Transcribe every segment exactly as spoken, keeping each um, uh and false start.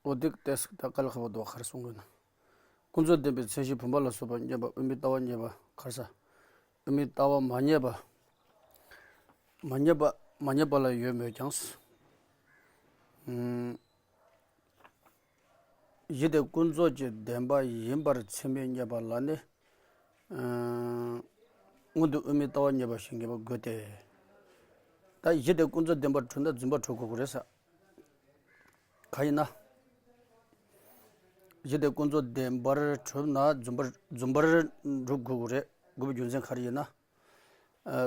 འོ་དེ་ཏེས་ད་དཀའ་ལས་ཁག་པོ་འདུག་ག་རེ་གསུང་དགོས་ན། ཀུན་རྫོབ་བདེན་པའི་མཚན་གཞི་བུམ་པ་ལ་སོགས་པ་རྙེད་པ་དབུ་མའི་ལྟ་བ་རྙེད་པ་ག་རེ་ཟ། དབུ་མའི་ལྟ་བ་མ་རྙེད་པ། མ་རྙེད་པ་མ་རྙེད་པ་ལ་ཡོད་མོད་ཀྱང་། ཨུམ། གཞི་དེ་ཀུན་རྫོབ་ཀྱི་བདེན་པ་ཡིན་པར་ཚད་མས་རྙེད་པ་ལ་ནི། ཨུམ། སྔོན་དུ་དབུ་མའི་ལྟ་བ་རྙེད་པ་ཞིག་ངེས་པར་དགོས་ཏེ། ད་གཞི་དེ་ཀུན་རྫོབ་བདེན་པར་གྲུབ་ན་རྫུན་པར་གྲུབ་དགོས་ཀྱི་རེད་ཟེར། གང་ཡིན་ན། གཞི་དེ་ཀུན་རྫོབ་བདེན་པར་གྲུབ་ན་རྫུན་པར་རྫུན་པར་གྲུབ་དགོས་ཀྱི་རེད། དགོས་པའི་རྒྱུ་མཚན་ག་རེ་ཡིན་ན། ཨ།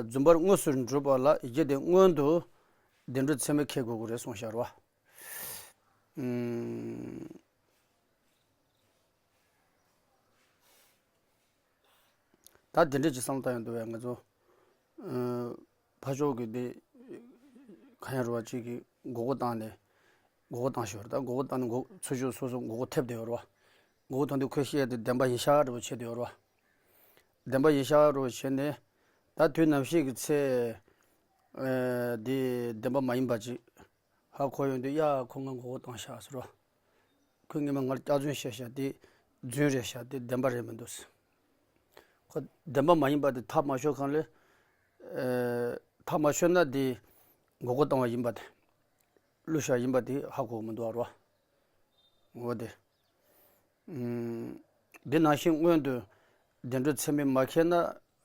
རྫུན་པར་དངོས་སུ་གྲུབ་པ་ལ་གཞི་དེ་སྔོན་དུ་བདེན་གྲུབ་ཚད་མས་ཁེགས་དགོས་ཀྱི་རེད་གསུངས་བཞག་རེད་བ། ཨུམ། ད་དེ་འདྲས་ཀྱི་བསམ་བློ་བཏང་ཡོང་དུས་ང་ཚོ། ཨ། ཕར་ཕྱོགས་ཀྱི་དེ་གང་ཡང་རུ་བ་གཅིག་གིས་མགོ་སྐོར་བཏང་ནས། མགོ་སྐོར་བཏང་ཞོར་ད་མགོ་སྐོར་བཏང་ནས་མགོ་ཚུར་ཕྱོགས་སོ་སོ་མགོ་སྐོར་ཐེབས་བསྡད་ཡོད་རེད་བ། མགོ་སྐོར་ཐོན་དུས་ཁོས་བཤད་དེ་བདེན་པ་ཡིན་ཤག་འདྲ་པོ་བྱས་བསྡད་ཡོད་རེད་བ། བདེན་པ་ཡིན་ཤག་འདྲ་པོ་བྱས་ནས། ད་དུས་ནམ་ཞིག་གི་ཚེ། ཨ། དེ་བདེན་པ་མ་ཡིན་པ་ཅིག་ཧ་གོ་ཡོང་དུས་ཡ་ཁོ་ང་མགོ་སྐོར་བཏང་ཤག་ཟེར་རོ། ཁོས་ངས་མ་ང་ལ་སྐྱག་རྫུན་བཤད་ཤག་དེ་རྫུན་རེད་ཤག་དེ་བདེན་པ་རེད་མི་འདུག་ཟེར། ཁོ་བདེན་པ་མ་ཡིན་པ་དེ་ཐག་མ་ཆོད་གོང་ལ། ཨ། ཐག་མ་ཆོད་ན་དེ་མགོ་སྐོར་བཏང་བ་ཡིན་པ་དེ། བསླུ་བྱ་ཡིན་པ་དེ་ཧ་གོ་མི་འདུག་ཨ་རོ། འོ་དེ། ཨུམ། འདི་ནང་བཞིན་སྔོན་དུ་བདེན་གྲུབ་ཚད་མས་མ་ཁེགས་ན་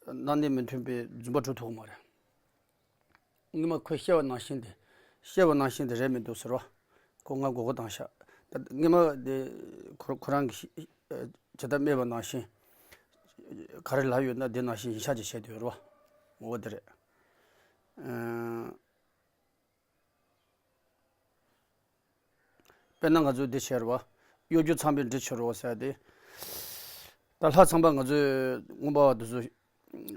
རྣམ་གནས་མི་མཐུན་པའི་རྫུན་པ་གྲུབ་ཐུབ་ཀྱི་མ་རེད། སྔོན་མ་ཁོས་བཤད་པ་ནང་བཞིན་དེ། བཤད་པ་ནང་བཞིན་དེ་རེད་མི་འདུག་ཟེར་བ། ཁོ་ང་མགོ་སྐོར་བཏང་ཤག་ད་སྔོན་མ་དེ་ཁོ་ཁོ་རང་གིས་ཇི་ལྟར་སྨྲས་པ་ནང་བཞིན་ག་རེ་ལབ་ཡོད་ན་དེ་ནང་བཞིན་ཡིན་ཤག་ཅེས་བཤད་དུ་ཡོད་རེད་བ། འོ་དེ་རེད། ཨ། དཔེར་ན་ང་ཚོས་འདི་བྱས་རེད་བ། གཡོ་སྒྱུ་ཚངས་པའི་འདྲེ་ཆོད་རོ་ཟེར་ཏེ། ད་ལྷ་ཚངས་པ་ང་ཚོས་མངོན་པ་བ་དེ་ཚོ་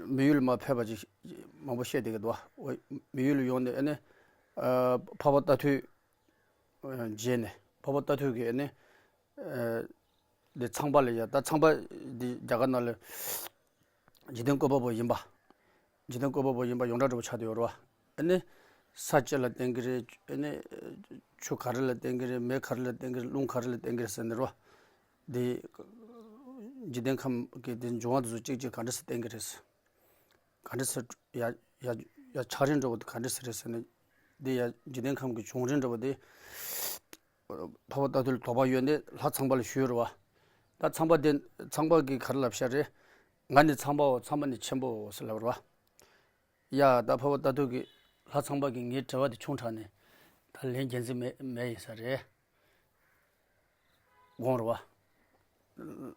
མི་ཡུལ་ལ་མར་ཕེབས་པ་ཅིག་མང་པོ་བཤད་བསྡད་ཀྱི་འདུག་བ། མི་ཡུལ་ལ་ཡོང་ནས་ཨ་ནི། ཨ། འཕགས་པ་རྟ་ཐུལ་མཇལ་ནས་འཕགས་པ་རྟ་ཐུལ་གྱིས་ཨ་ནི། ཨ། འདི་ཚངས་པ་ལ་ཡ་ད་ཚངས་པ་འདི་རྒྱ་གར་ནང་ལ་འཇིག་རྟེན་བཀོད་པ་པོ་ཡིན་པ། འཇིག་རྟེན་བཀོད་པ་པོ་ཡིན་པ་ཡོངས་གྲགས་འདྲ་པོ་ཆགས་བསྡད་ཡོད་རེད་བ། ཨ་ནི། ས་ཅི་ལ་བརྟེན་གྱི་རེད། ཨ་ནི། ཆུ་ག་རེ་ལ་བརྟེན་གྱི་རེད། མེ་ག་རེ་ལ་བརྟེན་གྱི་རེད། རླུང་ག་རེ་ལ་བརྟེན་གྱི་རེད་ཟེར་ནས་རེད་བ། འདི། འཇིག་རྟེན་ཁམས་ཀྱི་འདི་འབྱུང་བ་འདི་ཚོ་གཅིག་གཅིག་ག་འདྲ་སེ་བརྟེན་གྱི་རེད། ག་འདྲ་སེ་ཡ་ཡ་ཡ་ཆགས་རིམ་འདྲ་པོ་འདི་ག་འདྲ་སེ་རེད་ཟེར་ནས། འདི་ཡ་འཇིག་རྟེན་ཁམས་ཀྱི་བྱུང་རིམ་འདྲ་པོ་འདི། འཕགས་པ་རྟ་ཐུལ་ལ་དོགས་པ་ཡོད་ནས་ལྷ་ཚངས་པ་ལ་ཞུས་རེད་བ། ད་ཚངས་པ་དེ་ཚངས་པ་གིས་ག་རེ་ལབ་ཤག་རེད། ང་ནི་ཚངས་པའོ། ཚངས་པ་ནི་ཆེན་པོའོ་ཟེར་ལབ་རེད་བ། ཡ་ད་འཕགས་པ་རྟ་ཐུལ་གྱིས་ལྷ་ཚངས་པ་གིས་ངའི་དྲི་བ་དེ་ཆུང་དྲགས་ནས་ད་ལན་རྒྱག་རྩིས་མེད་མེད་ཡིན་ས་རེད། དགོངས་རེད་བ།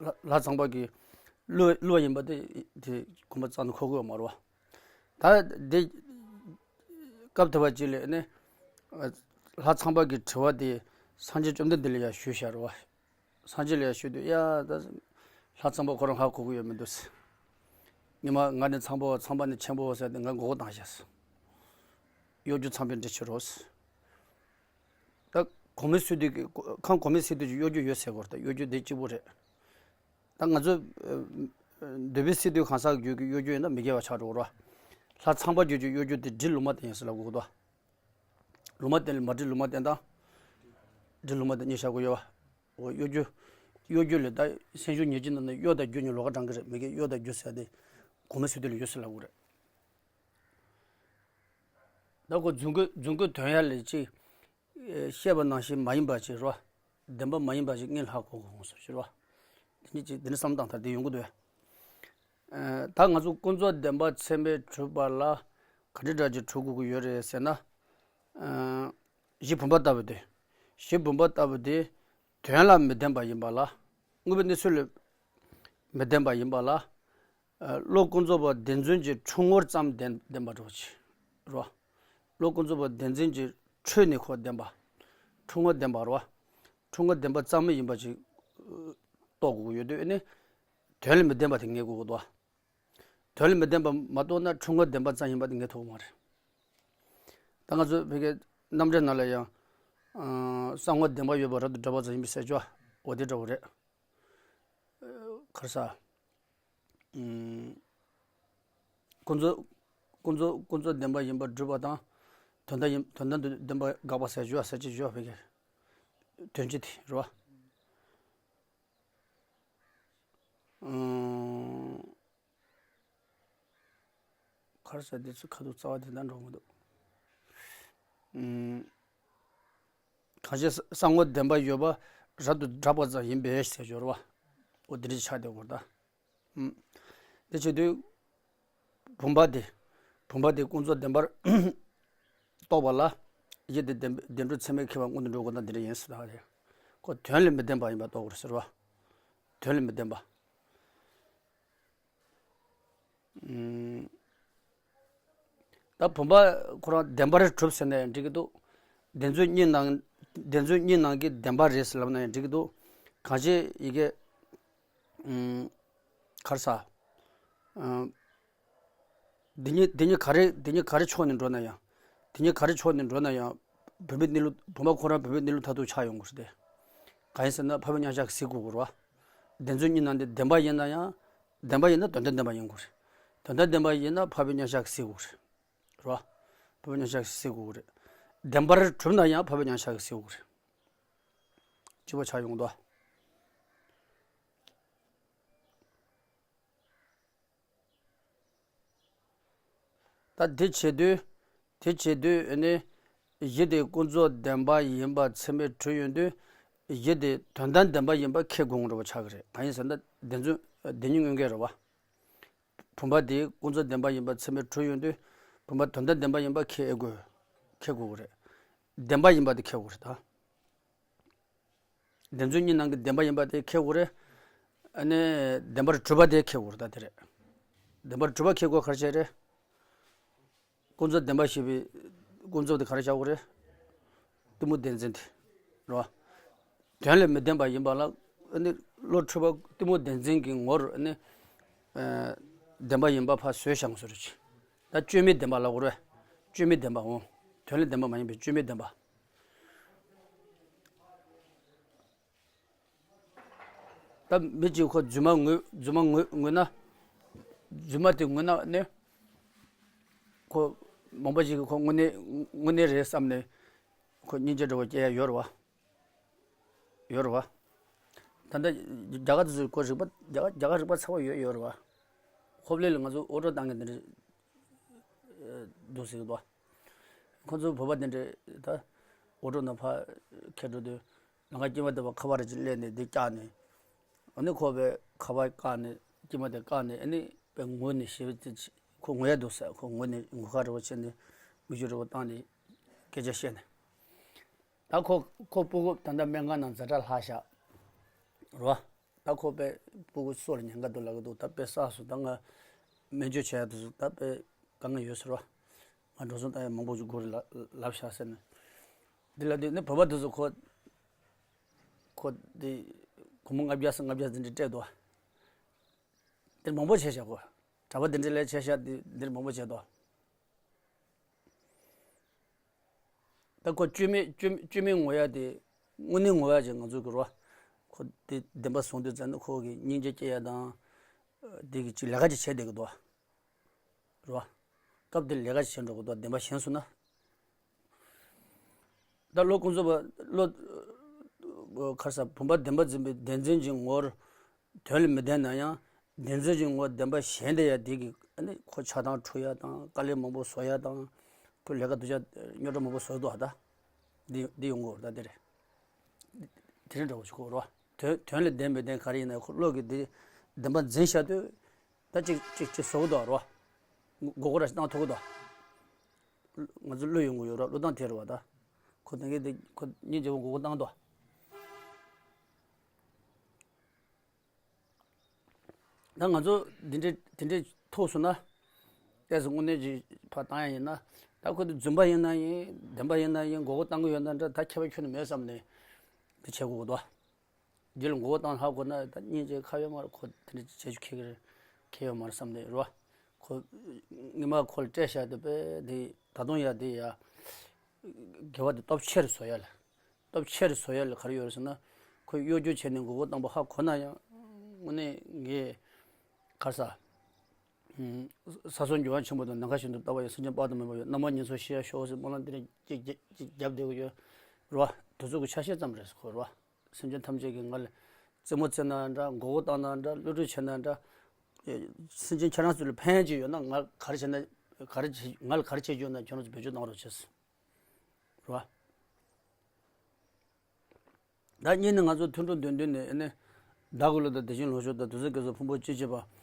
ལྷ་ལྷ་ཚངས་པ་གིས་བསླུ་བསླུ་བ་ཡིན་པ་དེ་དེ་དགོངས་པ་རྩ་ནས་འཁོར་གི་ཡོད་མ་རེད་བ། ད་དེ་སྐབས་དེ་བ་ཅིག་ལ་ནི། ལྷ་ཚངས་པ་གི་དྲི་བ་དེ་སངས་རྒྱས་བཅོམ་ལྡན་འདས་ལ་ཡང་ཞུས་བཞག་རེད་བ། སངས་རྒྱས་ལ་ཡང་ཞུས་དུས་ཡ་ད་ལྷ་ཚངས་པ་ཁོ་རང་ཧ་གོ་གི་ཡོད་མི་འདུག་ཟེར། ཉི་མ་ང་ནི་ཚངས་པའོ། ཚངས་པ་ནི་ཆེན་པོའོ་ཟེར་ཏེ་ང་མགོ་སྐོར་བཏང་ཤག་ཟེར། གཡོ་སྒྱུ་ཚངས་པའི་འདྲེ་ཆོད་རོ་ཟེར། ད་གོང་མའི་སི་ཏུ་གི་ཁམས་གོང་མའི་སི་ཏུ་གི་གཡོ་སྒྱུ་ཡོད་ཟེར་གོ། ད་གཡོ་སྒྱུ་དེ་གཅིག་པུ་རེད། ད་ང་ཚོ་འདུལ་བའི་སི་ཏུ་གང་ཟག་རྒྱུད་ཀྱི་གཡོ་སྒྱུ་ཡིན་ན་མི་དགེ་བ་ཆགས་འགྲོ་གི་རེད་བ། ལྷ་ཚངས་པ་རྒྱུད་ཀྱི་གཡོ་སྒྱུ་དེ་སྒྲིབ་ལུང་མ་བསྟན་ཡིན་ཟེར་ལབ་དགོས་འདུག་ལུང་མ་བསྟན་ལ་མ་སྒྲིབ་ལུང་མ་བསྟན་དང་། སྒྲིབ་ལུང་མ་བསྟན་གཉིས་བཞག་དགོས་ཡོད་བ། འོ་གཡོ་སྒྱུ། གཡོ་སྒྱུ་ལས་ད་སེམས་བྱུང་ཉེར་གཅིག་ནང་ནས་གཡོ་དང་སྒྱུ་གཉིས་ལོགས་ཀ་དྲངས་ཀྱི་རེད། མི་དགེ་གཡོ་དང་སྒྱུ་ཟེར་དེ་གོང་མའི་སི་ཏུ་ལ་ཡོད་ཟེར་ལབ་དགོས་རེད། ད་ཁོ་རྫུན་རྒོད་རྫུན་རྒོད་དོན་ཡ་ལས་ཅི། བཤད་པ་ནང་བཞིན་མ་ཡིན་པ་ཅིག་རོ། བདེན་པ་མ་ཡིན་པ་ཅིག་སྔོན་ལ་ཧ་གོ་དགོས་འོང་ཟེར་ཞུ་རོ། དེ་ནི་ཅིག་དེ་ནི་བསམ་སྟངས་ཐ་དད་ཡོང་གི་འདུག་ད་ང་ཚོ་ཀུན་རྫོབ་བདེན་པ་ཚད་མས་གྲུབ་པ་ལ་ག་འདྲ་འདྲ་ཅིག་གྲུབ་དགོས་ཀྱི་ཡོད་རེད་ཟེར་ན། གཞི་བུམ་པ་ལྟ་བུ་དེ། གཞི་བུམ་པ་ལྟ་བུ་དེ། དོན་ལ་མི་ལྡན་པ་ཡིན་པ་ལ། དངོས་པོའི་གནས་ཚུལ་ལ་མི་ལྡན་པ་ཡིན་པ་ལ། བློ་ཀུན་རྫོབ་པ་བདེན་རྫུན་གྱི་འཁྲུལ་ངོར་ཙམ་ལྡན་ལྡན་པ་འགྲོ་ཆེ་རོ། བློ་ཀུན་རྫོབ་པ་བདེན་རྫུན་གྱི་འཁྲུལ་ནས་ཁོ་ལྡན་པ། འཁྲུལ་ངོ་ལྡན་པ་རོ། འཁྲུལ་ངོ་ལྡན་པ་ཙམ་མི་ཡིན་པ་ཅིག་རྟོགས་དགོས་ཀྱི་ཡོད་དུས་ནི། དོན་ལ་མི་ལྡན་པ་དེ་ངེས་དགོས་ཀྱི་འདུག་དོན་ལ་མི་ལྡན་པ་མ་རྟོགས་ན་འཁྲུལ་ངོ་ལྡན་པ་ཙམ་ཡིན་པ་དེ་ངེས་ཐུབ་ཀྱི་མ་རེད། ད་ང་ཚོ་བོད་སྐད་རྣམ་འགྲེལ་ནང་ལ་ཡང་། གསང་ངོ་བདེན་པ་ཡོད་པ་རབ་ཏུ་བསྒྲགས་པ་ཙམ་ཡིན་པའི་ཟེར་ཅོ། འོ་དེ་འདྲ་བོ་རེད། ག་རེ་ཟ། ཀུན་རྫོབ། ཀུན་རྫོབ་ཀུན་རྫོབ་བདེན་པ་ཡིན་པར་སྒྲུབ་པ་དང་། དོན་དམ་ཡིན་དོན་དམ་དུ་བདེན་པ་དགག་པ་ཟེར་ཅོ་ཟེར་ཅི་ཅོ་བོད་སྐད། དོན་སྤྱི་དེ་རེད་བ། ཨང་། ག་རེ་ཟེར། འདི་ཚོ་ཁ་ཐུག་རྩ་བ་དེ་འདྲ་འགྲོ་མི་འདུག་ཨང་། གང་ཞིག་ས་ངོ་བདེན་པ་ཡོད་པ་རབ་ཏུ་བསྒྲགས་པ་ཙམ་ཡིན་པས་ཟེར་སྦྱོར་བ། འོ་དེ་འདྲ་ཆགས་བསྡད་ཡོད་རེད་ད། ཨང་། དེ་བྱེད་དུས། བུམ་པ་དེ། བུམ་པ་དེ་ཀུན་རྫོབ་བདེན་པར་རྟོགས་པ་ལ། ཡིད་དེ་བདེན་བདེན་གྲུབ་ཚད་མས་ཁེགས་པ་སྔོན་དུ་འགྲོ་དགོས་ན་འདི་འདྲ་ཡིན་ཟེར་ད་རེད། ཁོ་དོན་ལས་མི་བདེན་པ་ཡིན་པ་རྟོགས་དགོས་ཟེར་བ། དོན་ལས་མི་བདེན་པ། ཨུམ། ད་བུམ་པ་ཁོ་རང་བདེན་པར་གྲུབ་ཟེར་ན་ཡང་འགྲིག་གི་འདུག་བདེན་རྫུན་གཉིས་ནང་བདེན་རྫུན་གཉིས་ནང་གི་བདེན་པ་རེད་ཟེར་ལབ་ན་ཡང་འགྲིག་གི་འདུག་གང་ཅི་ཡི་གེ་ཨུམ། ག་རེ་ཟ། ཨུམ། འདི་གཉིས་འདི་གཉིས་ག་རེ་འདི་གཉིས་ག་རེ་ཕྱོགས་ནས་འགྲོ་ན་ཡང་། འདི་གཉིས་ག་རེ་ཕྱོགས་ནས་འགྲོ་ན་ཡང་། བུམ་པའི་གནས་ལུགས་བུམ་པ་ཁོ་རང་བུམ་པའི་གནས་ལུགས་མཐར་ཐུག་ཆགས་ཡོང་གི་རེད་དེ། གང་ཡིན་ཟེར་ན་འཕགས་པའི་མཉམ་གཞག་གིས་གཟིགས་དགོས་ཀྱི་རེད་བ། བདེན་རྫུན་གཉིས་ནང་དེ་བདེན་པ་ཡིན་ན་ཡང་། བདེན་པ་ཡིན་ན་དོན་དམ་བདེན་པ་ཡིན་དགོས་རེད། དོན་དམ་བདེན་པ་ཡིན་ན་འཕགས་པའི་མཉམ་གཞག་གིས་གཟིགས་དགོས་རེད། རེད་བ། འཕགས་པའི་མཉམ་གཞག་གིས་གཟིགས་དགོས་ཀྱི་རེད། བདེན་པར་གྲུབ་ན་ཡང་འཕགས་པའི་མཉམ་གཞག་གིས་གཟིགས་དགོས་ཀྱི་རེད། གཅིག་པ་ཆགས་ཡོང་དོ། ད་དེ་བྱེད་དུས། དེ་བྱེད་དུས་ཨ་ནི། ཡིད་དེ་ཀུན་རྫོབ་བདེན་པ་ཡིན་པ་ཚད་མས་གྲུབ་ཡོང་དུས། ཡིད་དེ་དོན་དམ་བདེན་པ་ཡིན་པ་ཁེགས་དགོས་ཀྱི་རེད་བ་ཆགས་ཀྱི་རེད། གང་ཡིན་ཟེར་ན་བདེན་རྫུན་བདེན་གཉིས་དངོས་འགལ་རེད་བ། བུམ་པ་དེ་ཀུན་རྫོབ་བདེན་པ་ཡིན་པ་ཚད་མས་གྲུབ་ཡོང་དུས། བུམ་པ་དོན་དམ་བདེན་པ་ཡིན་པ་ཁེགས་དགོས། ཁེགས་དགོས་ཀྱི་རེད། བདེན་པ་ཡིན་པ་དེ་ཁེགས་དགོས་རེད་ད། བདེན་རྫུན་གཉིས་ནང་གི་བདེན་པ་ཡིན་པ་དེ་ཁེགས་དགོས་རེད། ཨ་ནི། བདེན་པར་གྲུབ་པ་དེ་ཁེགས་དགོས་རེད་ད་དེ་རེད། བདེན་པར་གྲུབ་པ་ཁེགས་དགོས་ག་རེ་བྱས་རེད། ཀུན་རྫོབ་བདེན་པ་ཞེས་པའི་ཀུན་རྫོབ་དེ་ག་རེ་བྱ་དགོས་རེད། གཏི་མུག་བདེན་འཛིན་དེ། རེད་བ། དོན་ལས་མི་བདེན་པ་ཡིན་པ་ལ་ཨ་ནི་བློ་འཁྲུལ་པ་གཏི་མུག་བདེན་འཛིན་གྱི་ངོར་ཨ་ནི། ཨ། བདེན་པ་ཡིན་པ་ཕར་བཟོས་བཞག་བཟོ་རེད། ད་བཅོས་མིན་བདེན་པ་ལབ་དགོས་རེད། བཅོས་མིན་བདེན་པ་འོང་། དོན་ལས་བདེན་པ་མ་ཡིན་པའི་བཅོས་མིན་བདེན་པ། ད་མི་གཅིག་ཁོ་རྫུན་མ་ངོས་རྫུན་མ་ངོས་ངོས་ན། རྫུན་མ་དེ་ངོས་ན་ནི། ཁོ་མང་པོ་ཞིག་གིས་ཁོ་དངོས་གནས་དངོས་གནས་རེད་བསམ་ནས། ཁོ་སྙིང་རྗེ་འདྲ་བོ་སྐྱེ་ཡ་ཡོད་རེད་བ། ཡོད་རེད་བ། ད་ལྟ་རྒྱ་གར་དེ་ཚོས་ཁོ་རིག་པ་རྒྱ་གར་རྒྱ་གར་རིག་པ་ཚ་བོ་ཡོད་ཡོད་རེད་བ། ཧོབ་ལེ་ལ་ང་ཚོ་ཨོ་ཊོ་བཏང་གི་འདི་འདྲ་འདུག་ཟེར་གི་འདུག་བ། ཁོ་ཚོ་བོད་པ་དེ་འདྲ་ད་ཨོ་ཊོ་ནང་ཕར་འཁྱེར་འགྲོ་དུས། ལམ་ཁ་དཀྱིལ་མ་དེ་བ་ཁ་པར་ཅིག་སླེབས་ནས་འདི་བཀག་ནས། ཨ་ནི་ཁོ་པའི་ཁ་པར་བཀག་ནས་དཀྱིལ་མ་དེ་བཀག་ནས་ཨ་ནི་པའི་ངོས་ནས་ཞེ་པོ་ཅིག་ཁོ་ངུ་ཡ་འདུག་ཟེར། ཁོ་ངུ་ནས་ངུ་ཁ་འདྲ་བོ་བྱས་ནས་མིག་ཆུ་འདྲ་བོ་བཏང་ནས་སྐད་ཆ་བཤད་ནས། ད་ཁོ་ཁོ་སྤུ་གུ་ད་ལྟ་སྨན་ཁང་ནང་ཛ་དྲག་ལྷག་ཤག་རེད་བ། ད་ཁོ་པའི་སྤུ་གུ་སྲོག་ལ་ཉེན་ཁ་འདུག་ལབ་གི་འདུག་ད་དཔེ་བསགས་སོང་། ད་ང་སྨན་བཅོས་བྱས་ཡ་དེ་ཚོ་ད་དཔེ་དཀའ་ངལ་ཡོད་ཟེར་བ། ང་འགྲོ་སོང་བཏང་ཡ་མང་པོ་ཞིག་དགོས་རེད་ལབ་ལབ་ཤག་ཟེར་ནས། འདི་ལ་དུས་ནི་བོད་པ་དེ་ཚོ་ཁོ། ཁོ་དེ་སྒོར་མོ་ལྔ་བརྒྱ་སུམ་ལྔ་བརྒྱ་ཟིན་འདྲ་སྤྲད་འདུག་འདིར་མང་པོ་བྱས་ཤག་ཁོ། གྲྭ་པ་འདི་འདྲ་ལས་བྱས་ཤག་འདི་འདིར་མང་པོ་བྱས་འདུག་ད་ཁོ་བཅོས་མིན་བཅོས་བཅོས་མིན་ངོ་ཡ་དེ། དངོས་གནས་ངོ་ཡ་ཅིག་ང་ཚོ་གི་རོ། ཁོ་དེ་བདེན་པ་བཟུང་དུས་ཙམ་ནས་ཁོ་གི་སྙིང་རྗེ་སྐྱེ་ཡ་དང་། དེ་གི་ཅིག་ལས་ཀ་ཅིག་བྱས་བསྡད་གི་འདུག་རོ། སྐབས་དེར་ལས་ཀ་ཅིག་བྱེད་འགྲོ་གི་འདུག་བདེན་པ་ཞེན་སོང་ན། ད་བློ་ཀུན་རྫོབ་པ་བློ། ཁར་ས་བུམ་པ་བདེན་པ་འཛིན་པའི་བདེན་འཛིན་གྱི་ངོར། དོན་ལ་མི་ལྡན་ན་ཡང་། བདེན་འཛིན་གྱི་ངོར་བདེན་པ་ཞེན་བསྡད་ཡ་དེ་གིས་ཨ་ནི་ཁོ་ཆགས་སྡང་འཁྲུག་ཡ་དང་དཀའ་ལས་མང་པོ་བཟོ་ཡ་དང་། ཁོ་ལས་ཀ་སྡུག་ཅག་རྙོག་དྲ་མང་པོ་བཟོ་འདུག་ཨ་ད། འདི་འདི་ཡོང་གི་ཡོད་རེད་ད་འདི་རེད། དེ་རིང་འདྲ་བོ་ཞིག་གོ་རོ། དོན་དོན་ལ་ལྡན་མི་ལྡན་ག་རེ་ཡིན་ན་ཁོ་བློ་གིས་འདི་བདེན་པ་འཛིན་བཞག་དུས། ད་ཅིག་ཅིག་ཅིག་བཟོ་གི་འདུག་རོ། མགོ་སྐོར་ར་ཞིག་བཏང་ཐུབ་ཀྱི་འདུག་ང་ཚོ་བློ་ཡོང་གི་ཡོད་ར་བློ་བཏང་དེ་རེད་བ་ད། ཁོ་དེང་གི་དེ་ཁོ་སྙིང་རྗེ་བོ་མགོ་སྐོར་བཏང་འདུག་ད་ང་ཚོ་འདི་འདྲའི་འདི་འདྲའི་ཐུག་སོང་ན། ཏོག་ཙམ་དངོས་གནས་ཀྱི་ཕར་བཏང་ཡ་ཡིན་ན། ད་ཁོ་དེ་རྫུན་པ་ཡིན་ན་ཡིན་བདེན་པ་ཡིན་ན་ཡིན་མགོ་སྐོར་བཏང་གི་ཡོད་ན་འདྲ་ད་ཁྱད་པར་ཁྱོན་ནས་མེད་བསམ་ནས་དེ་བྱེད་དགོས་འདུག་རྗེས་ལ་མགོ་སྐོར་བཏང་ཧ་གོ་ན་ད་སྙིང་རྗེ་ཁ་ཡོད་མ་རེད། ཁོ་དེ་འདྲ་བྱེད་རྒྱུ་ཁེལ་གི་རེད། ཁེལ་ཡོད་མ་རེད་བསམ་ནས་རེད་བ། ཁོ་སྔོན་མ་ཁོ་ལ་སྤྲད་བཞག་དེ་དཔེ་དེ་ད་དུང་ཡ་དེ་ཡ། དགེ་བ་དེ་སྟོབས་ཆེར་བཟོ་ཡ་ལ། སྟོབས་ཆེར་བཟོ་ཡ་ལ་ག་རེ་ཡོད་རེད་ཟེར་ན། ཁོས་གཡོ་སྒྱུ་བྱས་ནས་མགོ་སྐོར་བཏང་པ་ཧ་གོ་ན་ཡང་། དངོས་གནས་ངས་ག་རེ་ཟ། ས་སོགས་འབྱོར་བ་ཆེན་པོ་དང་ནམ་མཁའ་བཞིན་དུ་རྟོགས་པ་ཡི་སེམས་ཅན་དཔག་ཏུ་མེད་པ་ཡོད། རྣམ་པ་ངན་སོང་ཞི་ཡ་ཤོག་ཟེར་སྨོན་ལམ་འདི་རེ་ཅིག་ཅིག་ཅིག་བརྒྱབ་བསྡད་ཀྱི་ཡོད་རེད་བ། དེ་ཚོ་གི་ཆ་ཤས་ཙམ་རེད་ཟེར་གོ་རེད་བ། སེམས་ཅན་ཐམས་ཅད་ཀྱིས་ང་ལ་རྩེད་མོ་རྩེས་ན་འདྲ། མགོ་སྐོར་བཏང་ན་འདྲ། བསླུ་བྲིད་བྱས་ན་འདྲ། སེམས་ཅན་ཁྱེད་རང་ཚོ་ལ་ཕན་ཅིག་ཡོད་ན། ང་ག་རེ་བྱས་ན་ག་རེ་བྱེད། ང་ལ་ག་རེ་བྱེད་རྒྱུ་ཡོད་ན་ཁྱེད་རང་ཚོ་བེད་སྤྱོད་གཏོང་རོགས་བྱས་ཟེར་བ། ད་གཉིས་ནི་ང་ཚོ་མཐུན་གྲོགས་འདོན་དུས་ནས་ཨ་ནི་ཟླ་དགུ་ལོ་དང་བདེ་ཆེན་ལོངས་སྤྱོད་དང་དུས་གསུམ་རྒྱལ་སྲས་ཕུང་པོ་སྤྱི་བྱེད་པ།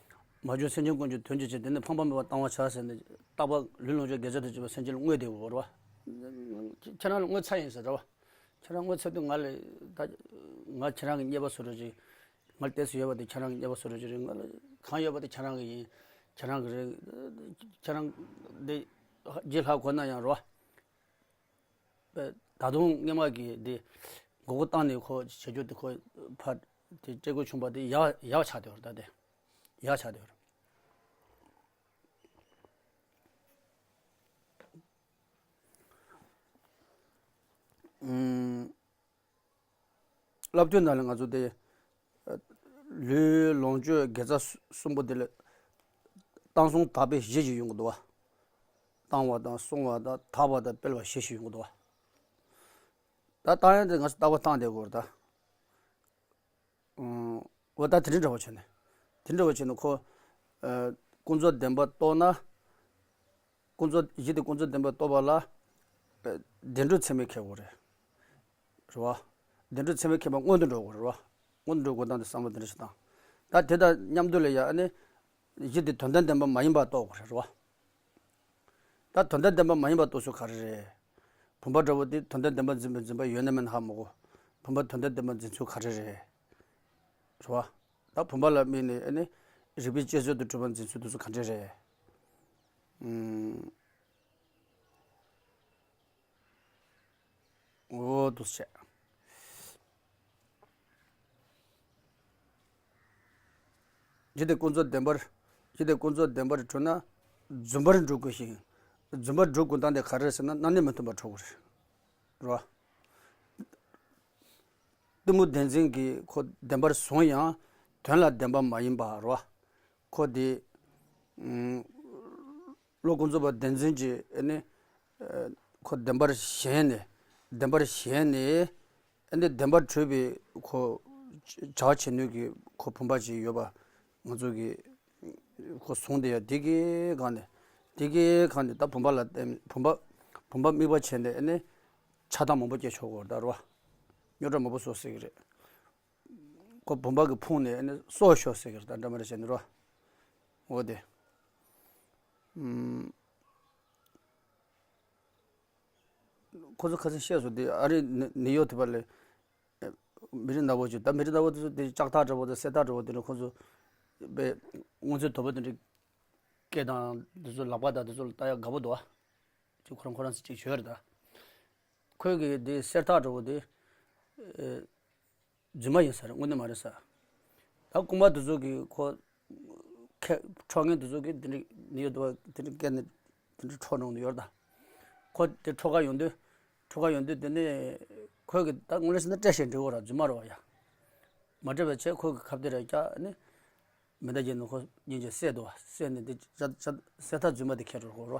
མ་བྱོན་སེམས་ཅན་ཀུན་གྱི་དོན་གྱི་ཕྱིར། དེ་ནི་ཕངས་པ་མེད་པར་བཏང་བར་བྱ་ཟེར་ནས། རྟག་པར་ལུས་ལོངས་སྤྱོད་དགེ་རྩ་དང་བཅས་པ་སེམས་ཅན་ལ་བསྔོས་ཏེ་འོ་རེད་བ། ཁྱེད་རང་ལ་བསྔོས་ཚར་ཡིན་ཟེར་རེད་བ། ཁྱེད་རང་བསྔོས་ཚར་དུས་ང་ལ་ད་ང་ཁྱེད་རང་གི་རྙེད་པ་བཟོ་འདྲ་ཅིག་ང་ལ་ཏོག་ཙམ་ཡོད་པ་དེ་ཁྱེད་རང་གི་རྙེད་པ་བཟོ་འདྲ་ཅིག་རེད། ང་ལ་གང་ཡོད་པ་དེ་ཁྱེད་རང་གི་ཡིན། ཁྱེད་རང་གི་རེད། ཁྱེད་རང་འདི་རྗེས་ལྷག་དགོས་ན་ཡང་རེད་བ། ད་དུང་སྔས་མ་གི་དེ་མགོ་སྐོར་བཏང་ནས་ཁོ་བྱེད་རྒྱུ་དེ་ཁོ་ཕར་དེ་སྤྲད་དགོས་བྱུང་བ་དེ་ཡག་ཡག་ཆགས་བསྡད་ཡོད་རེད། ད་དེ་ཡག་ཆགས་བསྡད་ཡོད་རེད། ཨུམ། བསླབ་བཏུས་ནང་ལ་ང་ཚོ་དེ་ལུས་ལོངས་སྤྱོད་དགེ་རྩ་གསུམ་པོ་དེ་ལ་བཏང་སོང་དག་པའི་གཞི་ཞིག་ཡོང་གི་འདུག་བ། བཏང་བ་དང་བསྲུང་བ་དང་དག་པ་དང་སྤེལ་བ་གཞི་ཞིག་ཡོང་གི་འདུག་བ། ད་བཏང་ཡག་དེ་ང་ཚོ་རྟག་པར་བཏང་བསྡད་དགོས་རེད་ད། འོ་ད་དེ་འདྲ་འདྲ་བོ་བྱས་ནས། དེ་འདྲ་བོ་བྱས་ནས་ཁོ། ཨ། ཀུན་རྫོབ་བདེན་པ་རྟོགས་ན། ཀུན་རྫོབ་གཞི་དེ་ཀུན་རྫོབ་བདེན་པ་རྟོགས་པ་ལ། ཨ། བདེན་གྲུབ་ཚད་མས་ཁེགས་དགོས་རེད། རེད་བ། བདེན་གྲུབ་ཚད་མས་ཁེགས་པ་སྔོན་དུ་འགྲོ་དགོས་རེད་བ། སྔོན་དུ་འགྲོ་དགོས་སྟངས་དེ་བསམ་བློ་དེ་འདྲ་ཞིག་བཏང་། ད་དེ་དང་མཉམ་དུ་ལ་ཡ་ཨ་ནི། གཞི་དེ་དོན་དམ་བདེན་པ་མ་ཡིན་པ་རྟོགས་དགོས་རེད་བ། ད་དོན་དམ་བདེན་པ་མ་ཡིན་པ་རྟོགས་ཚུལ་ག་རེ་རེད། བུམ་པ་འདྲ་བོ་དེ་དོན་དམ་བདེན་པ་འཛིན་པའི་འཛིན་པ་ཡོད་ན་མེད་ན་ཧ་མ་གོ། བུམ་པ་དོན་དམ་བདེན་པ་འཛིན་ཚུལ་ག་རེ་རེད། རེད་བ། ད་བུམ་པ་ལ་དམིགས་ནས་ཨ་ནི་རིགས་པས་དཔྱད་བཟོད་དུ་གྲུབ་པ་འཛིན་ཚུལ་དེ་ཚོ་ག་འདྲ་རེད། ཨུམ། འོ་འདུག་སེ་བྱས། གཞི་དེ་ཀུན་རྫོབ་བདེན་པར། གཞི་དེ་ཀུན་རྫོབ་བདེན་པར་གྲུབ་ན་རྫུན་པར་འགྲོ་དགོས་ཤིང་། རྫུན་པར་འགྲོ་དགོས་སྟངས་དེ་ག་རེ་རེད་ཟེར་ན། རྣམ་གནས་མི་མཐུན་པར་གྲུབ་དགོས་རེད། རེད་བ། གཏི་མུག་བདེན་འཛིན་གྱིས་ཁོ་བདེན་པར་བཟུང་ཡང་དོན་ལ་བདེན་པ་མ་ཡིན་པ་རེད་བ། ཁོ་དེ། ཨུམ། བློ་ཀུན་རྫོབ་པ་བདེན་འཛིན་གྱིས་ཨ་ནི། ཨ། ཁོ་བདེན་པར་ཞེན་ནས། བདེན་པར་ཞེན་ནས། ཨ་ནི་བདེན་པར་གྲུབ་པའི་ཁོ་བྱ་བ་བྱེད་ནུས་ཀྱི་ཁོ་བུམ་པ་ཅིག་ཡོད་པ་ང་ཚོ་གིས་ཁོ་བཟུང་བསྡད་ཡ་དེ་གའི་སྒང་ནས། དེ་གའི་སྒང་ནས་ད་བུམ་པ་ལ་བརྟེན། བུམ་པ། བུམ་པ་དམིགས་པ་བྱས་ནས་ཨ་ནི་ཆགས་སྡང་མང་པོ་སྐྱེ་ཆོག་གི་རེད་ད། རེད་བ། རྙོག་དྲ་མང་པོ་བཟོ་སྲིད་ཀྱི་རེད། ཁོ་བུམ་པ་གིས་ཕུང་ནས་ཨ་ནི་སྲོག་ཤོར་སྲིད་ཀྱི་རེད་ད། འདྲ་མི་འདྲ་བྱས་ནས་རེད་བ། འོ་དེ། ཨུམ། ཁོ་ཚོ་ཁ་སང་བཤད་སོང་དེ། ཨ་རིའི་ནི་ནིའུ་ཡོག་དེ་པར་ལ་མི་རིགས་ནག་པོ་ཅིག་ད་མི་རིགས་ནག་པོ་དེ་ཚོ་དེ་ལྕགས་ཐག་འདྲ་པོ་དང་གསེར་ཐག་འདྲ་པོ་དེ་འདྲ་ཁོ་ཚོ་པའི་སྔོ་ཚོད་དོད་པོ་དེ་འདྲ་སྐེ་དང་དེ་ཚོ་ལག་པ་དང་དེ་ཚོ་ལ་ལྟ་ཡག་དགའ་པོ་འདུག་ཨ། ཅིག་ཁོ་རང་ཁོ་རང་ཚོ་ཅིག་བྱོས་རེད་ད། ཁོས་གི་དེ་གསེར་ཐག་འདྲ་པོ་དེ། ཨེ། རྫུན་མ་ཡིན་ས་རེད། དངོས་གནས་མ་རེད་ས། ད་རྐུན་མ་དེ་ཚོ་གིས་ཁོ། ཁེ། འཕྲོག་མཁན་དེ་ཚོ་གིས་དེ་འདྲ་ནི་ཡོད་དོ། དེ་འདྲ་སྐད་ནས་དེ་འདྲ་འཕྲོག་གནང་གི་ཡོད་ད། ཁོ་དེ་འཕྲོག་ག་ཡོང་དུས། འཕྲོག་ག་ཡོང་དུས་དེ་ནས་ཁོས་གིས་ད་དངོས་གནས་ཟེར་ན་སྤྲད་བཞག་འགྲིག་གོ་ར། རྫུན་མ་རེད་བ་ཡ། མ་སྤྲད་པ་བྱས་ཁོས་གིས་ཁ་གཏད་ར་བཀྱག་ནི། མེ་མདའ་བརྒྱབ་ནས་ཁོ་སྙིང་རྗེ་བསད་འདུག་བ། བསད་ནས་དེ་ཤ་ཤ་གསེར་ཐག་རྫུན་མ་དེ་ཁྱེར་འགྲོ་གོ་ར།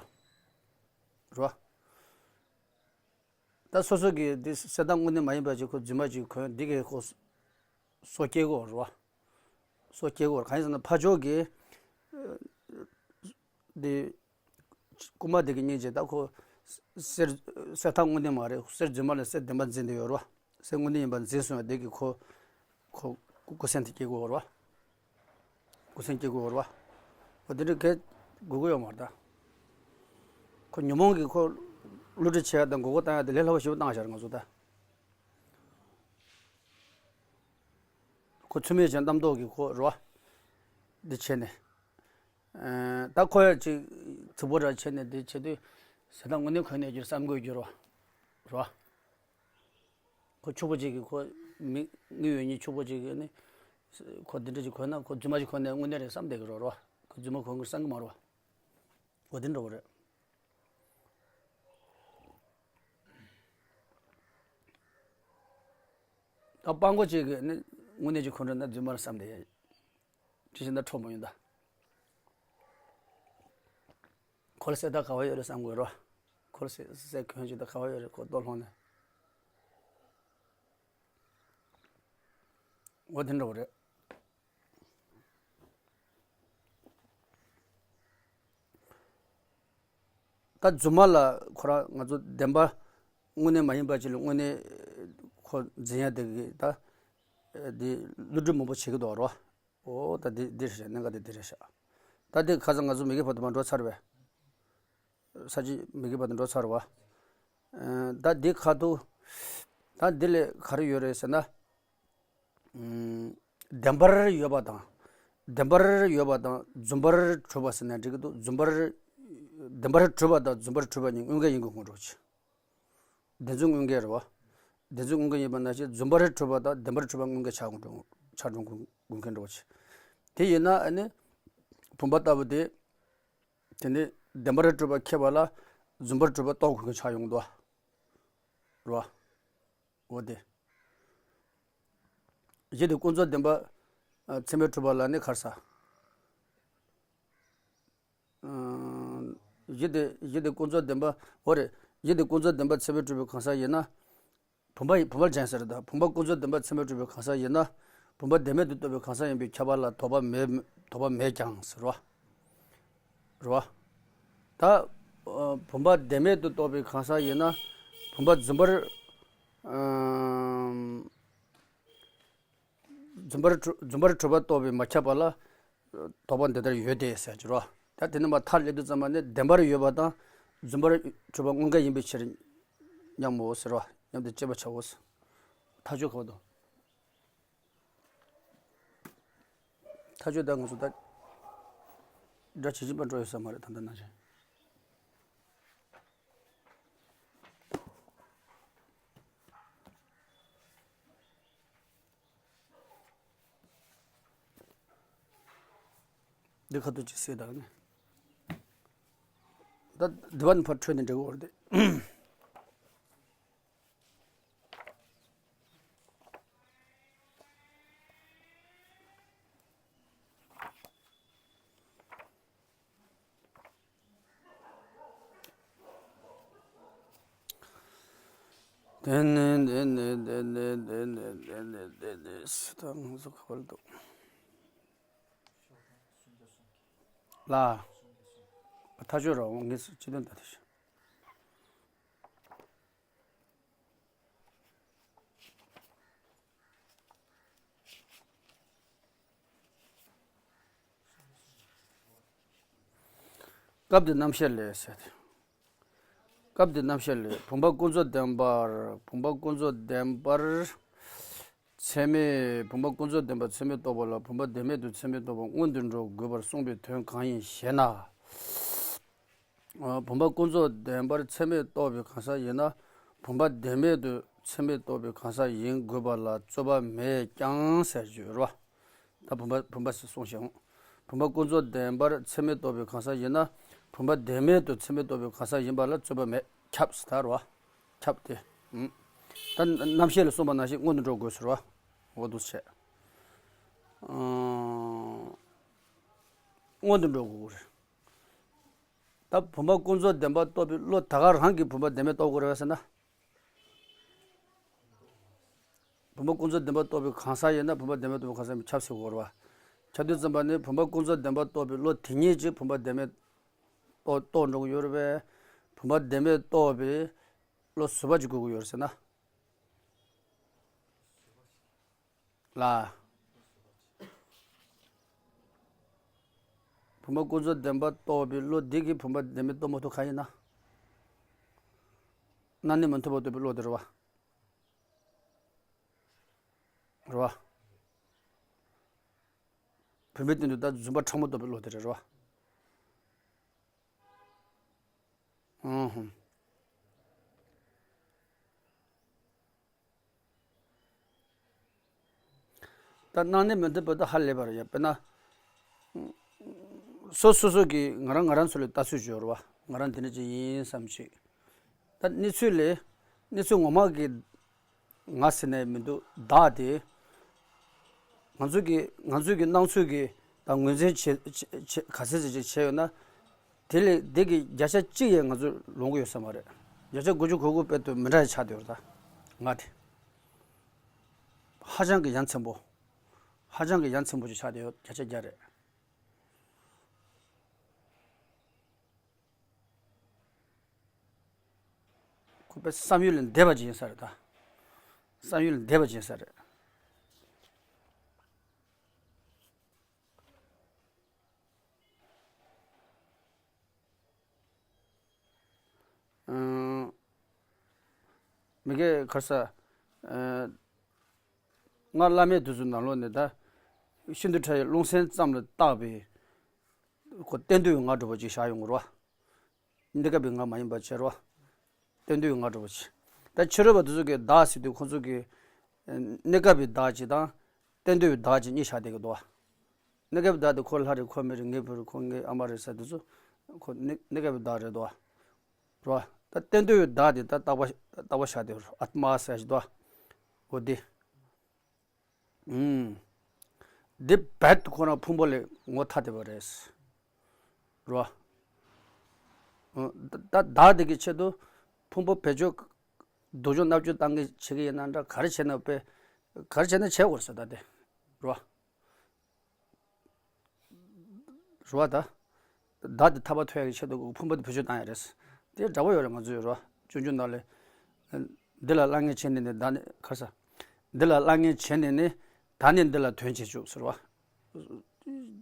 ར། ད་སོ་སོ་གིས་འདི་གསེར་ཐག་དངོས་གནས་མ་ཡིན་པ་ཅིག་ཁོ་རྫུན་མ་ཅིག་གོན། འདི་གིས་ཁོ་སྲོག་སྐྱེལ་གོ་ར་བ། སྲོག་སྐྱེལ་གོ་ར། གང་ཡིན་ཟེར་ན་ཕར་ཕྱོགས་ཀྱི་འདི་རྐུན་མ་འདི་གི་སྙིང་རྗེ། ད་ཁོ་གསེར་གསེར་ཐག་དངོས་གནས་མ་རེད། གསེར་རྫུན་མ་ལ་གསེར་བདེན་པ་འཛིན་བསྡད་ཡོད་ར་བ། གསེར་དངོས་གནས་ཡིན་པ་འཛིན་སོང་བ་འདི་གིས་ཁོ། ཁོ་ཀུ་ཀུ་སེམས་དེ་སྐྱེ་དགོས་རེད་བ། ཀུ་སེམས་སྐྱེ་དགོས་རེད་བ། འོ་དེ་འདྲ་གས་དགོས་ཀྱི་ཡོད་མ་རེད་ད། ཁོ་ཉོན་མོངས་ཀྱིས་ཁོ་བསླུ་བྲིད་བྱེད་ཡ་དང་མགོ་སྐོར་བཏང་ཡ་དེ་ལས་སླ་པོ་ཞེ་པོ་བཏང་བཞག་རེད་ང་ཚོ་ད། ཁོ་ཚུལ་མིན་ཅན་རྣམ་རྟོག་གིས་ཁོ་རེད་བ། འདི་བྱས་ནས། ཨ། ད་ཁོ་ཡ་ཅིག་རྫིག་པོ་འདྲ་བྱས་ནས་འདི་བྱེད་དུས་གསེར་ཐག་དངོས་གནས་གོན་ནས་རྒྱུར་བསམ་དགོས་རྒྱུ་རེད་བ། རེད་བ། ཁོ་ཕྱུག་པོ་ཅིག་གིས་ཁོ་མི་དངུལ་ཡོད་མཁན་ཕྱུག་པོ་ཅིག་གིས་ནི་ཁོ་འདི་འདྲ་ཅིག་གོན་ན་ཁོ་རྫུན་མ་ཅིག་གོན་ནས་དངོས་གནས་རེད་བསམ་བསྡད་ཀྱི་རེད་རོ། ཁོ་རྫུན་མ་གོན་གྱི་བསམ་གྱི་མ་རེད་བ། འོ་དེ་འདྲ་བོ་རེད། ད་སྤྲང་པོ་ཅིག་གིས་ནི་དངོས་གནས་ཅིག་གོན་འགྲོ་ན་རྫུན་མ་རེད་བསམ་བསྡད་ཡ། ཅི་ཞིག་ན་འཕྲོག་མ་ཡོང་ད། ཁོ་ལ་གསེར་རྟ་ག་བ་ཡོད་རེད་བསམ་དགོས་རོ། ཁོ་ལ་གསེར་གསེར་གོན་ཅིག་ད་ག་བ་ཡོད་རེད། ཁོ་ལྟོ་སློང་ནས། འོ་དེ་འདྲ་བོ་རེད། ད་རྫུན་མ་ལ་ཁོ་རང་ང་ཚོ་བདེན་པ་དངོས་གནས་མ་ཡིན་པ་ཅིག་ལ་དངོས་གནས་ཁོ་འཛིན་ཡ་དེ་གི་ད་འདི་བསླུ་བྲིད་མང་པོ་བྱེད་ཀྱི་འདུག་རོ། འོ་ད་འདི་འདི་རེད་ཤག་གནད་འགག་དེ་འདི་རེད་ཤག་ད་འདི་ཁ་སང་ང་ཚོ་མི་གི་བར་དུ་མ་འགྲོ་ཚར་བས། ས་ཅི་མི་གི་བར་དུ་འགྲོ་ཚར་བ། ཨ་ད་འདི་ཁ་ཐུག་ད་འདི་ལས་ག་རེ་ཡོད་རེད་ཟེར་ན། ཨུམ། བདེན་པར་ཡོད་པ་དང་། བདེན་པར་ཡོད་པ་དང་རྫུན་པར་གྲུབ་པ་ཟེར་ན་འགྲིག་གི་འདུག་རྫུན་པར། བདེན་པར་གྲུབ་པ་དང་རྫུན་པར་གྲུབ་པ་གཉིས་དངོས་འགལ་ཡིན་དགོས་ངོ་འགྲོ་ཆེ། བདེན་རྫུན་དངོས་འགལ་རེད་བ། བདེན་རྫུན་དངོས་འགལ་ཡིན་པ་ནང་བཞིན་རྫུན་པར་གྲུབ་པ་དང་བདེན་པར་གྲུབ་པ་དངོས་འགལ་ཆགས་དགོས་འགྲོ། ཆགས་འགྲོ་དགོས་མཁན་འགྲོ་ཆེ། དེ་ཡིན་ན་ཨ་ནི། བུམ་པ་ལྟ་བུ་དེ། དེ་ནི་བདེན་པར་གྲུབ་པ་ཁེགས་པ་ལ་རྫུན་པར་གྲུབ་པ་རྟོགས་དགོས་མཁན་ཆགས་ཡོང་གི་འདུག་བ། རེད་བ། འོ་དེ། གཞི་དེ་ཀུན་རྫོབ་བདེན་པ། ཨ་ཚད་མས་གྲུབ་པ་ལ་ནི་ཁར་ས། ཨ་གཞི་དེ་གཞི་དེ་ཀུན་རྫོབ་བདེན་པ། འོ་རེད། གཞི་དེ་ཀུན་རྫོབ་བདེན་པ་ཚད་མས་གྲུབ་པའི་གང་ཟག་ཡིན་ན། བུམ་པ་ཡི་བུམ་པར་སྦྱངས་ཟེར་ད་བུམ་པ་ཀུན་རྫོབ་བདེན་པ་ཚད་མས་གྲུབ་པའི་གང་ཟག་ཡིན་ན། བུམ་པ་བདེན་མེད་དུ་རྟོགས་པའི་གང་ཟག་ཡིན་པས་ཁྱབ་པ་ལ་དོགས་པ་མེད་དོགས་པ་མེད་ཀྱང་ཟེར་བ། རེད་བ། ད་ཨ་བུམ་པ་བདེན་མེད་དུ་རྟོགས་པའི་གང་ཟག་ཡིན་ན། བུམ་པ་རྫུན་པར། ཨམ། རྫུན་པར་གྲུབ་རྫུན་པར་གྲུབ་པ་རྟོགས་པས་མ་ཁྱབ་པ་ལ། དོགས་པ་འདི་ལྟར་ཡོད་དེ་ཟེར་གྱི་རོ། ད་དེ་ནི་མ་མཐར་སླེབས་དུས་ཙམ་པ་ནི་བདེན་པར་ཡོད་པ་དང་རྫུན་པར་གྲུབ་པ་དངོས་འགལ་ཡིན་པའི་ཕྱིར་སྙམ་མོ་ཟེར་རོ། སྙམ་དུ་དཔྱད་པ་བྱའོ། ཐག་གཅོད་ག་བ་དང་། ཐག་གཅོད་ད་ང་ཚོ་ད་སྒྲ་ཇི་བཞིན་པ་འགྲོ་ཡོད་ས་མ་རེད་ད་ལྟ་ནང་བཞིན། འདི་ཁ་ཐུག་ཅིག་སེ་དང་ནི། ད་འདི་བ་ནི་ཕར་འཕྲོས་ནས་འགྲིག་གི་འོར་དེ། དེ་ནས་དེ་ནས་དེ་ནས་དེ་ནས་དེ་ནས་དེ་ནས་ད་ང་ཚོ་ག་པར་འདུག་ལ། ཐག་ཆོད་རོགས་ངས་སྤྱི་དོན་ལྟ་དེ་ཤོད། སྐབས་འདི་རྣམ་བཤད་ལས་ཟེར་ཏེ། སྐབས་འདི་རྣམ་བཤད་ལས་བུམ་པ་ཀུན་རྫོབ་བདེན་པར་བུམ་པ་ཀུན་རྫོབ་བདེན་པར། ཚད་མས་བུམ་པ་ཀུན་རྫོབ་བདེན་པ་ཚད་མས་རྟོགས་པ་ལ་བུམ་པ་བདེན་མེད་དུ་ཚད་མས་རྟོགས་པ་སྔོན་དུ་འགྲོ་དགོས་པར་གསུངས་པའི་དོན་གང་ཡིན་ཞེ་ན། བུམ་པ་ཀུན་རྫོབ་བདེན་པར་ཚད་མས་རྟོགས་པའི་གང་ཟག་ཡིན་ན། བུམ་པ་བདེན་མེད་དུ་ཚད་མས་རྟོགས་པའི་གང་ཟག་ཡིན་དགོས་པ་ལ་རྩོད་པ་མེད་ཀྱང་ཟེར་རྒྱུ་རེད་བ། ད་བུམ་པ་བུམ་པ་ཟེར་གསུངས་ཤིང་། བུམ་པ་ཀུན་རྫོབ་བདེན་པར་ཚད་མས་རྟོགས་པའི་གང་ཟག་ཡིན་ན། བུམ་པ་བདེན་མེད་དུ་ཚད་མས་རྟོགས་པའི་གང་ཟག་ཡིན་པ་ལ་རྩོད་པ་མེད་ཁྱབ་ཟེར་ད་རེད་བ། ཁྱབ་སྟེ། ད་རྣམ་བཤད་ལ་གསུངས་པ་ནང་བཞིན་སྔོན་དུ་འགྲོ་དགོས་ཟེར་བ། འོ་འདུག་བྱས། སྔོན་དུ་འགྲོ་དགོས་རེད། ད་བུམ་པ་ཀུན་རྫོབ་བདེན་པ་རྟོགས་པའི་བློ་ད་ག་རང་གིས་བུམ་པ་བདེན་མེད་རྟོགས་དགོས་རེད་བས་ཟེར་ན། བུམ་པ་ཀུན་རྫོབ་བདེན་པ་རྟོགས་པའི་གང་ཟག་ཡིན་ན་བུམ་པ་བདེན་མེད་རྟོགས་པའི་གང་ཟག་ཡིན་པས་ཁྱབ་ཟེར་དགོས་རེད་བ། ཁྱབ་དུས་ཙམ་པ་ནི་བུམ་པ་ཀུན་རྫོབ་བདེན་པ་རྟོགས་པའི་བློ་དེ་ཉིད་ཀྱིས་བུམ་པ་བདེན་མེད་རྟོགས་རྟོགས་འགྲོ་གི་ཡོད་རེད་བས། བུམ་པ་བདེན་མེད་རྟོགས་པའི་བློ་བཟོད་པ་ཅིག་དགོས་ཀྱི་ཡོད་རེད་ཟེར་ན། ལ། བུམ་པ་ཀུན་རྫོབ་བདེན་པ་རྟོགས་པའི་བློ་འདི་གིས་བུམ་པ་བདེན་མེད་རྟོགས་མ་ཐུབ་གང་ཡིན་ན། སྣང་གནས་མི་མཐུན་པ་རྟོགས་པའི་བློ་དེ་རེད་བ། རེད་བ། བུམ་པའི་སྟེང་དུ་ད་རྫུན་པ་ཕྲ་མོ་རྟོགས་པའི་བློ་དེ་རེད་བ། ཨང་ཧུམ། ད་སྣང་གནས་མི་མཐུན་པ་ད་ཧ་ལས་པ་རེད་ཡ། དཔེར་ན། སོ་སོ་སོ་གིས་ང་རང་ང་རང་ཚོ་ལ་ལྟ་ཚུལ་བརྗོད་རོགས། ང་རང་འདི་འདྲ་ཅིག་ཡིན་བསམ་ཅིག་ད་གནས་ཚུལ་ལས། གནས་ཚུལ་ངོ་མ་གི་ང་ཟེར་ནས་མི་འདུག་བདག་དེ། ང་ཚོ་གི་ང་ཚོ་གི་སྣང་ཚུལ་གྱི་ད་ངོས་འཛིན་བྱེད་བྱེད་བྱེད་ག་ཚད་ཅིག་བྱས་ཡོད་ན། དེ་ལས་དེ་གི་བརྒྱ་ཆ་གཅིག་ཡང་ང་ཚོ་ལོངས་ཀྱི་ཡོད་ས་མ་རེད། བརྒྱ་ཆ་དགུ་བཅུ་གོ་དགུ་དཔེ་དུ་མི་འདྲ་ཡ་ཆགས་བསྡད་ཡོད་རེད་ད། ང་དེ་ཧ་ཅང་གི་ཡ་མཚན་པོ། ཧ་ཅང་གི་ཡ་མཚན་པོ་ཅིག་ཆགས་བསྡད་ཡོད། བརྒྱ་ཆ་བརྒྱ་རེད། ཁོ་པའི་བསམ་ཡུལ་ལས་འདས་པ་ཅིག་ཡིན་ས་རེད་ད། བསམ་ཡུལ་ལས་འདས་པ་ཅིག་ཡིན་ས་རེད། ཨང་། མི་དགེ་ཁར་ས། ཨ། སྔར་བླ་མེད་དུས་སུ་ནང་ལོགས་ནས་ད། ཤིན་ཏུ་ཕྲ་བའི་རླུང་སེམས་ཙམ་ལ་བཏགས་པའི། ཁོ་གཏན་དུ་ཡོད་ང་འགྲོ་བ་ཅིག་བཞག་ཡོང་གི་རེད་བ། གནས་སྐབས་པའི་ང་མ་ཡིན་པ་བྱས་རོ། གཏན་དུ་ཡོད་ང་འགྲོ་བ་བྱས། ད་ཕྱི་རོལ་པ་དེ་ཚོ་གི་བདག་ཟེར་དུས་ཁོང་ཚོ་གི། གནས་སྐབས་པའི་བདག་ཅིག་དང་། གཏན་དུ་ཡོད་བདག་ཅིག་གཉིས་བཞག་བསྡད་ཀྱི་འདུག་བ། གནས་སྐབས་པའི་བདག་དེ་ཁོ་ལྷ་རེད། ཁོ་མི་རེད། ངའི་བུ་རེད། ཁོ་ངའི་ཨ་མ་རེད་ཟེར་དེ་ཚོ། ཁོ་གནས་གནས་སྐབས་པའི་བདག་རེད་འདུག་བ། རོ། ད་གཏན་དུ་ཡོད་བདག་དེ་ད་རྟག་པ་རྟག་པ་བཞག་བསྡད་རོ། ཨཏྨ་ཟེར་ཞིག་འདུག་བ། འོ་དེ། ཨུམ། འདི་རྦད་དེ་ཁོ་རང་ཕུང་པོ་ལས་ངོ་ཐ་དད་པ་རེད། རོ། ཨ། ད་ད་བདག་དེ་གི་ཆེད་དུ་ཕུང་པོ་བེད་སྤྱོད། སྡུག་སྦྱོང་མནར་གཅོད་བཏང་གི་བྱེད་ཀྱི་ཡིན་ན་འདྲ། ག་རེ་བྱས་ན་དཔེ། ག་རེ་བྱས་ན་བྱེད་དགོས་ས་ད་དེ། རོ། རེད་བ་ད། བདག་དེ་ཐར་པ་ཐོབ་ཡག་གི་ཆེད་དུ་ཕུང་པོ་དེ་བེད་སྤྱོད་བཏང་ཡག་རེད། དེ་འདྲ་པོ་ཡོད་རེད། ང་ཚོ་ཡོད་རེད་བ། སྤྱོད་འཇུག་ནང་ལས། འདི་ལ་གླ་རྔན་བྱས་ནས་ནི་བདག་ནི་ག་རེ་ཟ། འདི་ལ་གླ་རྔན་བྱས་ནས་ནི། བདག་ནི་འདི་ལ་དོན་བྱེད་ཅུག་ཟེར་བ།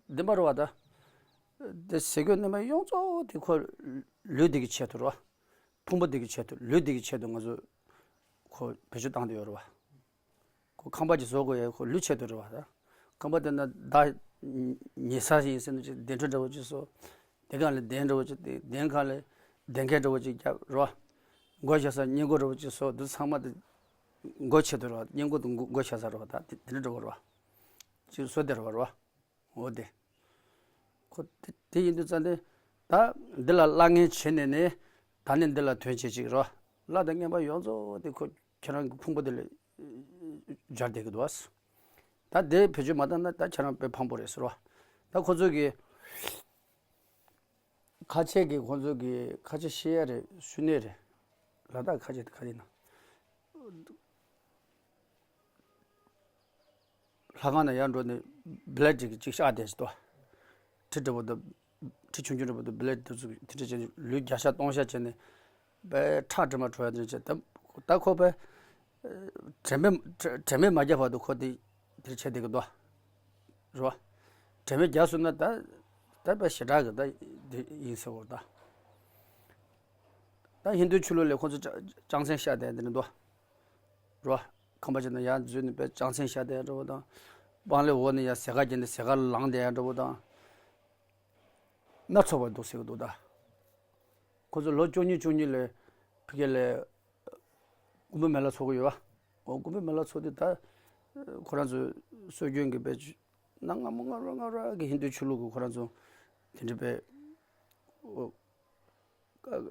འདི་མ་རེད་བ་ད། དེ་ཟས་གོས་གནས་མལ་ཡོངས་རྫོགས་དེ་ཁོ་ལུས་འདི་གི་ཆེད་དུ་རེད་བ། ཕུང་པོ་འདི་གི་ཆེད་དུ། ལུས་འདི་གི་ཆེད་དུ་ང་ཚོ་ཁོ་བེད་སྤྱོད་བཏང་བསྡད་ཡོད་རེད་བ། ཁོ་ཁང་པ་ཅིག་བཟོ་དགོས་ཡ། ཁོ་ལུས་ཆེད་དུ་རེད་བ་ད། ཁང་པ་དེ་ན་བདག་ཉལ་ས་ཡིན་ཟེར་ན་ཅིག་གདན་ཁྲི་འདྲ་བོ་ཅིག་བཟོ། དེ་སྒང་ལ་གདན་འདྲ་བོ་ཅིག་བཏིང་། གདན་སྒང་ལ་གདན་ཁྲི་འདྲ་བོ་ཅིག་བརྒྱབ་རེད་བ། སྒོ་ཕྱེ་ས་སྔས་མགོ་འདྲ་བོ་ཅིག་བཟོ། འདི་ཚང་མ་དེ་སྒོ་ཆེད་དུ་རེད་བ། སྔས་མགོ་དང་སྒོ་ཕྱེ་ས་རེད་བ་ད། དེ་དེ་འདྲ་འདྲ་བོ་རེད་བ། ཅིག་བཟོ་བསྡད་རེད་བ། རེད་བ། འོ་དེ། ཁོ་དེ་དེ་ཡིན་དུས་ཙང་དེ། ད་འདི་ལ་གླ་རྔན་བྱས་ནས་ནི། བདག་ནི་འདི་ལ་དོན་བྱེད་ཅིག་རོ། གླ་དང་རྔན་པ་ཡོངས་རྫོགས་དེ་ཁོ་ཁྱེད་རང་གི་ཕུང་པོ་དེ་ལ་སྦྱར་བསྡད་ཀྱི་འདུག་བ། ད་དེ་བེད་སྤྱོད་མ་བཏང་ན་ད་ཁྱེད་རང་དཔེ་ཕངས་པོ་རེད་ཟེར་བ། ད་ཁོ་ཚོ་གི་ཁ་ཆེ་གི་ཁོ་ཚོ་གི་ཁ་ཆེ་བཤད་ཡ་རེད། ཤུ་ནད་རེད། ལ་དྭགས་ཁ་ཆེ་དེ་ག་རེ་ཡིན་ན། ལྷ་ཁང་ནང་ཡར་འགྲོ་ནས་བི་ལེ་ཊི་ཅིག་ཅིག་བཞག་བསྡད་ཅིག་ཏོ། གྲི་འདྲ་པོ་དང་། གྲི་ཆུང་ཆུང་འདྲ་པོ་དང་བི་ལེ་ཊི་དེ་ཚོ་དེ་འདྲ་བྱས་ནས་ལུས་བརྒྱ་ཤ་སྟོང་ཤ་བྱས་ནས་དཔེ་ཁྲག་དྲི་མ་བྲོ་ཡ་དེ་འདྲ་བྱས། ད་ད་ཁོ་དཔེ་དྲན་མེད་དྲན་མེད་མ་བརྒྱབ་བར་དུ་ཁོ་དེ་དེ་བྱས་བསྡད་ཀྱི་འདུག་རེད་བ། དྲན་མེད་བརྒྱབ་སོང་ན་ད་ད་དཔེ་ཞེ་དྲག་གི་ད་དེ་ཡིན་ཟེར་བ་ད། ད་ཧིན་རྡུའི་ཆོས་ལུགས་ལ་ཁོ་ཚོ་ལྕགས་ལྕགས་ཚན་བཤགས་བསྡད་དེ་འདྲ་འདུག་རོ། ཁང་པ་ཅིག་ནང་ཡར་འཛུལ་ནས་དཔེ་ལྕགས་ཚན་བཤགས་བསྡད་འདྲ་བོ་དང་། སྤང་ལེབ་འོག་ནས་ཡར་ཟས་ཁ་བརྒྱབ་ནས་ཟས་ཁ་ལངས་བསྡད་འདྲ་བོ་དང་། སྣ་ཚོགས་པ་འདུག་ཟེར་གི་འདུག་ད། ཁོ་ཚོ་ལོ་བཅུ་གཉིས་བཅུ་གཉིས་ལ་ཕ་གི་ལ་དགུན་འབུ་མེ་ལ་འཚོ་གི་ཡོད་བ། འོ་དགུན་འབུ་མེ་ལ་འཚོ་དུས་ད་ཁོ་རང་ཚོ་སྲོལ་རྒྱུན་གྱི་དཔེ་གནའ་སྔ་མོ་སྔ་རོལ་སྔ་རོལ་གྱི་ཧིན་རྡུའི་ཆོས་ལུགས་ཀྱི་ཁོ་རང་ཚོ་དེ་འདྲ་དཔེ། འོ།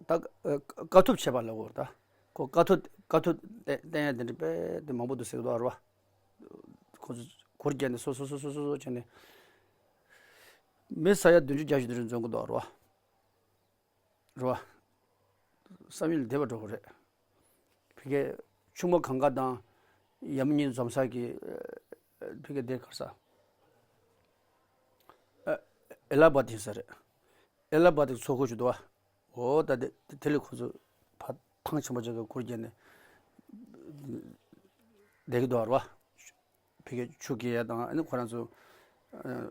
ད་དཀའ་ཐུབ་བྱེད་པ་ལ་འོ་ད། ཁོ་དཀའ་ཐུབ་དཀའ་ཐུབ་བསྟན་བསྟན་ཡ་དེ་འདྲ་དཔེ་དེ་མང་པོ་འདུག་ཟེར་གི་འདུག་རེད་བ། ཁོ་ཚོ་གུར་བརྒྱབ་ནས་སོ་སོ་སོ་སོ་སོ་སོ་བྱས་ནས་མི་ས་ཡ་བདུན་ཅུ་བརྒྱད་ཅུ་དེ་འདྲ་འཛོམས་གི་འདུག་རེད་བ། རེད་བ། བསམ་ཡུལ་འདས་པ་འགྲོ་གི་རེད། ཕ་གི་ཆུ་མོ་གངྒཱ་དང་ཡ་མུ་ནའི་འཛོམས་ས་གི་ཕ་གི་དེ་ག་རེ་ཟ། ཨེ་ལ་ཧ་བཱད་ཡིན་ས་རེད། ཨེ་ལ་ཧ་བཱད་དེ་ཚོ་ཁུལ་ཞིག་འདུག་བ། འོ་ད་དེ་དེ་ལས་ཁོ་ཚོ་ཕ་ཐང་ཆེན་པོ་ཅིག་གི་གུར་བརྒྱབ་ནས་བསྡད་ཀྱི་འདུག་རེད་བ། ཕ་གི་ཆུ་རྐྱལ་ཡ་དང་ཨ་ནི་ཁོ་རང་ཚོ་ཨ་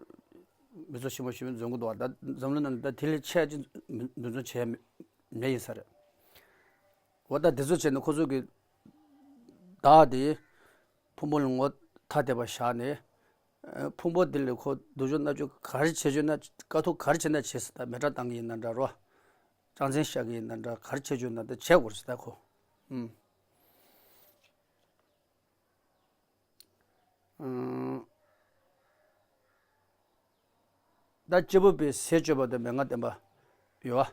མི་ཚོགས་ཆེན་པོ་ཞིག་འཛོམས་ཀྱི་འདུག་བ། ད་འཛམ་གླིང་ནང་ད་དེ་ལས་ཆེ་ཅིག་མི་འདུ་འཛོམས་བྱས་མེད་ཡིན་ས་རེད། འོ་ད་དེ་ཚོ་བྱས་ནས་ཁོ་ཚོ་གི་བདག་དེ་ཕུང་པོ་ལ་ངོ་ཐ་དད་པ་བཞག་ནས། ཨ་ཕུང་པོ་དེ་ལ་ཁོ་སྡུག་སྦྱོང་མནར་གཅོད་ག་རེ་བྱེད་བཅུག་ན། དཀའ་ཐུབ་ག་རེ་བྱེད་ན་བྱེད་ཟེར། ད་མེ་སྲེག་བཏང་གི་ཡིན་ན་འདྲ་རོ། ལྕགས་ཚན་བཤགས་ཀྱི་ཡིན་ན་འདྲ། ག་རེ་བྱེད་བཅུག་ན་ད་བྱེད་དགོས་ཟེར་ད་ཁོ། ཨུམ། ཨང་། ད་སྐྱེས་བུ་པའི་ཟས་སྤྱོད་པ་དང་མན་ངག་བསྟེན་པ་ཡོད་བ།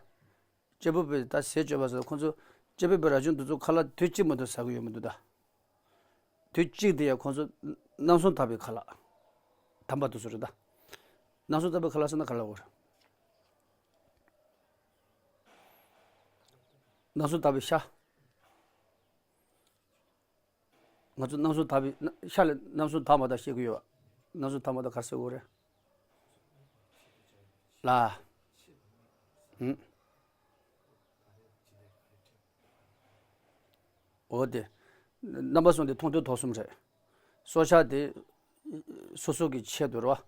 སྐྱེས་བུ་པའི་ད་ཟས་སྤྱོད་པ་ཟེར་ཁོང་ཚོ་སྐྱེས་བུ་པའི་རབ་བྱུང་དེ་ཚོ་ཁ་ལག་དུས་གཅིག་མ་གཏོགས་ཟ་གི་ཡོད་མི་འདུག་ད། དུས་གཅིག་དེ་ཡང་ཁོང་ཚོ་རྣམ་གསུམ་དག་པའི་ཁ་ལག་དམ་པ་དེ་ཚོ་རེད་ད། རྣམ་གསུམ་དག་པའི་ཁ་ལག་ཟེར་ན་ག་ལ་འོར། རྣམ་གསུམ་དག་པའི་ཤ། ང་ཚོ་རྣམ་གསུམ་དག་པའི་ཤ་ལ་རྣམ་གསུམ་དག་མ་དག་བཤད་ཀྱི་ཡོད་པ། སྣང་ཚུལ་དག་མ་དག་ག་རེ་ཟེར་དགོས་རེད། ལ། ཧུམ། འོ་དེ། རྣམ་པ་གསུམ་དེ་མཐོང་ཐོས་དོགས་གསུམ་རེད། སྲོག་ཆགས་དེ། སོ་སོ་གི་ཆེད་དུ་རེད་བ།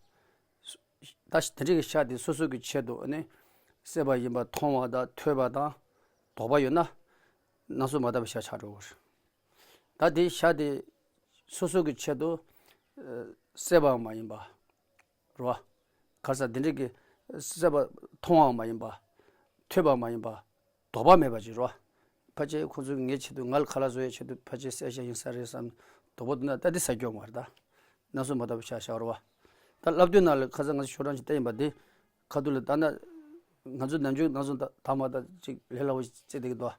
ད་དེ་འདྲའི་གི་ཆ་དེ་སོ་སོ་གི་ཆེད་དུ་ནི། སྲེད་པ་ཡིན་པ་མཐོང་བ་དང་ཐོས་པ་དང་། དོགས་པ་ཡོད་ན། སྣང་ཚུལ་མ་དག་པའི་ཤ་ཆགས་འགྲོ་གི་རེད། ད་དེ་ཤ་དེ། སོ་སོ་གི་ཆེད་དུ། ཨ། སྲེད་པའང་མ་ཡིན་པ། རེད་བ། ག་རེ་ཟེར་འདི་འདྲའི་གི། སྲེད་པ་མཐོང་བའང་མ་ཡིན་པ། ཐོས་པའང་མ་ཡིན་པ། དོགས་པ་མེད་པ་ཅིག་རེད་བ། ཕལ་ཆེར་ཁོ་ཚོས་ངའི་ཆེད་དུ་ང་ལ་ཁ་ལག་བཟོ་ཡའི་ཆེད་དུ་ཕལ་ཆེར་བསད་བཞག་ཡིན་ས་རེད་བསམ། དོགས་པ་འདུག་ན་ད་འདི་ཟ་རྒྱུ་མ་རེད་ད། སྣང་ཚུལ་མ་དག་པའི་ཤ་ཆགས་རེད་བ། ད་བསླབ་དུས་ནང་ལ་ཁ་སང་ང་ཚོ་ཤོག་གྲངས་ཅིག་བལྟས་ཡིན་པ་འདི། ཁ་ཐུག་ལ་ལྟ་ན། ང་ཚོ་ནམ་རྒྱུན་སྣང་ཚུལ་དག་མ་དག་ཅིག་ལས་སླ་བོ་ཞིག་བརྩི་བསྡད་ཀྱི་འདུག་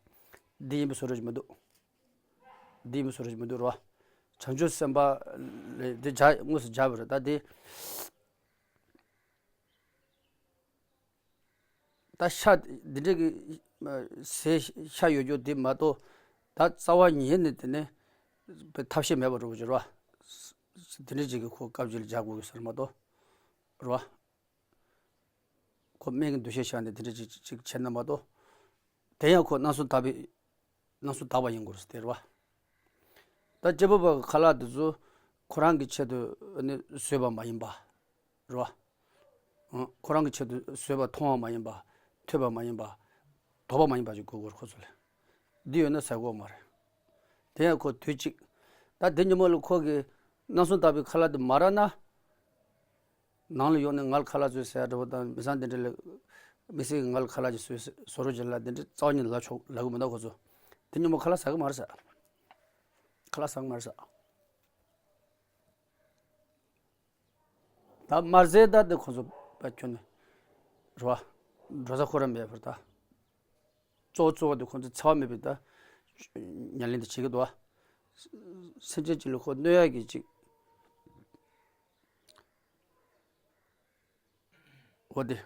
འདི་ཡིན་པའི་བཟོ་འདྲ་ཞིག་མི་འདུག་འདི་ཡིན་པའི་བཟོ་འདྲ་ཞིག་མི་འདུག་རེད་བ། བྱང་ཆུབ་སེམས་དཔའ་ལས་འདི་སྦྱར་དངོས་སུ་སྦྱར་བ་རེད་ད་འདི། ད་ཤ་འདི་འདྲའི་གི་ཟས་ཤ་ཡོད་རྒྱུ་འདི་མ་གཏོགས། ད་རྩ་བ་ཉིད་ནས་དེ་ནས་ཐབས་ཤེས་མེད་པ་འདྲ་བོ་ཅིག་རེད་བ། དེ་འདྲའི་ཅིག་གི་ཁོ་སྐབས་ཅིག་ལ་སྦྱར་དགོས་ཀྱི་ཟེར་མ་གཏོགས། རེད་བ། ཁོ་སྨན་གྱི་འདུ་ཤེས་བཞག་ནས་དེ་འདྲ་ཅིག་ཅིག་བྱས་ན་མ་གཏོགས། དེ་ཡང་ཁོ་སྣང་ཚུལ་དག་པའི། སྣང་ཚུལ་དག་པ་ཡིན་དགོས་རེད་དེ་རེད་བ། ད་སྐྱེས་བུ་པ་གི་ཁ་ལག་དེ་ཚོ་ཁོ་རང་གི་ཆེད་དུ་ནི་བཟོས་པ་མ་ཡིན་པ། རེད་བ། ཨང་། ཁོ་རང་གི་ཆེད་དུ་བཟོས་པ་མཐོང་བ་མ་ཡིན་པ། ཐོས་པ་མ་ཡིན་པ། དོགས་པ་མ་ཡིན་པ་ཞིག་དགོས་དགོས་རེད་ཁོ་ཚོ་ལ། འདི་ཡོད་ན་ཟ་དགོས་མ་རེད། དེ་ཡང་ཁོ་དུས་གཅིག་ད་དེ་ཉིན་མོ་ལ་ཁོ་གི་སྣང་ཚུལ་དག་པའི་ཁ་ལག་དེ་མ་རག་ན། ནང་ལ་ཡོང་ནས་ང་ལ་ཁ་ལག་བཟོས་ཟེར་ཡ་འདྲ་པོ་དང་མི་ཚང་དེ་འདྲ་ལ། མི་སེར་གྱིས་ང་ལ་ཁ་ལག་ཅིག་བཟོས་ཟེར་བཟོ་རོགས་བྱེད་ལབ་དེ་འདྲ་རྩ་བ་ཉིད་ནས་ལབ་ཆོག་ལབ་གི་མི་འདུག་ཁོ་ཚོ། དེ་ཉིན་མོ་ཁ་ལག་ཟ་གི་མ་རེད་ཟེར། ཁ་ལག་ཟ་གི་མ་རེད་ཟེར། ད་མར་ཟས་ད་དེ་ཁོ་ཚོ་པ་ཁྱོན་ནས་རེད་བ། འགྲོ་ས་ཁོ་རང་མེད་པར་ད། གཙོ་བོ་གཙོ་བོ་དེ་ཁོ་ཚོ་འཚེ་བ་མེད་པའི་ད་ཉམས་ལེན་དེ་བྱེད་ཀྱི་འདུག་བ། སེམས་ཅན་གཅིག་ལ་ཁོ་གནོད་ཡག་གི་གཅིག་འོ་དེ།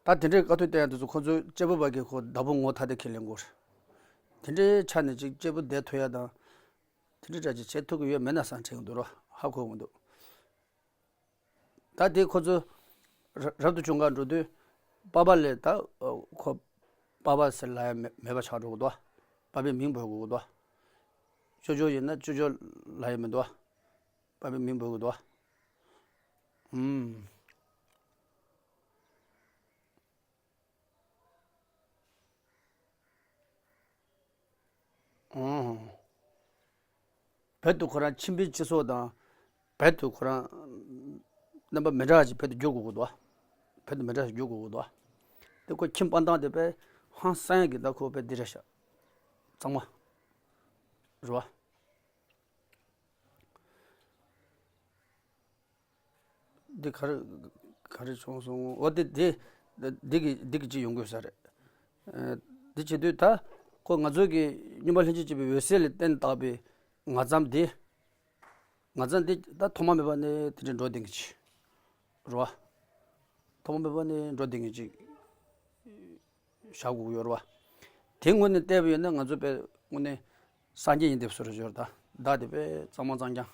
ད་དེ་འདྲའི་དཀའ་ཐུབ་བསྟན་ཡག་དེ་ཚོ་ཁོ་ཚོའི་སྐྱེས་བུ་བ་གིས་ཁོ་བདག་པོ་ངོ་ཐ་དད་ཁས་ལེན་དགོས་རེད། དེ་འདྲའི་ཆ་ནས་ཅིག་སྐྱེས་བུ་བསྡད་ཐུབ་ཡག་དང་། དེ་འདྲའི་འདྲ་ཅིག་བྱེད་ཐུབ་ཀྱི་ཡོད་མེད་ན་བསམ་དྲན་གྱི་འདུག་ར་ཧ་གོ་གི་འདུག་ད་དེ་ཁོ་ཚོ་ར་རབ་ཏུ་བྱུང་ག་འགྲོ་དུས་པ་ཕ་ལས་ད་ཁོ་པ་ཕ་ཟེར་ལབ་ཡ་མེད་མེད་པ་ཆགས་འགྲོ་གི་འདུག་པ་ཕའི་མིང་འབོད་དགོས་ཀྱི་འདུག་ཅོ་ཅོ་ཡིན་ན་ཅོ་ཅོ་ལབ་ཡ་མི་འདུག་པ་ཕའི་མིང་འབོད་དགོས་འདུག་ཨུམ། ཨང་། བོད་དུ་ཁོ་རང་ཁྱིམ་པའི་སྤྱི་ཚོགས་དང་། བོད་དུ་ཁོ་རང་རྣམ་པ་མི་འདྲ་བ་ཞིག་བོད་དུ་བསྒྱུར་དགོས་ཀྱི་འདུག་བོད་དུ་མི་འདྲ་ཞིག་བསྒྱུར་དགོས་ཀྱི་འདུག་དེ་ཁོ་ཁྱིམ་སྤང་ཐང་དེ་དཔེ་ཧང་སང་ཡག་གི་ད་ཁོ་དཔེ་འདི་རེད་ཤག་གཙང་མ། རེད་བ། འདི་ག་རེ་ག་རེ་བྱུང་སོང་། འོ་དེ་དེ་འདི་གི་འདི་གི་ཅིག་ཡོང་དགོས་ས་རེད། ཨ། འདི་བྱེད་དུས་ད་ཁོ་ང་ཚོ་གི་སྔོན་མ་ལྷན་ཅིག་སྐྱེས་པའི་འོད་གསལ་ལ་བརྟེན་བཏགས་པའི་ང་ཙམ་འདི། ང་ཙམ་འདི་ད་ཐོག་མ་མེད་པ་ནས་དེ་འདྲའི་འགྲོ་བསྡད་མཁན་ཅིག་རེད་བ། ཐོག་མ་མེད་པ་ནས་འགྲོ་བསྡད་མཁན་ཅིག་བཞག་དགོས་ཀྱི་ཡོད་རེད་བ། དེ་ངོས་ནས་བལྟས་པ་ཡིན་ན་ང་ཚོ་དཔེ་དངོས་གནས་སངས་རྒྱས་ཡིན་བསྡད་པ་བཟོ་འདྲ་ཅིག་ཡོད་རེད་ད། བདག་དེ་དཔེ་གཙང་མ་གཙང་རྐྱང་།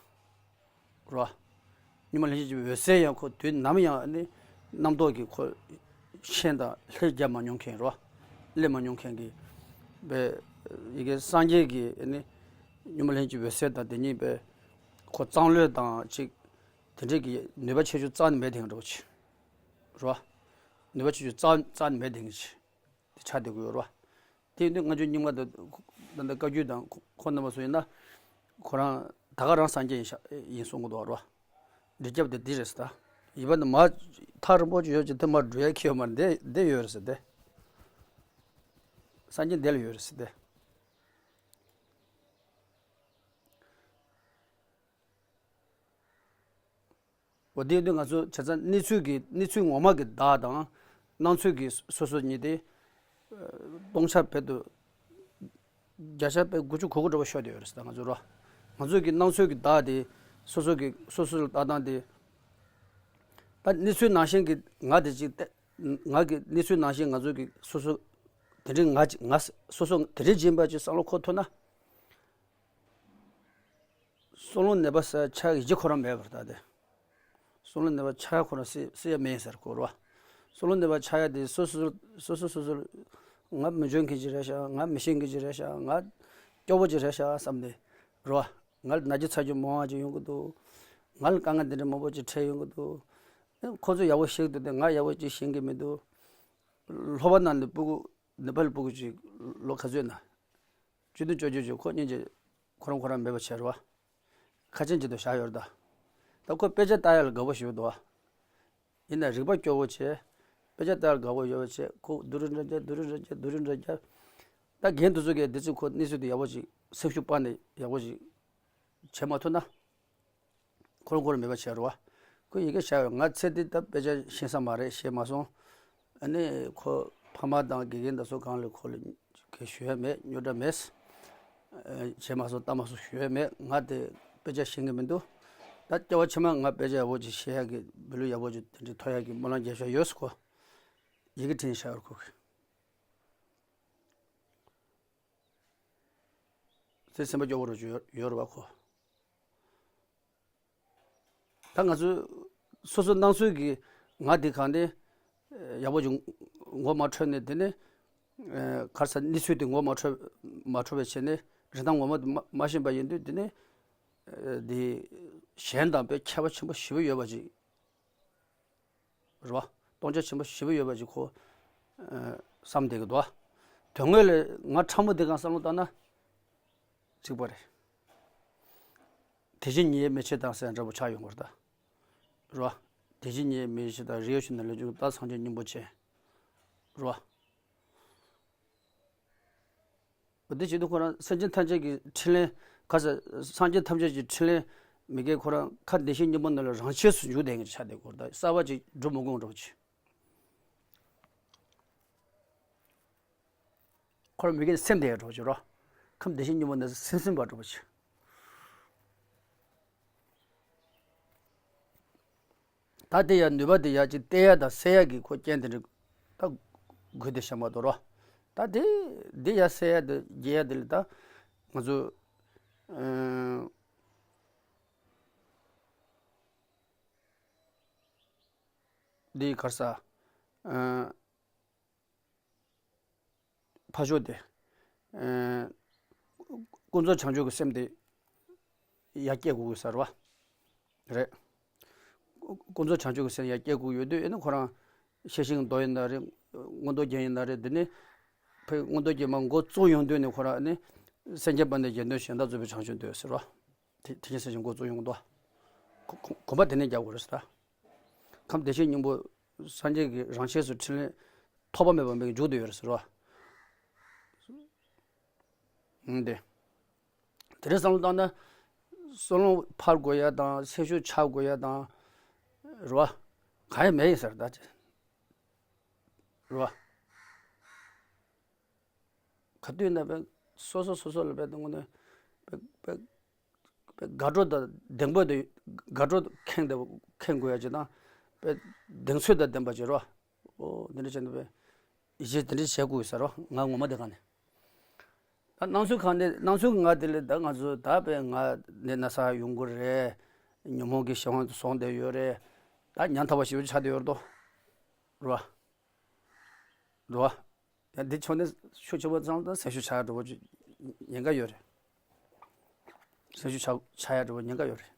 རེད་བ། སྔོན་མ་ལྷན་ཅིག་སྐྱེས་པའི་འོད་གསལ་ཡང་ཁོ་དུས་ནམ་ཡང་ནི་རྣམ་རྟོག་གིས་ཁོ་ཤན་དང་ལྷེ་རྒྱབ་མ་མྱོང་མཁན་རེད་བ། སླེབས་མ་མྱོང་མཁན་གྱི་དཔེ་ཡི་གེ་སངས་རྒྱས་ཀྱི་ནི་སྔོན་མ་ལྷན་ཅིག་སྐྱེས་པའི་འོད་གསལ་དང་དེ་ཉིད་དཔེ་ཁོ་གཙང་ལྷོད་དང་ཅིག་དེ་འདྲས་ཀྱི་ནུས་པ་ཆེ་ཆུང་རྩ་ནས་མེད་དེ་འདྲ་བོ་ཅིག་རེད་བ། ནུས་པ་ཆེ་ཆུང་རྩ་རྩ་ནས་མེད་དེ་འདྲ་ཅིག་དེ་ཆགས་བསྡད་ཀྱི་ཡོད་རེད་བ། དེ་ཡིན་དུས་ལྔ་བཅུ་ཉིན་མ་དང་ད་ལྟ་བཀའ་བརྒྱུད་དང་ཁོ་ཁོ་རྣམ་པ་ཚོ་ཡིན་ན། ཁོ་རང་ད་ག་རང་སངས་རྒྱས་ཡིན་ཤག་ཡིན་གསུང་གི་འདུག་རེད་བ། འདི་སྐྱབས་དེ་འདི་རེད་ཟེར་ད། ཡིན་པ་ནི་མ་ཐག་རིང་པོ་ཅིག་ཡོད་ཅིག་དེ་མ་འགྲོ་ཡ་ཁྱེད་ཡོད་མ་རེད་འདི་འདི་ཡོད་རེད་ཟེར་ཏེ། སངས་རྒྱས་འདི་ལ་ཡོད་རེད་ཟེར་ཏེ། འོ་དེ་དུས་ང་ཚོ་བྱས་ཙང་གནས་ཚུལ་གྱི་གནས་ཚུལ་ངོ་མ་གི་བདག་དང་སྣང་ཚུལ་གྱི་སོ་སོ་གཉིས་དེ། ཨ། སྟོང་ཆ་བོད་དུ་བརྒྱ་ཆ་བོད་དགུ་བཅུ་གོ་དགུ་འདྲ་པོ་ཤོར་བསྡད་ཡོད་རེད་ཟེར་ད་ང་ཚོ་རོ། ང་ཚོ་གི་སྣང་ཚུལ་གྱི་བདག་དེ་སོ་སོ་གི་སོ་སོ་ལ་ལྟ་སྟངས་དེ། ད་གནས་ཚུལ་ནང་བཞིན་གྱི་ང་དེ་ཅིག་བལྟས། ང་གི་གནས་ཚུལ་ནང་བཞིན་ང་ཚོ་གི་སོ་སོ་དེ་འདྲའི་ང་ཅིག་ང་སོ་སོ་དེ་འདྲའི་ཡིན་པ་ཅིག་བསམ་བློ་འཁོར་ཐུབ་ན། གསོ་རླུང་ནད་པ་ཟེར་ཆགས་ཡག་གཞི་ཁོ་རང་མེད་པར་ད་དེ། གསོ་རླུང་ནད་པ་ཆགས་ཡག་ཁོ་རང་སེལ་སེལ་ཡག་མེད་ཟེར་གོ་རེད་བ། གསོ་རླུང་ནད་པ་ཆགས་ཡག་དེ་སོ་སོ་སོ་སོ་སོ་སོ་ང་མི་འཇོན་མཁན་ཅིག་རེད་ཤག་ང་མི་ཤེས་མཁན་ཅིག་རེད་ཤག་ང་སྐྱོ་པོ་ཅིག་རེད་ཤག་བསམ་ནས་རེད་བ། ང་ལ་ན་རྒྱུ་ཚ་རྒྱུ་མང་བ་ཅིག་ཡོང་གི་འདུག་ང་ལ་དཀའ་ངལ་འདི་འདྲ་མང་པོ་ཅིག་འཕྲད་ཡོང་གི་འདུག་ཁོ་ཚོ་ཡག་པོ་ཤེས་ཀྱི་འདུག་ང་ཡག་པོ་ཅིག་ཤེས་ཀྱི་མི་འདུག་ལྷོ་པ་ནང་ནས་སྤུ་གུ་ནེ་པ་ལ་སྤུ་གུ་ཅིག་ལོ་ག་ཚོད་ན། བཅུ་བདུན་བཅོ་བརྒྱད་ཅིག་ཁོ་གཉིས་ཀྱིས་ཁོ་རང་ཁོ་རང་མེད་པ་བྱས་རེད་བ། ཁ་ཆེམས་ཅིག་ཏུ་བཞག་ཡོད་རེད་ད། ད་ཁོ་དཔེ་ཆ་ལྟ་ཡག་ལ་དགའ་པོ་ཞིག་འདུག་བ། ཡིན་ན་རིག་པ་སྐྱོ་བོ་བྱས། དཔེ་ཆ་ལྟ་ཡག་ལ་དགའ་པོ་ཡོད་པ་བྱས་ཁོ་སྡུག་རུ་འགྲོ་རྒྱ་སྡུག་རུ་འགྲོ་རྒྱ་སྡུག་རུ་འགྲོ་རྒྱ། ད་རྒན་དེ་ཚོ་གིས་འདི་ཚོ་ཁོ་གནས་ཚུལ་དེ་ཡག་པོ་ཅིག་སེམས་ཤུགས་སྤར་ནས་ཡག་པོ་ཅིག་བྱེད་མ་ཐུབ་ན། ཁོ་རང་ཁོ་རང་མེད་པ་བྱས་རེད་བ། ཁོས་ཡི་གེ་བཞག་ཡོད། ང་ཚེ་འདི་ད་དཔེ་ཆ་ཤེས་ས་མ་རེད། ཤེས་མ་སོང་། ཨ་ནི་ཁོ་ཕ་མ་དང་དགེ་རྒན་དང་སུ་གང་ལ་ཁོ་ལ་གས་ཞུ་ཡ་མེད། རྙོག་དྲ་མེད། ཨ། བྱས་མ་སོང་ལྟ་མ་སོང་ཞུ་ཡ་མེད། ང་དེ་དཔེ་ཆ་ཤེས་ཀྱི་མི་འདུག་ད་སྐྱེ་བ་ཕྱི་མ་ང་དཔེ་ཆ་ཡག་པོ་ཅིག་ཤེས་ཡག་གི་བོད་ལུགས་ཡག་པོ་ཅིག་དེ་འདྲ་ཐོབ་ཡག་གི་སྨོན་ལམ་རྒྱབ་བཞག་ཡོད་ཟེར་ཁོ། ཡི་གེ་བྲིས་ནས་བཞག་ཡོད་རེད་ཁོ་གིས། དེ་སེམས་པ་སྐྱོ་བོ་རུ་ཡོད་ཡོད་རེད་བ་ཁོ། ད་ང་ཚོས་སོ་སོ་སྣང་ཚུལ་གྱིས་ང་འདི་གང་ནས་ཡག་པོ་ཅིག་ངོ་མ་འཕྲོད་ནས། དེ་ནས་ག་རེ་ཟེར། གནས་ཚུལ་དེ་ངོ་མ་འཕྲོད་མ་འཕྲོད་པའི་ཆ་ནས་རིན་ཐང་ངོ་མ་དེ་མ་མ་ཤེས་པ་ཡིན་དུས། དེ་ནས་འདི་གཞན་དང་དཔེ་ཁྱད་པར་ཆེན་པོ་ཞེ་པོ་ཡོད་པ་ཅིག་རེད་བ། སྟོང་ཆ་ཆེན་པོ་ཞེ་པོ་ཡོད་པ་ཅིག་ཁོ་བསམ་བསྡད་ཀྱི་འདུག་དོན་དངོས་ལ་ང་ཕྲ་མོ་འདི་གང་བསམ་བློ་བཏང་ན་གཅིག་པ་རེད། དེ་བཞིན་ཉིད་མི་ཕྱེད་དང་ཟེར་འདྲ་པོ་ཆགས་ཡོང་གི་རེད་ད། རེད་བ། དེ་བཞིན་ཉིད་མི་ཕྱེད་དང་རིགས་ཡོད་ཕྱིར་ན་ལས་བྱུང་རྟགས་སངས་རྒྱས་སྙིང་པོ་ཆེ། རེད་བ། འདི་བྱེད་དུས་ཁོ་རང་སེམས་ཅན་ཐམས་ཅད་ཀྱི་འཕྲིན་ལས། ག་ས་སངས་རྒྱས་ཐམས་ཅད་ཀྱི་འཕྲིན་ལས་མི་དགེ་ཁོ་རང་ཁམས་བདེ་གཤེགས་སྙིང་པོ་ནང་ལ་རང་ཆས་སུ་འཇུག་བསྡད་མཁན་ཆགས་བསྡད་ཀྱི་རེད་ད། གསར་པ་ཅིག་སྒྲུབ་མི་དགོས་འགྲོ་ཅིག་ཁོ་རང་མི་དགེ་སེམས་བདེ་ཡག་འགྲོ་ཅིག་རོ། ཁམས་བདེ་གཤེགས་སྙིང་པོ་ནང་སེམས་སིམ་པ་འགྲོ་ཅིག་ད་དེ་ཡ་ནུས་པ་དེ་ཡ་ཅིག་སྟེར་ཡ་དང་སེལ་ཡ་གི་ཁོ་རྐྱེན་དེ་འདྲ་ད་དགོས་དེ་བཤད་མ་གཏོགས་རོ། ད་དེ་དེ་ཡ་སེལ་ཡ་དེ་རྒྱས་ཡ་དེ་ལ་ད་ང་ཚོ་ཨ་འདི་ག་རེ་ཟ། ཨ། ཕར་ཕྱོགས་དེ། ཨ། ཀུན་རྫོབ་བྱང་ཆུབ་ཀྱི་སེམས་དེ་ཡར་སྐྱེ་དགོས་ཀྱི་ཟེར་བ། རེད། ཀུན་རྫོབ་བྱང་ཆུབ་ཀྱི་སེམས་ཡར་སྐྱེ་དགོས་ཡོད་དུས། ཨེ་ནི་ཁོ་རང་ཤེར་ཕྱིན་མདོ་ཡིན་ན་རེད། མངོན་རྟོགས་རྒྱན་ཡིན་ན་རེད། འདི་ནི་ཕའི་མངོན་རྟོགས་རྒྱན་མ་འགོ་བཙུགས་ཡོང་དུས་ནས་ཁོ་རང་ནི་སེམས་བསྐྱེད་པ་ནི་གཞན་དོན་གཞན་དག་རྫོགས་པའི་བྱང་ཆུབ་འདོད་ཟེར་བ། དེ་དེ་བཞིན་སེམས་བསྐྱེད་འགོ་བཙུགས་ཡོང་གི་འདུག་གོ་གོ་གོམ་པ་དེ་ནས་རྒྱག་དགོས་རེད་ཟེར་ད། ཁམས་བདེ་གཤེགས་སྙིང་པོ་སངས་རྒྱས་ཀྱི་རང་ཆས་སུ་འཕྲིན་ལས་ཐོགས་པ་མེད་པ་མིག་འཇུག་ཏུ་ཡོད་རེད་ཟེར་བ། འདི། དེ་རིང་བསམ་བློ་བཏང་ན། བསམ་བློ་འཕར་དགོས་ཡ་དང་སེམས་ཤུགས་ཆག་དགོས་ཡ་དང་། རེད་བ། གང་ཡང་མེད་ཡིན་ཟེར་ད་ཅི། རེད་བ། ག་དུས་ན་བས་སོ་སོ་སོ་སོ་ལ་བས་དང་ནས་བས་བས་བས་དགའ་སྤྲོ་དང་ལྡན་པ་དེ། དགའ་སྤྲོ་ཁེངས་དེ་ཁེངས་དགོས་ཡ་ཅིག་དང་། བས་གདེང་ཚོད་དང་ལྡན་པ་ཅིག་རེད་བ། ཨོ་འདི་འདྲ་བྱས་ན་བས་ཡིད་ཆེས་དེ་འདྲ་བྱེད་དགོས་ཟེར་བ། ང་ངོ་མ་དེ་ག་ནས། ད་སྣང་ཚུལ་གང་ནས་སྣང་ཚུལ་ང་དེ་ལས་ད་ང་ཚོ་ད་བས་ང་ནས་ན་ཚ་ཡོང་གི་རེད། ཉོན་མོངས་ཀྱི་གཞན་དབང་དུ་སོང་བསྡད་ཡོད་རེད། ད་ཉམ་ཐག་པ་ཞེ་པོ་ཆགས་བསྡད་ཡོད་རེད་དོ། རེད་བ། འགྲོ་བ། ཡང་འདི་ཕྱོགས་ནས་ཤུགས་ཆེ་བོ་ཚང་དང་སེམས་ཤུགས་ཆག་ཡ་འགྲོ་བ་ཉེན་ཁ་ཡོད་རེད། སེམས་ཤུགས་ཆག་ཆག་ཡ་འགྲོ་བ་ཉེན་ཁ་ཡོད་རེད།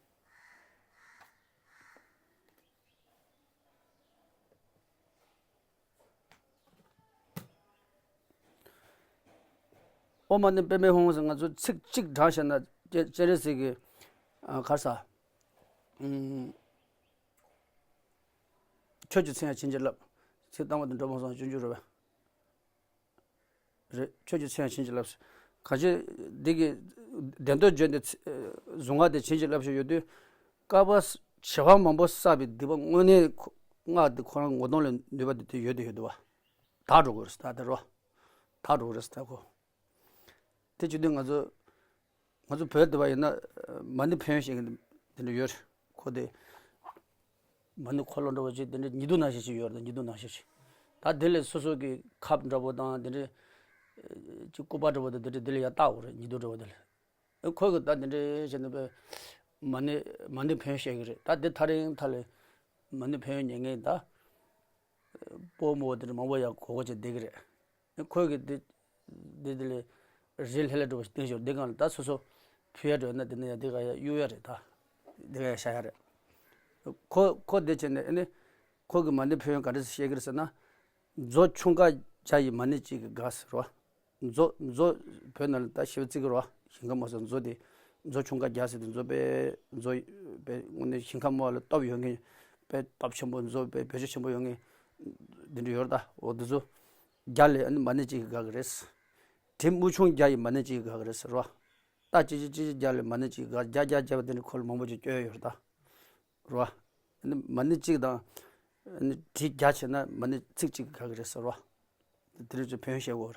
ཨོཾ་མ་ཎི་པདྨེ་ཧཱུྃ་ཟེར་ང་ཚོ་ཚིག་གཅིག་བགྲངས་བཤད་ན། སྤྱན་སྤྱན་རས་གཟིགས་ཀྱི་ཨ་ག་རེ་ཟ། ཨུམ། ཆོས་ཀྱི་མཚན་ཡང་བྱིན་གྱིས་བརླབས། ཚིག་དང་པོ་དེ་འགྲོ་མ་སོང་སྤྱོད་འཇུག་རེད་པས། རེད། ཆོས་ཀྱི་མཚན་ཡང་བྱིན་གྱིས་བརླབས་ཟེར། གང་ཅི། འདི་གི་བདེན་དོན་བརྗོད་འདི་ཚེ་གཟུངས་སྔགས་དེ་བྱིན་གྱིས་བརླབས་ཤིག་ཡོད་དུས། བསྐལ་པ་བྱེ་བ་མང་པོ་བསགས་པའི་སྡིག་པ་དངོས་གནས་ཁོ་སྔགས་འདི་ཁོ་རང་ངོ་གདོང་ལ་ནུས་པ་འདི་དེ་ཡོད་དེ་ཡོད་དུ་བ། དག་འགྲོ་དགོས་རེད་ཟེར་ད་དེ་རོ། དག་འགྲོ་དགོས་རེད་ཟེར་ད་ཁོ། དེ་བྱེད་དུས་ང་ཚོ། ང་ཚོ་བོད་དུ་བ་ཡིན་ན། མ་ཎི་ཕན་ཡོན་ཞིག་དེ་འདྲ་ཡོད་རེད་ཁོ་དེ། མ་ཎི་འཁོར་ལོ་འདྲ་བོ་ཅིག་དེ་འདྲ་ཉི་གདུགས་ནང་བཞིན་ཞིག་ཡོད་རེད། ཉི་གདུགས་ནང་བཞིན་ཞིག་ད་དེ་ལས་སོ་སོ་གི་ཁབ་འདྲ་བོ་དང་དེ་འདྲ། ཅིག་སྐུད་པ་འདྲ་བོ་དང་དེ་འདྲ་དེ་ལ་ཡར་བཏགས་དགོས་རེད། ཉི་གདུགས་འདྲ་བོ་དེ་ལ། ཁོ་གི་ད་དེ་འདྲ་བྱས་ནས་པས། མ་ཎི་མ་ཎི་ཕན་ཡོན་བཤད་ཀྱི་རེད། ད་འདི་ཐག་རིང་ཐག་ལ་མ་ཎི་ཕན་ཡོན་ཉན་མཁན་ད་སྤོ་བོ་མོ་བོ་དེ་འདྲ་མང་པོ་ཡང་གོ་གོ་བྱས་བསྡད་ཀྱི་རེད། ཁོས་གི་འདི་འདི་འདི་ལས་རི་ལྷ་ལ་འགྲོ་བ་ཞིག་བསྟན་ཞོར་འདི་གང་ལ་ད་སོ་སོ་ཕུལ་ཡ་འགྲོ་ན་འདི་ན་ཡ་འདི་ག་ཡ་གཡུག་ཡ་རེད། ད་འདི་ག་ཡ་བཞག་ཡ་རེད། ཁོ་ཁོ་འདི་བྱས་ནས་ཨ་ནི་ཁོ་གི་མ་ཎི་ཕན་ཡོན་ག་འདྲ་བཤད་ཀྱི་རེད་ཟེར་ན། མཛོ་ཆུང་ཀ་བརྒྱ་ཡི་མ་ཎི་གཅིག་གིས་དགའ་ཟེར་བ། མཛོ་མཛོ་བོད་ནང་ལ་ད་ཞེ་པོ་བརྩི་གི་རེད་བ། ཞིང་ཁ་མ་སོགས་མཛོ་དེ་མཛོ་ཆུང་ཀ་བརྒྱ་ཟེར་དུས་མཛོ་དཔེ་མཛོ་དཔེ་དངོས་གནས་ཞིང་ཁ་མ་ལ་སྟོབས་ཡོད་མཁན་དཔེ་སྟོབས་ཆེན་པོ་མཛོ་དཔེ་བེད་སྤྱོད་ཆེན་པོ་ཡོད་མཁན་འདི་འདྲ་ཡོད་རེད། ད་འོ་འདི་ཚོ་བརྒྱ་ལས་ཨ་ནི་མ་ཎི་གཅིག་གིས་དགའ་གི་རེད། གྲི་དམུ་ཆུང་བརྒྱ་ཡི་མ་ཎི་གཅིག་གིས་དགའ་གི་རེད་ཟེར་བ། རྟ་གཅིག་གཅིག་གཅིག་བརྒྱ་ལས་མ་ཎི་གཅིག་གིས་དགའ། བརྒྱ་བརྒྱ་བརྒྱ་པ་དེ་འདྲ་ཁོ་ལ་མང་པོ་ཅིག་སྐྱོན་ཡོད་རེད་ད། རེད་བ། ཨ་ནི་མ་ཎི་གཅིག་དང་། ཨ་ནི་གྲི་བརྒྱ་བྱས་ན་མ་ཎི་ཚིག་གཅིག་གིས་དགའ་གི་རེད་ཟེར་བ། དེ་རིགས་ཀྱི་ཕན་ཡོན་བཤད་དགོས་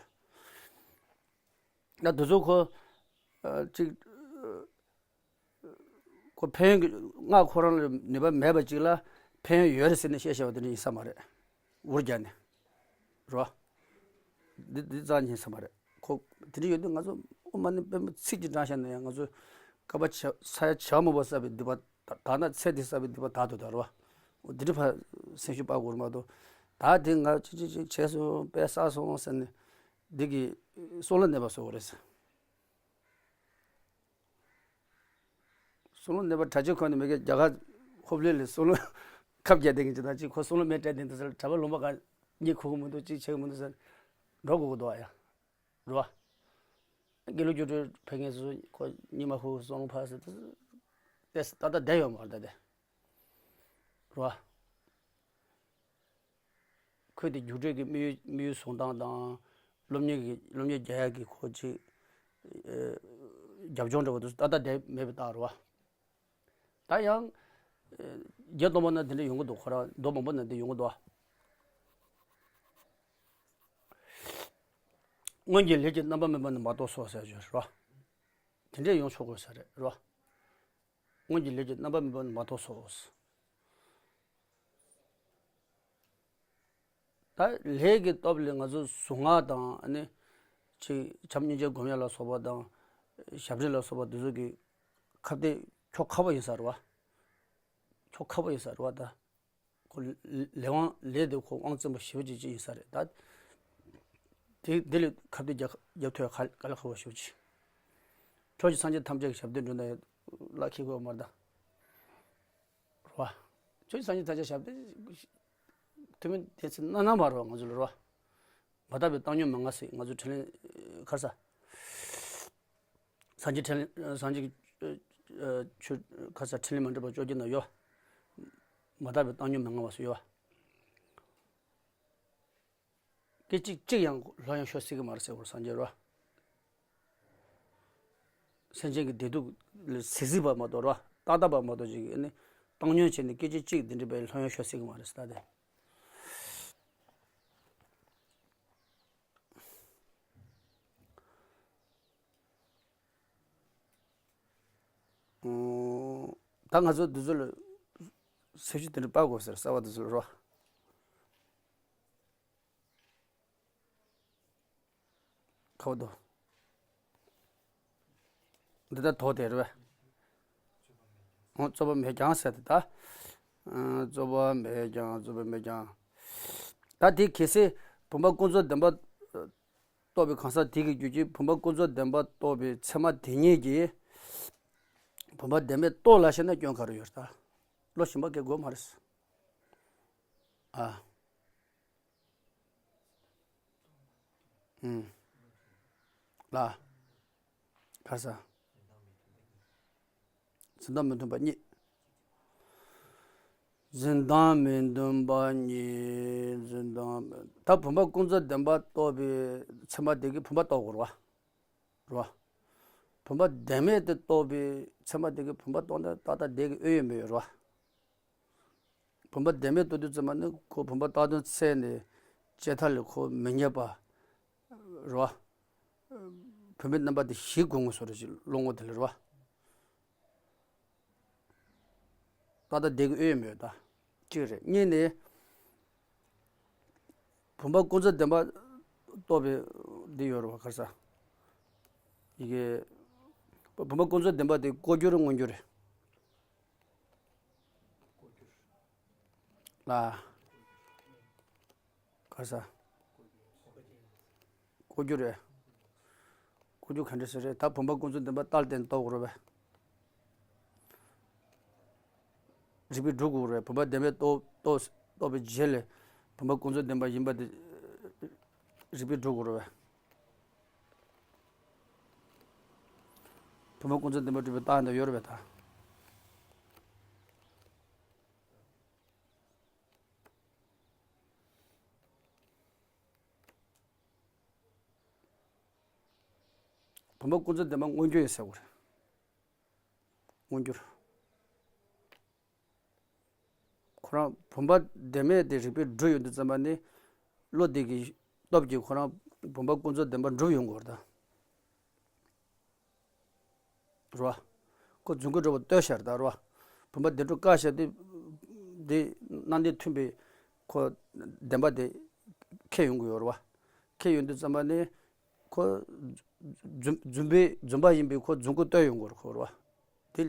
རེད། ད་དེ་ཚོ་ཁོ། ཨ་གཅིག་ཁོ་ཕན་ཡོན་གྱི་སྔགས་ཁོ་རང་ལ་ནུས་པ་མེད་པ་ཅིག་ལ་ཕན་ཡོན་ཡོད་རེད་ཟེར་ནས་བཤད་བཤད་པ་དེ་འདྲ་ཡིན་ས་མ་རེད། འུར་རྒྱག་ནས། རེད་བ། འདི་འདི་རྩ་ཉིན་ས་མ་རེད། ཁོ་དེ་འདྲ་ཡོད་དུས་ང་ཚོ་ཨོཾ་མ་ཎི་པདྨེ་ཚིག་གཅིག་བགྲངས་བཞག་ན་ཡང་ང་ཚོ་སྐལ་པ་བྱ་ས་ཡ་བྱེ་བ་མང་པོ་བསགས་པའི་སྡིག་པ་དག་ན་ཚེ་འདི་བསགས་པའི་སྡིག་པ་དག་ཏུ་དར་བ། འོ་འདི་འདྲ་ཕར་སེམས་ཤུགས་སྤར་དགོས་རེད་མ་གཏོགས། ད་དེ་ང་ཅི་ཅི་ཅི་བྱས་སོང་དཔེ་བསགས་སོང་ཟེར་ནས་འདི་གི་བསམ་བློ་གནས་པ་བཟོ་དགོས་རེད་ཟེར། བསམ་བློ་གནས་པ་གྲྭ་ཆས་གོན་ནས་མི་སྒེར་རྒྱ་གར་ཧོབ་ལེ་ལེ་བསམ་བློ་ཁབ་རྒྱག་བསྡད་མཁན་ཅིག་དང་གཅིག་ཁོ་བསམ་བློ་མེད་སྤྲད་བསྡད་འདུག་ཟེར། གྲྭ་པ་ལུང་པ་གང་གཉིད་ཁུག་གི་མི་འདུག་གཅིག་བྱེད་ཀྱི་མི་འདུག་ཟེར་འགྲོ་དགོས་ཀྱི་འདུག་ཨ་ཡ། རེད་བ། དགེ་ལུགས་རྒྱུགས་སྤྲོད་ཕེབས་མཁན་ཚོ་ཁོ་གཉིད་མ་ཁུག་བསམ་བློ་ཕར་ཟེར་ཏེ་ཏག་ཏག་བསྡད་ཡོད་མ་རེད་ད་དེ། རེད་བ། ཁོས་དེ་རྒྱུགས་སྤྲོད་ཀྱི་དམིགས་ཡུལ་དམིགས་ཡུལ་བཟུང་སྟངས་དང་། སློབ་གཉེར་གྱི་སློབ་གཉེར་རྒྱག་ཡག་གི་ཁོ་ཅིག་ཨེ་རྒྱབ་ལྗོངས་འདྲ་བོ་དེ་ཚོ་ཏག་ཏག་བསྡད་མེད་པའི་རྟགས་རེད་བ། ད་ཡང་ཨེ་བརྒྱད་སྟོང་པ་ན་དེ་འདྲ་ཡོང་གི་འདུག་ཁོ་རང་མདོ་མང་པོ་ན་དེ་ཡོང་གི་འདུག་སྔོན་གྱི་ལས་ཀྱི་རྣམ་པ་སྨིན་པ་ནི་མ་གཏོགས་སོ་ཟེར་རྒྱུ་རེད་བ། དེ་འདྲས་ཡོང་ཆོག་དགོས་ས་རེད་རེད་བ། སྔོན་གྱི་ལས་ཀྱི་རྣམ་པ་སྨིན་པ་ནི་མ་གཏོགས་སོ། ད་ལས་ཀྱི་སྟོབས་ལས་ང་ཚོ་གཟུངས་སྔགས་དང་ཨ་ནི་ཅིག་བྱམས་སྙིང་རྗེ་སྒོམ་ཡ་ལ་སོགས་པ་དང་ཞབས་འདྲེན་ལ་སོགས་པ་འདི་ཚོ་གི་ཁ་གཏད་ཁྱོག་ཁ་པོ་ཡིན་ས་རེད་བ། ཁྱོག་ཁ་པོ་ཡིན་ས་རེད་བ་ད། ཁོ་ལས་དབང་ལས་དེ་ཁོ་དབང་བཙན་པོ་ཞེ་པོ་ཅིག་ཅིག་ཡིན་ས་རེད་ད། དེ་དེ་ལས་ཁ་གཏད་རྒྱག་རྒྱག་ཐུབ་ཡ་དཀའ་ལས་ཁག་པོ་ཞེ་པོ་ཅིག་ཕྱོགས་ཀྱི་སངས་རྒྱས་ཐམས་ཅད་ཀྱི་ཞབས་བརྟན་འགྲོ་ན་ཡང་ལག་ཁེལ་དགོས་མ་རེད་ད། རེད་བ། ཁྱོད་སངས་རྒྱས་ཐམས་ཅད་ཞབས་བརྟན་ཐུན་མིན་བསྟན་ཚིག་སྣ་ནམ་མ་རེད་བ་ང་ཚོ་ལ་རེད་བ། མ་དག་པའི་བཏང་སྙོམས་མན་ངག་ཟེར་ང་ཚོ་འཕྲིན་ལས་ཁར་ས། སངས་རྒྱས་འཕྲིན་ལས་སངས་རྒྱས་ཀྱི་ཆོས་ཁར་ས་འཕྲིན་ལས་མ་འགྲིག་པ་བཅོ་བརྒྱད་ན་ཡོད། མ་དག་པའི་བཏང་སྙོམས་མན་ངག་བ་སུ་ཡོད་བ། སྐད་ཅིག་གཅིག་ཡང་ལྷོད་ཡངས་ཤོར་སྲིད་ཀྱི་མ་རེད་ཟེར་བར་སངས་རྒྱས་རོ། སེམས་ཅན་གྱི་བདེ་སྡུག་ལ་གཟིགས་གཟིགས་པ་མ་གཏོགས་རོ། ཏག་ཏག་པ་མ་གཏོགས་ཅིག་ཨ་ནི་བཏང་སྙོམས་བྱས་ནས་སྐད་ཅིག་གཅིག་འདི་འདྲ་བའི་ལྷོད་ཡངས་ཤོར་སྲིད་ཀྱི་མ་རེད་ཟེར་ད་དེ། ད་ང་ཚོ་འདི་ཚོ་ལ་སེམས་ཤུགས་དེ་འདྲ་སྤར་དགོས་ཟེར་གསར་བ་འདི་ཚོ་ལ་རོ། ཁ་བ་དོ། འདི་ལྟར་དོ་དེ་རེད་བས། འོ་རྩོད་པ་མེད་ཀྱང་ཟེར་ཏེ་ད། ཨ་རྩོད་པ་མེད་ཀྱང་རྩོད་པ་མེད་ཀྱང་། ད་དེ་གལ་སྲིད་བུམ་པ་ཀུན་རྫོབ་བདེན་པ་རྟོགས་པའི་གང་ཟག་དེ་གི་རྒྱུད་ཀྱི་བུམ་པ་ཀུན་རྫོབ་བདེན་པ་རྟོགས་པའི་ཚད་མ་དེ་ཉིད་ཀྱིས་བུམ་པ་བདེན་མེད་རྟོགས་ལ་ཤེས་ན་སྐྱོན་ག་རེ་ཡོད་ད། བློ་ཞིམ་པ་སྐྱེ་དགོས་མ་རེད། ཨ། ཨུམ། ལ། ག་ས། འཛིན་སྟངས་མི་མཐུན་པ་གཉིས། འཛིན་སྟངས་མི་མཐུན་པ་གཉིས། འཛིན་སྟངས་མི་ད་བུམ་པ་ཀུན་རྫོབ་བདེན་པ་རྟོགས་པའི་ཚད་མ་དེ་གིས་བུམ་པ་རྟོགས་དགོས་རེད་བ། རེད་བ། བུམ་པ་བདེན་མེད་དེ་རྟོགས་པའི་ཚད་མ་དེ་གིས་བུམ་པ་རྟོགས་ན་ཏག་ཏག་བདེ་གི་ཨེ་ཡོད་མེད་ཡོད་རེད་བ། བུམ་པ་བདེན་མེད་རྟོགས་དུས་ཙམ་པ་ནི་ཁོ་བུམ་པ་རྟག་དོན་ཚད་ནས་ལྕེ་ཐག་ལས་ཁོ་མི་རྙེད་པ་རེད་བ། བུམ་པའི་རྣམ་པ་དེ་ཞིག་དགོས་ངོ་སོ་རེ་ཞིག་བློ་ངོ་དེ་ལ་རེད་བ། ཏག་ཏག་བདེ་གི་ཨེ་ཡོད་མེད་ད། གཅིག་རེད། གཉིས་ནི། བུམ་པ་ཀུན་རྫོབ་བདེན་པ་རྟོགས་པའི་འདི་ཡོད་རེད་བ་ག་རེ་ཟ། ཡི་གེ་བུམ་པ་ཀུན་རྫོབ་བདེན་པ་དེ་ལྐོག་གྱུར་མངོན་གྱུར་རེད། ལ། ག་ས། བསྐོར་རྒྱུ་རེད། བསྐོར་རྒྱུ་ག་འདྲ་ཟེར་རེད། ད་བུམ་པ་ཀུན་རྫོབ་བདེན་པ་རྟགས་ལྡན་རྟོགས་དགོས་རེད་པས། རིགས་པས་སྒྲུབ་དགོས་རེད། བུམ་པ་བདེན་པས་རྟོགས་རྟོགས་རྟོགས་པའི་རྗེས་ལ་བུམ་པ་ཀུན་རྫོབ་བདེན་པ་ཡིན་པ་དེ་རིགས་པས་སྒྲུབ་དགོས་རེད་པས། བུམ་པ་ཀུན་རྫོབ་བདེན་པ་སྒྲུབ་པའི་རྟགས་འདི་ཡོད་རེད་པས་ད། བུམ་པ་ཀུན་རྫོབ་བདེན་པ་མངོན་གྱུར་ཡིན་ཟེར་བ་རེད། མངོན་གྱུར། ཁོ་རང་བུམ་པ་བདེན་མེད་དེ་རིགས་པས་སྒྲུབ་ཡོང་དུས་ཙམ་པ་ནི། བློ་དེ་གི་སྟོབས་ཀྱིས་ཁོ་རང་བུམ་པ་ཀུན་རྫོབ་བདེན་པ་འགྲུབ་ཡོང་གི་ཡོད་རེད་ད། རེད་བ། ཁོ་རྫུན་རྐུན་སྒྲུབ་པ་ལྟོས་ཤར་ད་རེད་བ། བུམ་པ་བདེན་གྲུབ་བཀག་ཤར་དེ། དེ་རྣམ་བདེན་མཐུན་པའི་ཁོ་བདེན་པ་དེ་ཁེལ་ཡོང་གི་ཡོད་རེད་བ། ཁེལ་ཡོང་དུས་ཙམ་པ་ནི། ཁོ་རྫུན་རྫུན་པའི་རྫུན་པ་ཡིན་པའི་ཁོ་རྫུན་རྐུན་ལྟོས་ཡོང་གི་ཡོད་རེད་ཁོ་རེད་བ། དེ་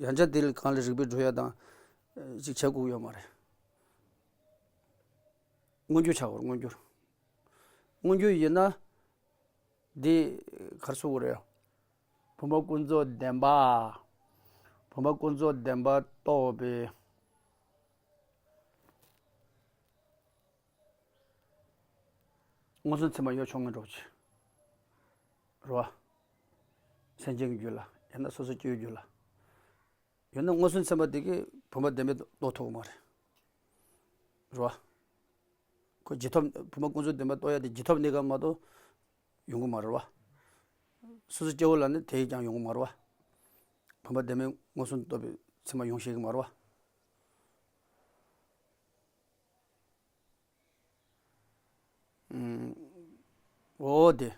ཡང་བསྐྱར་དེ་ལ་གང་ལ་རིགས་པས་སྒྲུབ་ཡ་དང་ཅིག་བྱེད་དགོས་ཡོད་མ་རེད། མངོན་གྱུར་ཆགས་དགོས་རེད། མངོན་གྱུར། མངོན་གྱུར་ཡིན་ན། འདི་ག་རེ་ཟེར་དགོས་རེད། བུམ་པ་ཀུན་རྫོབ་བདེན་པ། བུམ་པ་ཀུན་རྫོབ་བདེན་པ་རྟོགས་པའི་མངོན་སུམ་ཚད་མ་ཡོད་ཆོག་མཁན་འདྲ་པོ་ཅིག་རེད་བ། སེམས་ཅན་གྱི་རྒྱུད་ལ་ཡང་ན་སོ་སོ་སྐྱེ་བོའི་རྒྱུད་ལ། ཡང་ན་མངོན་སུམ་ཚད་མ་དེ་གིས་བུམ་པ་བདེན་པས་རྟོགས་ཐུབ་ཀྱི་མ་རེད། རེད་བ། ཁོ་རྗེས་ཐོབ་བུམ་པ་ཀུན་རྫོབ་བདེན་པ་རྟོགས་ཡ་དེ་རྗེས་ཐོབ་གནས་སྐབས་མ་གཏོགས་ཡོང་གི་མ་རེད་བ། སོ་སོ་སྐྱེ་བོ་ལ་ནི་དེ་ཡིས་ཀྱང་ཡོང་གི་མ་རེད་བ། བུམ་པ་བདེན་མེད་མངོན་སུམ་རྟོགས་པའི་ཚད་མ་ཡོང་ཤེས་ཀྱི་མ་རེད་བ། ཨུམ། འོ་དེ།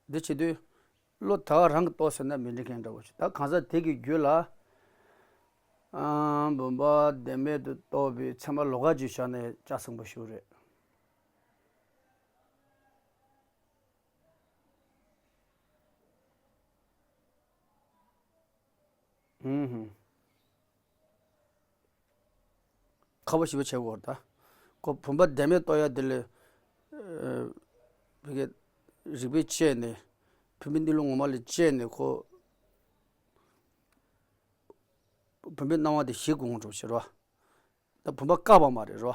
འདི་བྱེད་དུས། བློ་ད་ག་རང་གིས་རྟོགས་ཟེར་ན་མི་འགྲིག་མཁན་འདྲ་བོ་ཞིག་ད་གང་ཟག་དེ་གི་རྒྱུད་ལ། ཨ། བུམ་པ་བདེན་མེད་དུ་རྟོགས་པའི་ཚད་མ་ལོགས་ཀ་ཅིག་བཞག་ན་ཆ་ཚང་པོ་ཞིག་རེད། ཧུམ་ཧུམ། ཁག་པོ་ཞེ་པོ་བྱེད་དགོས་རེད་ད། ཁོ་བུམ་པ་བདེན་མེད་རྟོགས་ཡ་དེ་ལ། ཨ། བི་གའི་རིགས་པས་དཔྱད་ནས། བུམ་པའི་གནས་ལུགས་ངོ་མ་ལ་དཔྱད་ནས་ཁོ། བུམ་པའི་སྣང་བ་དེ་ཞིག་དགོས་ངོ་འགྲོ་ཕྱིར་རོ། ད་བུམ་པ་བཀག་པ་མ་རེད་རོ།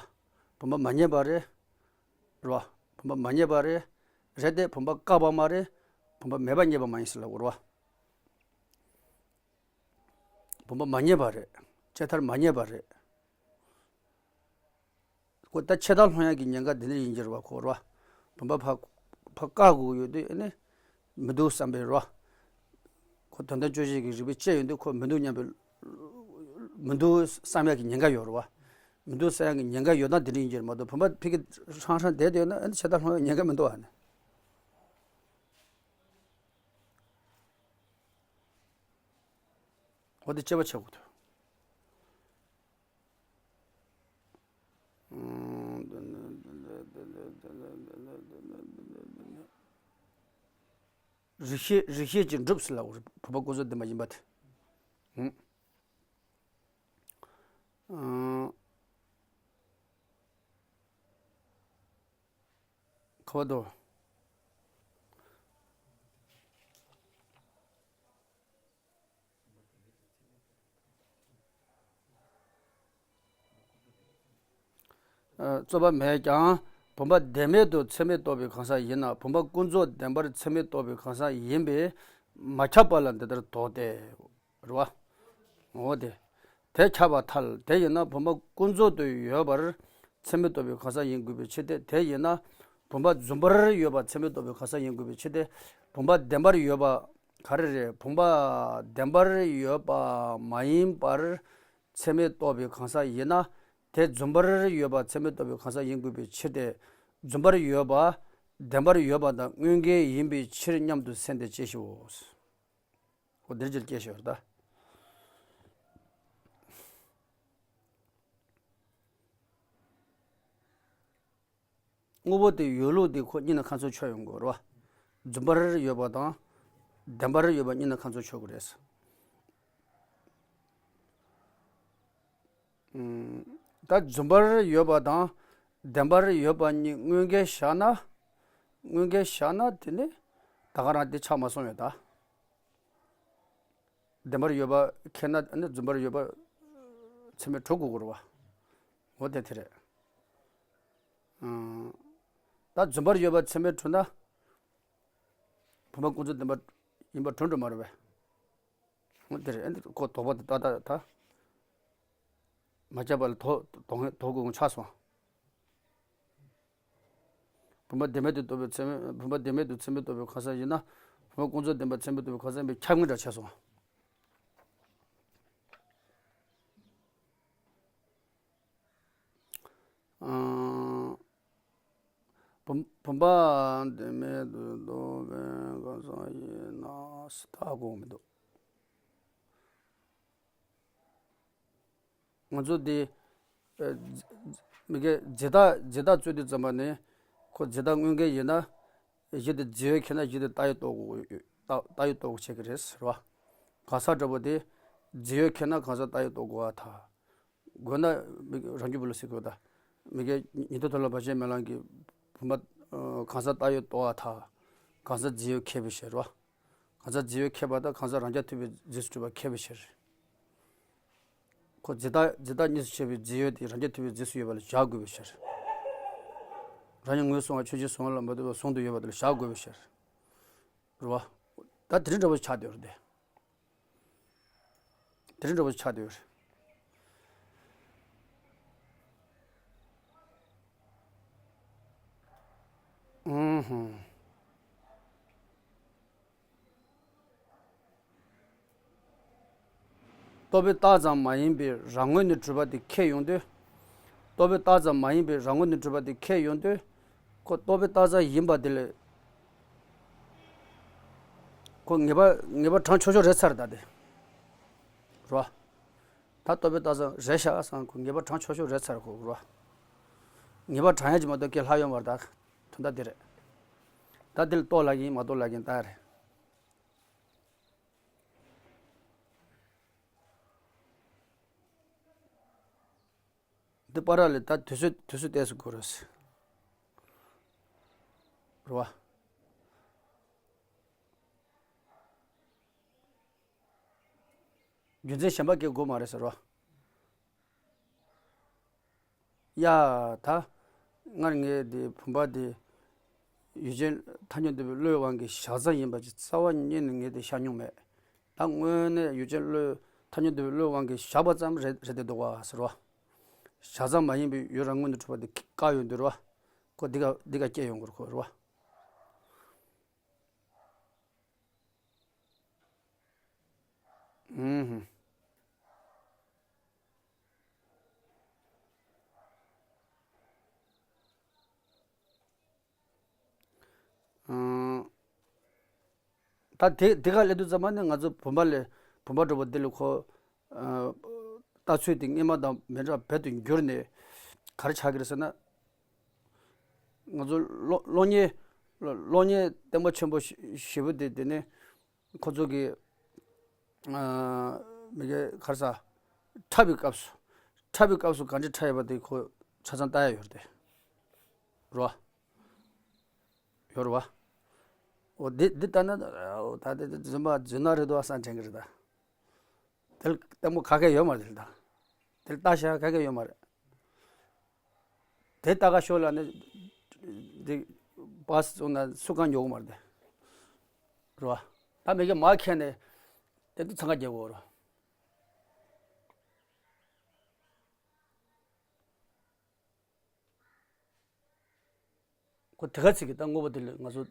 བུམ་པ་མ་རྙེད་པ་རེད། རོ། བུམ་པ་མ་རྙེད་པ་རེད། རེད་དེ་བུམ་པ་བཀག་པ་མ་རེད། བུམ་པ་མེད་པ་རྙེད་པ་མ་ཡིན་ཟེར་ལབ་དགོས་རོ། བུམ་པ་མ་རྙེད་པ་རེད། ལྕེ་ཐར་མ་རྙེད་པ་རེད། ཁོ་ད་ཆད་མཐར་ལྷུང་ཡག་གི་ཉེན་ཁ་འདི་འདྲ་ཡིན་གྱི་རེད་བ་ཁོ་རེད་བ། བུམ་པ་ཕར་ཕར་བཀག་དགོས་ཡོད་དུས་ཨ་ནི་མི་འདུག་བསམ་པའི་རེད་བ། ཁོ་དོན་དམ་དཔྱོད་བྱེད་ཀྱི་རིགས་པས་དཔྱད་ཡོང་དུས་ཁོ་མི་འདུག་སྙམ་པའི། མི་འདུག་བསམ་ཡག་གི་ཉེན་ཁ་ཡོད་རེད་བ། མི་འདུག་བསམ་ཡག་གི་ཉེན་ཁ་ཡོད་ན་འདི་འདྲ་ཡིན་གྱི་རེད་མ་གཏོགས་བུམ་པ་ཕ་གི་ཧྲང་ཧྲང་བསྡད་བསྡད་ཡོད་ན་ཨ་ནི་ཆད་མཐར་ལྷུང་ཡག་ཉེན་ཁ་མི་འདུག་ཨ་ནི། འོ་དེ་དཔྱད་པ་བྱེད་དགོས་འདུག་རིགས་ཤེས་རིགས་ཤེས་ཀྱིས་འགྲུབ་ཟེར་ལབ་དགོས་རེད། བུམ་པ་ཀུན་རྫོབ་བདེན་པ་ཡིན་པ་དེ། ཨང་། ཨང་། ཁ་བ་དོ། རྩོད་པ་མེད་ཀྱང་། བུམ་པ་བདེན་མེད་དུ་ཚད་མས་རྟོགས་པའི་གང་ཟག་ཡིན་ན་བུམ་པ་ཀུན་རྫོབ་བདེན་པར་ཚད་མས་རྟོགས་པའི་གང་ཟག་ཡིན་པས་མ་ཁྱབ་པ་ལ་འདི་ལྟར་དོགས་ཏེ། རེད་བ། འོ་དེ། དེ་ཁྱབ་པར་ཐལ། དེ་ཡིན་ན་བུམ་པ་ཀུན་རྫོབ་ཏུ་ཡོད་པར་ཚད་མས་རྟོགས་པའི་གང་ཟག་ཡིན་དགོས་པའི་ཕྱིར་ཏེ། དེ་ཡིན་ན་བུམ་པ་རྫུན་པར་ཡོད་པར་ཚད་མས་རྟོགས་པའི་གང་ཟག་ཡིན་དགོས་པའི་ཕྱིར་ཏེ། བུམ་པ་བདེན་པར་ཡོད་པ། ག་རེ་རེད། བུམ་པ་བདེན་པར་ཡོད་པ་མ་ཡིན་པར་ཚད་མས་རྟོགས་པའི་གང་ཟག་ཡིན་ན། དེ་རྫུན་པར་ཡོད་པ་ཚད་མས་རྟོགས་པའི་གང་ཟག་ཡིན་དགོས་པའི་ཕྱིར་ཏེ། རྫུན་པར་ཡོད་པ། བདེན་པར་ཡོད་པ་དང་དངོས་འགལ་ཡིན་པའི་ཕྱིར་སྙམ་དུ་སེམས་ཏེ་དཔྱད་ཞིའོ། འོ་འདིར་ཅིར་སྐྱེ་ཞོར་ད། དངོས་པོ་དེ་ཡོད་ལུགས་དེ་ཁོ་གཉིས་ནི་ཁ་ཚོན་ཆོད་ཡོང་དགོས་རེད་བ། རྫུན་པར་ཡོད་པ་དང་། བདེན་པར་ཡོད་པ་གཉིས་ནི་ཁ་ཚོན་ཆོད་དགོས་རེད། ཨུམ། ད་རྫུན་པར་ཡོད་པ་དང་བདེན་པར་ཡོད་པ་གཉིས་དངོས་འགལ་བཞག་ན། དངོས་འགལ་བཞག་ན་དེ་ནི་ད་ག་རང་དེ་ཆགས་མ་སོང་ཡོད་ད། བདེན་པར་ཡོད་པ་ཁེལ་ན་ནི་རྫུན་པར་ཡོད་པ་ཚད་མས་གྲུབ་དགོས་ཀྱི་རེད་བ། འོ་དེ་དེ་རེད། ཨང་། ད་རྫུན་པར་ཡོད་པ་ཚད་མས་གྲུབ་ན། བུམ་པ་ཀུན་རྫོབ་བདེན་པ་ཡིན་པ་གྲུབ་འགྲོ་མ་རེད་བས། འོ་དེ་རེད། ཨ་ནི་ཁོ་དོགས་པ་དེ་ཏག་ཏག་ད། མ་ཁྱབ་པ་ལ་དོགས་དོགས་དོགས་དགོས་ཆགས་སོང་། བུམ་པ་བདེན་མེད་དུ་རྟོགས་པའི་ཚད་མས། བུམ་པ་བདེན་མེད་དུ་ཚད་མས་རྟོགས་པའི་གང་ཟག་ཡིན་ན། བུམ་པ་ཀུན་རྫོབ་བདེན་པ་ཚད་མས་རྟོགས་པའི་གང་ཟག་ཡིན་པས་ཁྱབ་མངོན་འདྲ་ཆགས་སོང་། ཨང་། བུམ་བུམ་པ་བདེན་མེད་དུ་རྟོགས་པའི་གང་ཟག་ཡིན་ན་ཟེར་ད་དགོངས་མི་འདུག་ང་ཚོ་འདི་ཨ་མི་དགེ་རྫས་བཏགས་རྫས་བཏགས་རྩོད་དུས་ཙམ་པ་ནས་ཁོ་རྫས་བཏགས་དངོས་འགལ་ཡིན་ན། གཞི་དེ་རྫས་ཡོད་ཁེལ་ན་གཞི་དེ་བཏགས་ཡོད་རྟོགས་དགོས་ཡོད། བཏགས་བཏགས་ཡོད་རྟོགས་དགོས་བྱེད་ཀྱི་རེད་ཟེར་བ། གང་ཟག་འདྲ་པོ་དེ་རྫས་ཡོད་ཁེལ་ན་གང་ཟག་བཏགས་ཡོད་རྟོགས་དགོས་པ་དང་། དགོས་ན་མི་རང་རྒྱུད་པ་ལ་ཟེར་དགོས་ད། མི་དགེ་ཉན་ཐོས་ཐོབ་ལ་བར་ཆད་མེད་ལམ་གྱི་བུམ་པ་ཨ་གང་ཟག་བཏགས་ཡོད་རྟོགས་པ་དང་། གང་ཟག་རྫས་ཡོད་ཁེལ་བའི་ཕྱིར་རོ། གང་ཟག་རྫས་ཡོད་ཁེལ་པ་དང་གང་ཟག་རང་རྐྱ་ཐུབ་པའི་རྫས་སུ་གྲུབ་པ་ཁེལ་བའི་ཕྱིར། ཁོ་རྫས་བཏགས་རྫས་བཏགས་གཉིས་སུ་ཕྱེ་བའི་རྫས་ཡོད་དེ་རང་རྐྱ་ཐུབ་པའི་རྫས་སུ་ཡོད་པ་ལ་བཞག་དགོས་པའི་ཕྱིར། རང་ཉིད་ངོས་བཟུང་བ་ཆོས་ཅན་གཟུང་བ་ལ་མ་ལྟོས་པར་ཟུང་དུ་ཡོད་པ་དེ་ལ་བཞག་དགོས་པའི་ཕྱིར། རེད་བ། ད་དེ་རིང་འདྲ་པོ་ཆགས་བསྡད་ཡོད་རེད་དེ། དེ་རིང་འདྲ་པོ་ཆགས་བསྡད་ཡོད་རེད། ཨུམ་ཧུམ། རྟོག་པས་བཏགས་ཙམ་མ་ཡིན་པའི་རང་ངོས་ནས་གྲུབ་པ་དེ་ཁེལ་ཡོང་དུས། རྟོག་པས་བཏགས་ཙམ་མ་ཡིན་པའི་རང་ངོས་ནས་གྲུབ་པ་དེ་ཁེལ་ཡོང་དུས། ཁོ་རྟོག་པས་བཏགས་ཙམ་ཡིན་པ་དེ་ལས། ཁོ་ངེས་པ་ངེས་པ་དྲངས་ཆོག་ཆོག་རེད་ཚར་ད་དེ། རོ། ད་རྟོག་པས་བཏགས་ཙམ་རེད་ཤག་བསམ་ཁོ་ངེས་པ་དྲངས་ཆོག་ཆོག་རེད་ཚར་ཁོ་རོ། ངེས་པ་དྲངས་ཡ་ཅིག་མ་གཏོགས་སྐད་ལྷག་ཡོད་མ་རེད་ད། དོན་དག་འདི་རེད། ད་འདི་ལ་རྟོགས་ལབ་ཀྱིན་མ་རྟོགས་ལབ་ཀྱིན་ད་རེད། འདི་པར་ལས་ད་དུས་ཚོད་དུས་ཚོད་ཏོག་ཙམ་འགོར་རེད། རེད་བ། རྒྱུ་མཚན་གཞན་པ་སྐད་དགོས་མ་རེད་ཟེར་བ། ཡ། ད་སྔར་ངས་འདི་བུམ་པ་འདི་ཡུལ་ཅན་ཐ་སྙད་འདོད་པའི་བློའི་དབང་གིས་བཞག་ཙམ་ཡིན་པ་ཅིག་རྩ་བ་ཉིད་ནས་ངས་འདི་བཞག་མྱོང་མེད། ད་དངོས་གནས་ཡུལ་ཅན་བློའི་ཐ་སྙད་འདོད་པའི་བློའི་དབང་གིས་བཞག་པ་ཙམ་རེད་རེད་དེ་འདུག་བ་ཟེར་བ། བཞག་ཙམ་མ་ཡིན་པའི་ཡུལ་རང་ངོས་ནས་གྲུབ་པ་འདི་བཀག་ཡོང་དུས་རེད་བ། ཁོ་འདི་ག་འདི་ག་སྐྱེ་ཡོང་གི་རེད་ཁོ་རེད་བ། ཨུམ། ཨང་། ད་དེ་དེ་ག་སླེབས་དུས་ཙམ་པ་ནི་ང་ཚོ་བུམ་པ་ལས་བུམ་པ་འདྲ་པོ་འདི་ལ་ཁོ། ཨ། ལྟ་ཚུལ་དེ་སྔོན་མ་དང་མི་འདྲ་བ་དཔེ་དང་འགྱུར་ནས་ག་རེ་ཆགས་ཀྱི་རེད་ཟེར་ན། ང་ཚོ་གློག་གློག་བརྙན་གློག་བརྙན་བརྟན་པོ་ཆེན་པོ་ཞེ་པོ་དེ་དེ་ནི་ཁོ་ཚོ་གི་ཨ། མི་གེ་ག་རེ་ཟ། འཁྲབ་པའི་སྐབས་སུ། འཁྲབ་པའི་སྐབས་སུ་ག་འདྲ་འཁྲབ་ཡོད་པ་དེ་ཁོ་ཆ་ཚང་ལྟ་ཡ་ཡོད་རེད་དེ། རོ། ཡོད་རེད་བ། འོ་འདི་འདི་ལྟ་ན་འོ་ད་དེ་རྫུན་པ་རྫུན་ན་རེད་དོ་བསམ་དྲན་གི་རེད་ད། དེ་ལ་ལྟད་མོ་ག་གེ་ཡོད་མ་རེད་ད། དེ་ལ་ལྟ་བྱ་ག་གེ་ཡོད་མ་རེད། དེ་ལྟ་ག་ཤོག་ལ་ནི་འདི་པ་སི་བཙོང་ན་སུ་གང་ཉོ་གི་མ་རེད་དེ། རེད་བ། ད་མི་གེ་མ་ཁྱེར་ནས་དེ་འདི་འཚང་ཁ་རྒྱག་གི་ཡོད་རེད། ཁོ་དེ་ག་ཚིག་གི་ད་དངོས་པོ་དེ་ལ་ང་ཚོ་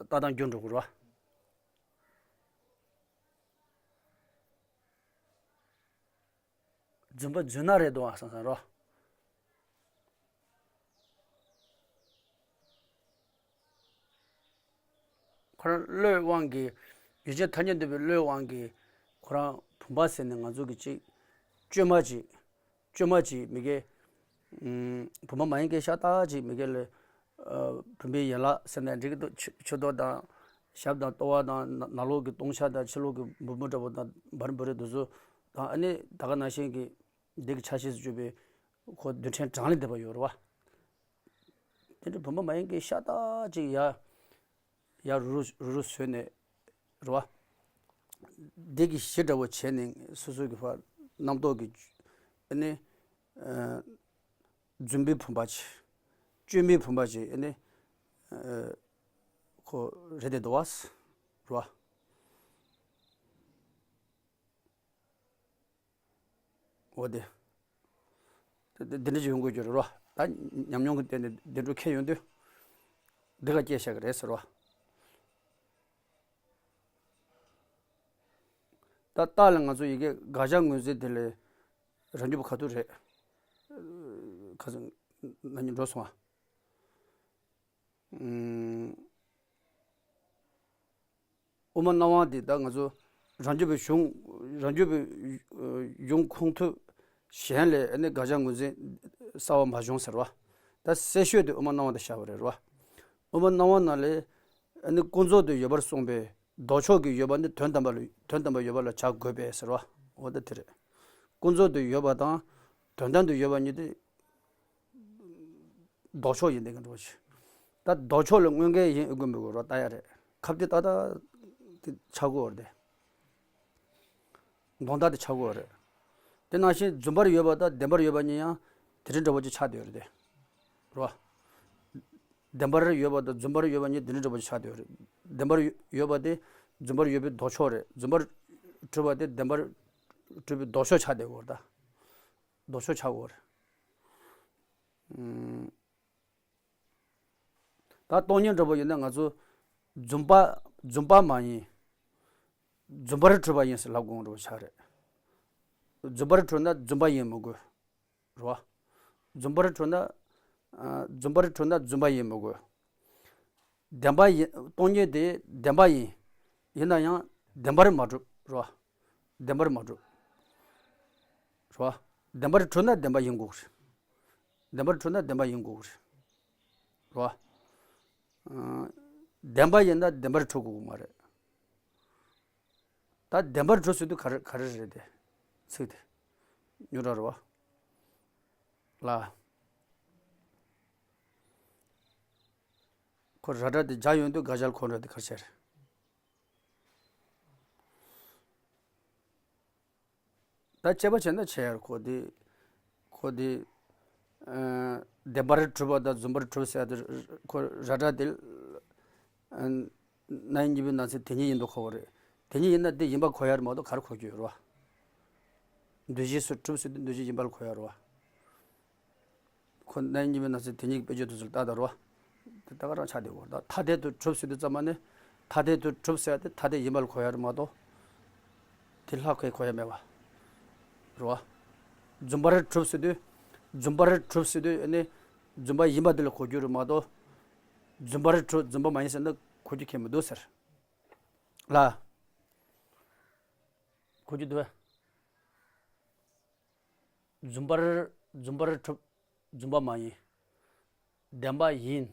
ལྟ་སྟངས་འགྱུར་འགྲོ་གི་རེད་བ། རྫུན་པ་རྫུན་ན་རེད་འདུག་ཨ་བསམ་བསམ་རོ། ཁོ་རང་བློའི་དབང་གིས་ཡུལ་ཅན་ཐ་སྙད་འདོད་པའི་བློའི་དབང་གིས་ཁོ་རང་བུམ་པ་ཟེར་ནས་ང་ཚོ་གི་ཅིག་བཅོས་མ་ཅིག་བཅོས་མ་ཅིག་མི་དགེ། ཨུམ། བུམ་པ་མ་ཡིན་མཁན་ཤ་སྟག་ཅིག་མི་དགེ་ལ། ཨ། བུམ་པའི་ཡན་ལག་ཟེར་ནས་འགྲིག་གི་འདུག་ཕྱི་ཕྱི་ལྡོག་དང་ཞབས་དང་ལྟོ་བ་དང་ནང་ལོགས་ཀྱི་ལྟོང་ཆ་དང་ཕྱི་ལོགས་ཀྱི་འབུར་འབུར་འདྲ་པོ་དང་བར་འབུར་རེ་དུ་ཚོ་དང་ཨ་ནི་ད་ག་ནང་བཞིན་གྱི་འདི་གི་ཆ་ཤས་སུ་གྱུར་པའི་ ཁོ་རྡུལ་ཕྲན་གྲངས་ལས་འདས་པ་ཡོད་རེད་བ། དེ་འདྲ་བུམ་པ་མ་ཡིན་མཁན་ཤ་སྟག་ཅིག་ཡར་ཡར་རུ་རུ་རུ་རུ་བཟོས་ནས་རེད་བ། འདི་གི་གཞི་འདྲ་བོ་བྱས་ནས་སོ་སོ་གི་ཕར་རྣམ་རྟོག་གི་ཨ་ནི་ཨ་རྫུན་པའི་བུམ་པ་ཅིག་བཅོས་མའི་བུམ་པ་ཅིག་ཨ་ནི་ཨ་ཁོ་རེད་དེ་འདུག་བ། རེད་བ། འོ་དེ། དེ་དེ་འདྲ་ཅིག་ཡོང་དགོས་ཀྱི་རེད་རོ། ད་ཉམས་མྱོང་གི་སྟེང་ནས་དེ་འདྲ་ཁེལ་ཡོང་དུས། འདི་ག་སྐྱེས་བཞག་གི་རེད་ཟེར་རོ། ད་རྟགས་ལ་ང་ཚོ་ཡི་གེ་དགག་བྱ་ངོས་འཛིན་དེ་ལས་རང་རྒྱུད་པ་ཁ་ཐུག་རེད། ཁ་སང་ན་ནིང་འགྲོ་སོང་ཨ། ཨུམ། དབུ་མ་སྣང་བ་འདི་ད་ང་ཚོ་རང་རྒྱུད་པའི་གཞུང་རང་རྒྱུད་པའི་གཞུང་ཁུངས་ཐུབ་གཞན་ལས་ཨ་ནི་དགག་བྱ་ངོས་འཛིན་གསར་བ་མ་བྱུང་ཟེར་བ། ད་གསལ་ཤོས་དེ་དབུ་མ་སྣང་བ་དེ་བཞག་པ་རེད་བ། དབུ་མ་སྣང་བ་ནང་ལས་ཨ་ནི་ཀུན་རྫོབ་ཏུ་ཡོད་པར་གསུངས་པའི་ལྡོག་ཕྱོགས་ཀྱི་ཡོད་པ་ནི་དོན་དམ་པ་ལ་དོན་དམ་པ་ཡོད་པ་ལ་བྱ་དགོས་པས་ཟེར་བ། འོ་ད་དེ་རེད། ཀུན་རྫོབ་ཏུ་ཡོད་པ་དང་དོན་དམ་དུ་ཡོད་པ་གཉིས་དེ། ལྡོག་ཕྱོགས་ཡིན་དེ་ག་འགྲོ་ཞིག་ད་ལྡོག་ཕྱོགས་ལ་དངོས་འགལ་ཡིན་ཨེ་དགོས་མི་དགོས་རོ་ལྟ་ཡ་རེད། ཁབ་དེ་ཏག་ཏག་དེ་ཆགས་དགོས་རེད། དེ་དོན་དག་དེ་ཆགས་དགོས་རེད། དེ་ནང་བཞིན་རྫུན་པར་ཡོད་པ་དང་བདེན་པར་ཡོད་པ་གཉིས་ཡང་དེ་རིང་འདྲ་བོ་ཅིག་ཆགས་བསྡད་ཡོད་རེད་དེ། རོ། བདེན་པར་ཡོད་པ་དང་རྫུན་པར་ཡོད་པ་གཉིས་དེ་རིང་འདྲ་བོ་ཅིག་ཆགས་བསྡད་ཡོད་རེད། བདེན་པར་ཡོད་པ་དེ་རྫུན་པར་ཡོད་པའི་ལྡོག་ཕྱོགས་རེད། རྫུན་པར་གྲུབ་པ་དེ་བདེན་པར་གྲུབ་པའི་ལྡོག་ཕྱོགས་ཆགས་བསྡད་ཡོད་རེད་ད། ལྡོག་ཕྱོགས་ཆགས་དགོས་རེད། ད་སྟོང་ཉིད་འདྲ་པོ་ཡིན་ན་ང་ཚོ་རྫུན་པ་རྫུན་པ་མ་ཡིན། རྫུན་པར་གྲུབ་པ་ཡིན་ཟེར་ལབ་དགོས་འདྲ་པོ་ཆགས་རེད། རྫུན་པར་གྲུབ་ན་རྫུན་པ་ཡིན་མི་དགོས། རེད་བ། རྫུན་པར་གྲུབ་ན་ཨ་རྫུན་པར་གྲུབ་ན་རྫུན་པ་ཡིན་མི་དགོས། བདེན་པ་ཡིན། སྟོང་ཉིད་དེ་བདེན་པ་ཡིན། ཡིན་ན་ཡང་བདེན་པར་མ་གྲུབ་རེད་བ། བདེན་པར་མ་གྲུབ། རེད་བ། བདེན་པར་གྲུབ་ན་བདེན་པ་ཡིན་དགོས་རེད། བདེན་པར་གྲུབ་ན་བདེན་པ་ཡིན་དགོས་རེད། རེད་བ། ཨ་བདེན་པ་ཡིན་ན་བདེན་པར་གྲུབ་དགོས་མ་རེད། ད་བདེན་པར་གྲུབ་ཟེར་དུས་ག་རེ་ག་རེ་རེད་དེ། ཚིག་དེ། ཉོ་ར་རེད་བ། ལ། ཁོ་ར་སྒྲ་དེ་སྦྱར་ཡོང་དུས་དགག་བྱ་ལ་གོ་འགྲོ་དེ་ག་རེ་བྱས་རེད། ད་དཔྱད་པ་བྱས་ན་བྱས་ཡར་ཁོ་དེ། ཁོ་དེ། ཨ་བདེན་པར་གྲུབ་པ་དང་རྫུན་པར་གྲུབ་ཟེར་ཡ་དེ་ཁོ་ར་སྒྲ་དེ། ཨ་རྣམ་དབྱེ་གཉིས་པོའི་ནང་ཚན་དེ་ཉིད་ཡིན་དུ་གོ་བ་རེད། དེ་ཉིད་ཡིན་ན་དེ་ཡིན་པར་གོ་ཡ་རེད་མ་གཏོགས་ག་རེ་གོ་རྒྱུ་ཡོད་རེད་བ། འདུ་བྱེད་སུ་གྲུབ་ཟེར་དུས་འདུ་བྱེད་ཡིན་པར་གོ་ཡ་རེད་བ། ཁོ་རྣམ་དབྱེ་གཉིས་པོའི་ནང་ཚན་དེ་ཉིད་ཀྱི་དཔེ་བརྗོད་དུ་ཚུལ་ལྟ་དང་རོ། དེ་ལྟ་ག་རང་ཆགས་བསྡད་ཡོད་རེད། ད་ཐ་དད་དུ་གྲུབ་ཟེར་དུས་ཙམ་པ་ནི། ཐ་དད་དུ་གྲུབ་ཟེར་ཡ་དེ་ཐ་དད་ཡིན་པར་གོ་ཡ་རེད་མ་གཏོགས། དེ་ལྷག་གིས་གོ་ཡ་མེད་པ། རེད་བ། རྫུན་པར་གྲུབ་ཟེར་དུས། རྫུན་པར་གྲུབ་ཟེར་དུས་ནི། རྫུན་པ་ཡིན་པ་དེ་ལ་གོ་རྒྱུ་རེད་མ་གཏོགས། རྫུན་པར་གྲུབ་རྫུན་པ་མ་ཡིན་ཟེར་ན་གོ་རྒྱུ་ཁྱད་མི་འདུག་ཟེར། ལ། གོ་རྒྱུ་འདུག་བས། རྫུན་པར། རྫུན་པར་གྲུབ། རྫུན་པ་མ་ཡིན། བདེན་པ་ཡིན།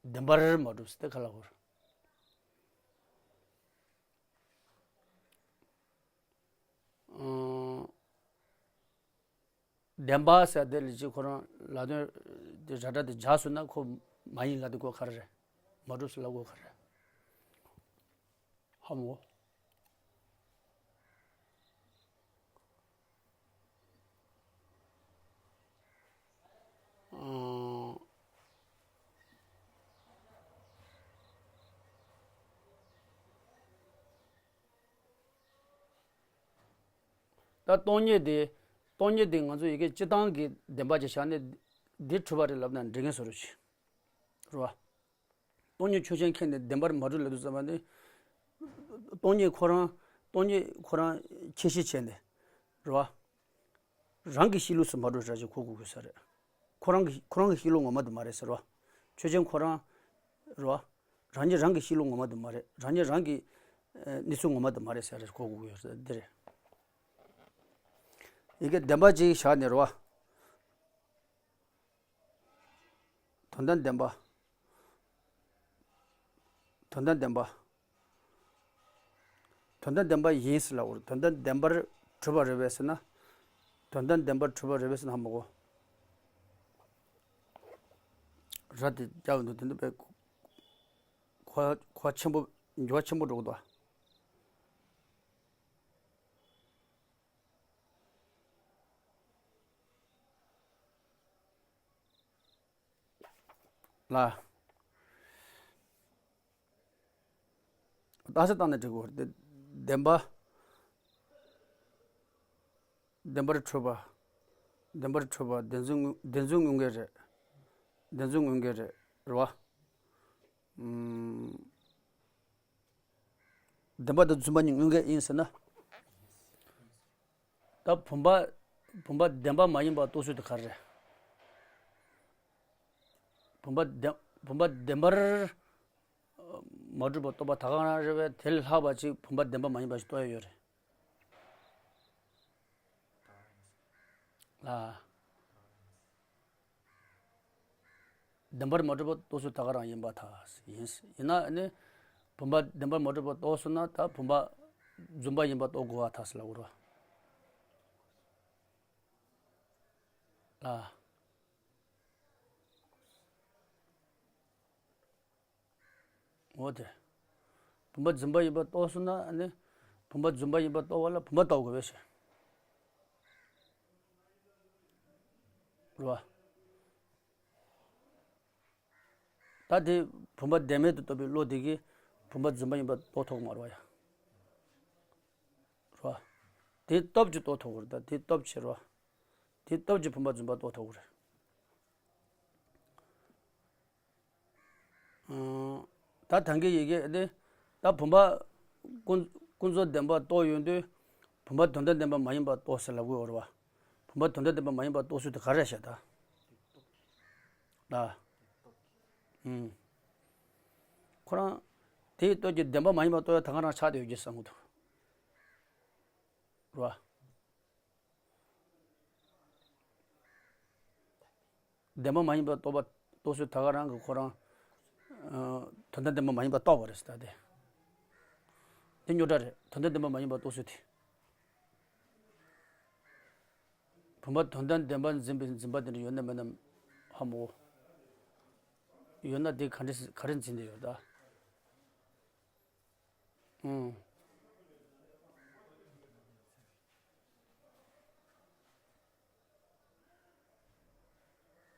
བདེན་པར་མ་གྲུབ་ཟེར་ཏེ་ག་ལ་གོ་རེད། ཨང་། བདེན་པ་ཟེར་དེ་ལ་ཅིག་ཁོ་རང་ལ་དོན་དེ་ར་སྒྲ་དེ་སྦྱར་སོང་ན་ཁོ་མ་ཡིན་ལ་དེ་གོ་ག་རེ་རེད། མ་གྲུབ་ཟེར་ལ་གོ་ག་རེ་རེད། ཧ་མོ། ཨང་། ད་སྟོང་ཉིད་དེ། སྟོང་ཉིད་དེ་ང་ཚོ་ཡི་གེ་སྤྱི་བཏང་གི་བདེན་པ་ཅིག་བཞག་ནས་འདི་གྲུབ་པ་རེད་ལབ་ན་འགྲིག་མཁན་བཟོ་འདྲ་ཅིག་རེད་བ། སྟོང་ཉིད་ཆོས་ཅན་ཁྱེར་ནས་བདེན་པར་མ་གྲུབ་ལབ་དུས་ཙམ་པ་ནི། སྟོང་ཉིད་ཁོ་རང་། སྟོང་ཉིད་ཁོ་རང་ཁྱད་གཞི་བྱས་ནས། རེད་བ། རང་གི་གཤིས་ལུགས་སུ་མ་གྲུབ་འདྲ་ཅིག་གོ་དགོས་ཀྱི་ས་རེད། ཁོ་རང་གི་ཁོ་རང་གི་གཤིས་ལུགས་ངོ་མ་དེ་མ་རེད་ཟེར་བ། ཆོས་ཅན་ཁོ་རང་། རེད་བ། རང་ཉིད་རང་གི་གཤིས་ལུགས་ངོ་མ་དེ་མ་རེད། རང་ཉིད་རང་གི་ཨ་གནས་ཚུལ་ངོ་མ་དེ་མ་རེད་ཟེར་རེད་གོ་དགོས་ཀྱི་ཡོད་ས་འདི་རེད། ཡི་གེ་བདེན་པ་ཅིག་བཞག་ནས་རེད་བ། དོན་དམ་བདེན་པ། དོན་དམ་བདེན་པ། དོན་དམ་བདེན་པ་ཡིན་ཟེར་ལབ་དགོས་རེད། དོན་དམ་བདེན་པར་གྲུབ་པ་རེད་པས་ཟེར་ན། དོན་དམ་བདེན་པར་གྲུབ་པ་རེད་པས་ཟེར་ན་ཧ་མ་གོ། ར་དེ་རྒྱག་འདུག་དེ་འདི་པའི་གོ་གོ་ཆེན་པོ། འགྱུར་བ་ཆེན་པོ་འགྲོ་གི་འདུག་ལ། རྟགས་གསལ་བཏང་ནས་འགྲིག་གོ། དེ་བདེན་པ། བདེན་པར་གྲུབ་པ། བདེན་པར་གྲུབ་པ་བདེན་རྫུན་དངོས། བདེན་རྫུན་དངོས་འགལ་རེད། བདེན་རྫུན་དངོས་འགལ་རེད། རེད་བ། ཨུམ། བདེན་པ་དང་རྫུན་པ་གཉིས་དངོས་འགལ་ཡིན་ཟེར་ན། ད་བུམ་པ། བུམ་པ་བདེན་པ་མ་ཡིན་པ་རྟོགས་ཚུལ་དེ་ག་རེ་རེད། བུམ་པ་བདེན། བུམ་པ་བདེན་པར་མ་གྲུབ་པ་རྟོགས་པ་ད་ག་རང་རེད་པས། དེ་ལས་ལྷག་པ་ཅིག་བུམ་པ་བདེན་པ་མ་ཡིན་པ་ཞིག་རྟོགས་ཡ་ཡོད་རེད། ལ། བདེན་པར་མ་གྲུབ་པ་རྟོགས་ཚུལ་ད་ག་རང་ཡིན་པར་ཐལ། ཡིན། ཡིན་ན་ནི། བུམ་པ་བདེན་པར་མ་གྲུབ་པ་རྟོགས་སོང་ན་ད་བུམ་པ་རྫུན་པ་ཡིན་པ་རྟོགས་དགོས་པར་ཐལ་ཟེར་ལབ་དགོས་རེད་བ། ལ། འོ་དེ། བུམ་པ་རྫུན་པ་ཡིན་པ་རྟོགས་སོང་ན་ནི། བུམ་པ་རྫུན་པ་ཡིན་པ་རྟོགས་པ་ལ་བུམ་པ་རྟོགས་དགོས་པས་ཞེས། རེད་བ། ད་དེ་བུམ་པ་བདེན་མེད་དུ་རྟོགས་པའི་བློ་དེ་གིས་བུམ་པ་རྫུན་པ་ཡིན་པ་རྟོགས་ཐུབ་ཀྱི་མ་རེད་བ་ཡ། རེད་བ། དེ་སྟོབས་ཀྱིས་རྟོགས་ཐུབ་ཀྱི་རེད། ད་དེ་སྟོབས་ཀྱིས་རེད་བ། དེ་སྟོབས་ཀྱིས་བུམ་པ་རྫུན་པ་རྟོགས་ཐུབ་ཀྱི་རེད། ཨང་། ད་ད་གིན་ཡི་གེ་དེ། ད་བུམ་པ་ཀུན་ཀུན་རྫོབ་བདེན་པ་རྟོགས་ཡོང་དུས། བུམ་པ་དོན་དམ་བདེན་པ་མ་ཡིན་པ་རྟོགས་ཟེར་ལབ་དགོས་རེད་བ། བུམ་པ་དོན་དམ་བདེན་པ་མ་ཡིན་པ་རྟོགས་ཚུལ་དེ་ག་རེ་རེད་ཤག་ད། ལ། ཨུམ། ཁོ་རང་། དེའི་སྟོབས་ཀྱིས་བདེན་པ་མ་ཡིན་པ་རྟོགས་ཡ་ད་ག་རང་ཆགས་བསྡད་ཡོད་ཀྱི་བསམ་གྱི་འདུག་རེད་བ། བདེན་པ་མ་ཡིན་པ་རྟོགས་པ། རྟོགས་ཚུལ་ད་ག་རང་གིས་ཁོ་རང་། ཨ། དོན་དམ་བདེན་པ་མ་ཡིན་པ་རྟོགས་པ་རེད་ཟེར་ད་དེ། དེ་རྙོག་དྲ་རེད། དོན་དམ་བདེན་པ་མ་ཡིན་པ་རྟོགས་ཚུལ་དེ། བུམ་པ་དོན་དམ་བདེན་པར་འཛིན་པའི་འཛིན་པ་དེ་འདྲ་ཡོད་ན་མེད་ན་ཧ་མ་གོ། ཡོད་ན་དེ་ག་འདྲ་ག་རེ་འཛིན་བསྡད་ཡོད་ད། ཨང་།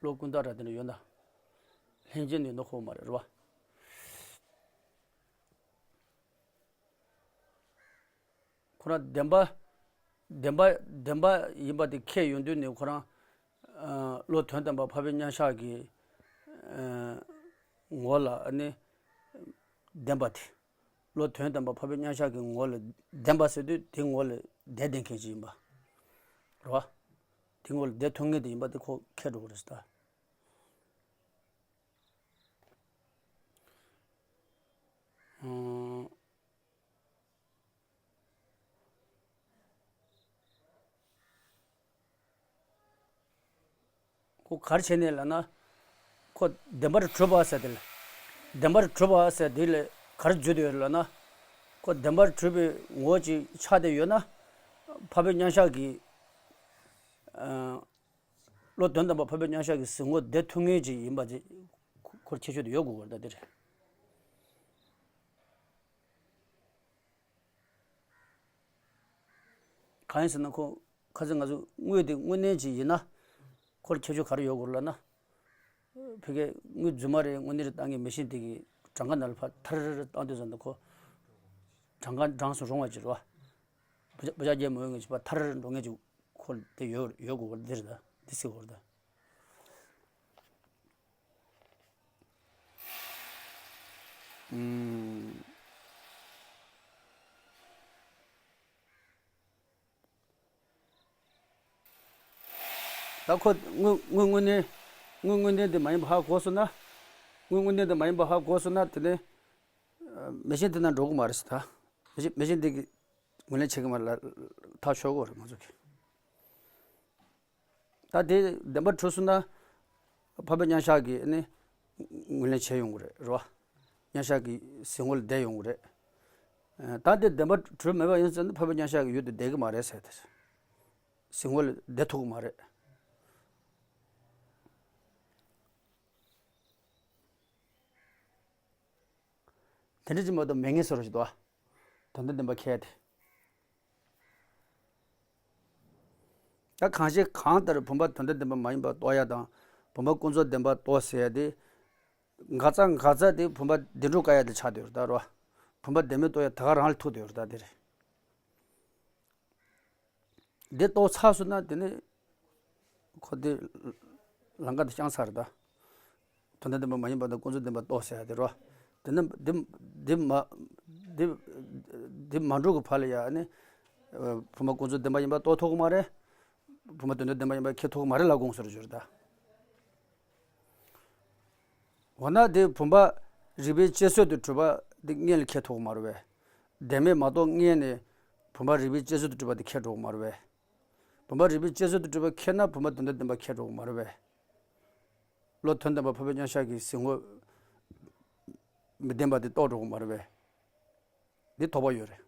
བློ་ཀུན་བརྟགས་ར་དེ་འདྲ་ཡོད་ན། ལྷན་སྐྱེས་ནི་ཡོད་ན་ཁོ་མ་རེད་རེད་བ། ཁོ་རང་བདེན་པ། བདེན་པ་བདེན་པ་ཡིན་པ་དེ་ཁས་ཡོང་དུས་ནི་ཁོ་རང་། ཨ། བློ་དོན་དམ་པ་འཕགས་པའི་མཉམ་གཞག་གི། ཨ། ངོ་ལ་ནི། བདེན་པ་དེ། བློ་དོན་དམ་པ་འཕགས་པའི་མཉམ་གཞག་གི་ངོ་ལ་བདེན་པ་ཟེར་དུས་དེ་ངོ་ལ་བསྡད་བསྡད་མཁན་ཅིག་ཡིན་པ། རེད་བ། དེ་ངོ་ལ་བསྡད་ཐུབ་མཁན་དེ་ཡིན་པ་དེ་ཁོ་ཁས་འགྲོ་གི་རེད་ཟེར་ད། ཨང་། ཁོ་ག་རེ་བྱས་ནས་ལབ་ན། ཁོ་བདེན་པར་གྲུབ་པ་ཟེར་དེ་ལ། བདེན་པར་གྲུབ་པ་ཟེར་དེ་ལ་ག་རེ་བརྗོད་དེ་ཡོད་ལབ་ན། ཁོ་བདེན་པར་གྲུབ་པའི་ངོ་བོ་ཅིག་ཆགས་བསྡད་ཡོད་ན། འཕགས་པའི་མཉམ་གཞག་གི། ཨ། བློ་དོན་དམ་པ་འཕགས་པའི་མཉམ་གཞག་གི་གཟིགས་ངོར་བསྡད་ཐུབ་མཁན་ཅིག་ཡིན་པ་དེ་ཁོར་ཁྱད་ཆོས་དེ་ཡོད་དགོས་པ་རེད་ད་དེ་རེད། གང་ཡིན་ཟེར་ན་ཁོ་ཁ་སང་ང་ཚོ་དངུལ་དེ་དངོས་གནས་ཅིག་ཡིན་ན། ཁོར་ཁྱད་ཆོས་ག་རེ་ཡོད་དགོས་ལབ་ན། ཕ་གིའི་དངུལ་རྫུན་མ་རེད་དངོས་གནས་རེད་བཏང་མཁན་མི་ཤེས་དེ་གི་གྲངས་ཀ་ནང་ལ་ཕར་ཐར་བཏང་དུས་ཙམ་དུ་ཁོ། གྲངས་ཀ་གྲངས་སུ་རུང་བ་ཅིག་རེད་བ། བུ་ཅག་བུ་ཅག་རྒྱལ་མོ་ཡོད་ངེས་ཅིག་ཕར་ཐར་འགྲོ་མཁན་ཅིག་ཁོ་དེ་ཡོད་ཡོད་དགོས་པ་འདི་རེད་ད་འདི་སྲིད་དགོས་རེད་ད། ཨུམ། ད་ཁོ་དངུལ་དངུལ་དངོས་གནས་དངུལ་དངོས་གནས་དེ་མ་ཡིན་པ་ཧ་གོ་སོང་ན། དངུལ་དངོས་གནས་དེ་མ་ཡིན་པ་ཧ་གོ་སོང་ན་དེ་ནས་མེ་ཤིན་དེ་ན་འགྲོ་གི་མ་རེད་ཟེར་ད། མེ་ཤིན་མེ་ཤིན་དེ་གི་ངོས་ལེན་བྱེད་གི་མ་རེད་ལ་ཐག་ཆོད་གི་རེད་ང་ཚོ་གི། ད་དེ་བདེན་པར་གྲུབ་སོང་ན། འཕགས་པའི་མཉམ་གཞག་གི་ནི་ངོས་ལེན་བྱེད་ཡོང་གི་རེད་རེད་བ། མཉམ་གཞག་གི་གཟིགས་ངོ་ལ་བསྡད་ཡོང་གི་རེད། ད་དེ་བདེན་པར་གྲུབ་མེད་པ་ཡིན་ཙང་ན་འཕགས་པའི་མཉམ་གཞག་གི་ཡུལ་དུ་བསྡད་གི་མ་རེད་ཟེར་དེ། གཟིགས་ངོ་ལ་བསྡད་ཐུབ་ཀྱི་མ་རེད། དེ་འདྲ་ཅིག་མ་གཏོགས་མེད་ངེས་བཟོ་འདྲ་ཞིག་འདུག་ཨ། དོན་དམ་བདེན་པ་མཁས་ཏེ། ད་གང་ཞིག་གང་ལྟར་བུམ་པ་དོན་དམ་བདེན་པ་མ་ཡིན་པ་རྟོགས་ཡ་དང་། བུམ་པ་ཀུན་རྫོབ་བདེན་པ་རྟོགས་ཟེར་ཡ་དེ། འགག་རྩ་འགག་རྩ་དེ་བུམ་པ་བདེན་གྲུབ་བཀག་ཡ་དེ་ཆགས་བསྡད་ཡོད་རེད་ད་རོ། བུམ་པ་བདེན་མེད་རྟོགས་ཡ་ད་ག་རང་ལ་ཐུག་བསྡད་ཡོད་རེད་ད་དེ་རེད། འདི་རྟོགས་ཚར་སོང་ན་དེ་ནི་ཁོ་དེ་ལམ་ཁ་དེ་བསྐྱངས་ཚར་རེད་ད། དོན་དམ་བདེན་པ་མ་ཡིན་པ་དང་ཀུན་རྫོབ་བདེན་པ་རྟོགས་ཟེར་ཡ་དེ་རོ། དེ་ནི་འདི་འདི་མ་འདི་འདི་མ་འགྲུབ་ཀྱི་བར་ལ་ཡ་ནི་བུམ་པ་ཀུན་རྫོབ་བདེན་པ་ཡིན་པ་རྟོགས་ཐུབ་ཀྱི་མ་རེད། བུམ་པ་དོན་དམ་བདེན་པ་ཡིན་པ་མཁྱེན་ཐུབ་ཀྱི་མ་རེད་ལབ་དགོངས་ཟེར་རྒྱུ་རེད་ད། འོ་ན་དེ་བུམ་པ་རིག་པའི་དཔྱད་བཟོད་དུ་གྲུབ་པ་དེ་སྔོན་ལ་མཁྱེན་ཐུབ་ཀྱི་མ་རེད་པས། བདེན་མེད་མ་རྟོགས་སྔོན་ནས་བུམ་པ་རིག་པའི་དཔྱད་བཟོད་དུ་གྲུབ་པ་དེ་མཁྱེན་འགྲོ་གི་མ་རེད་པས། བུམ་པ་རིག་པའི་དཔྱད་བཟོད་དུ་གྲུབ་པ་མཁྱེན་ན་བུམ་པ་དོན་དམ་བདེན་པ་མཁྱེན་འགྲོ་གི་མ་རེད་པས། བློ་དོན་དམ་པ་འཕགས་པའི་མཉམ་གཞག་གི་གཟིགས་ངོ་མི་བདེན་པ་དེ་རྟོགས་འགྲོ་གི་མ་རེད་པས། འདི་དོགས་པ་ཡོད་རེད།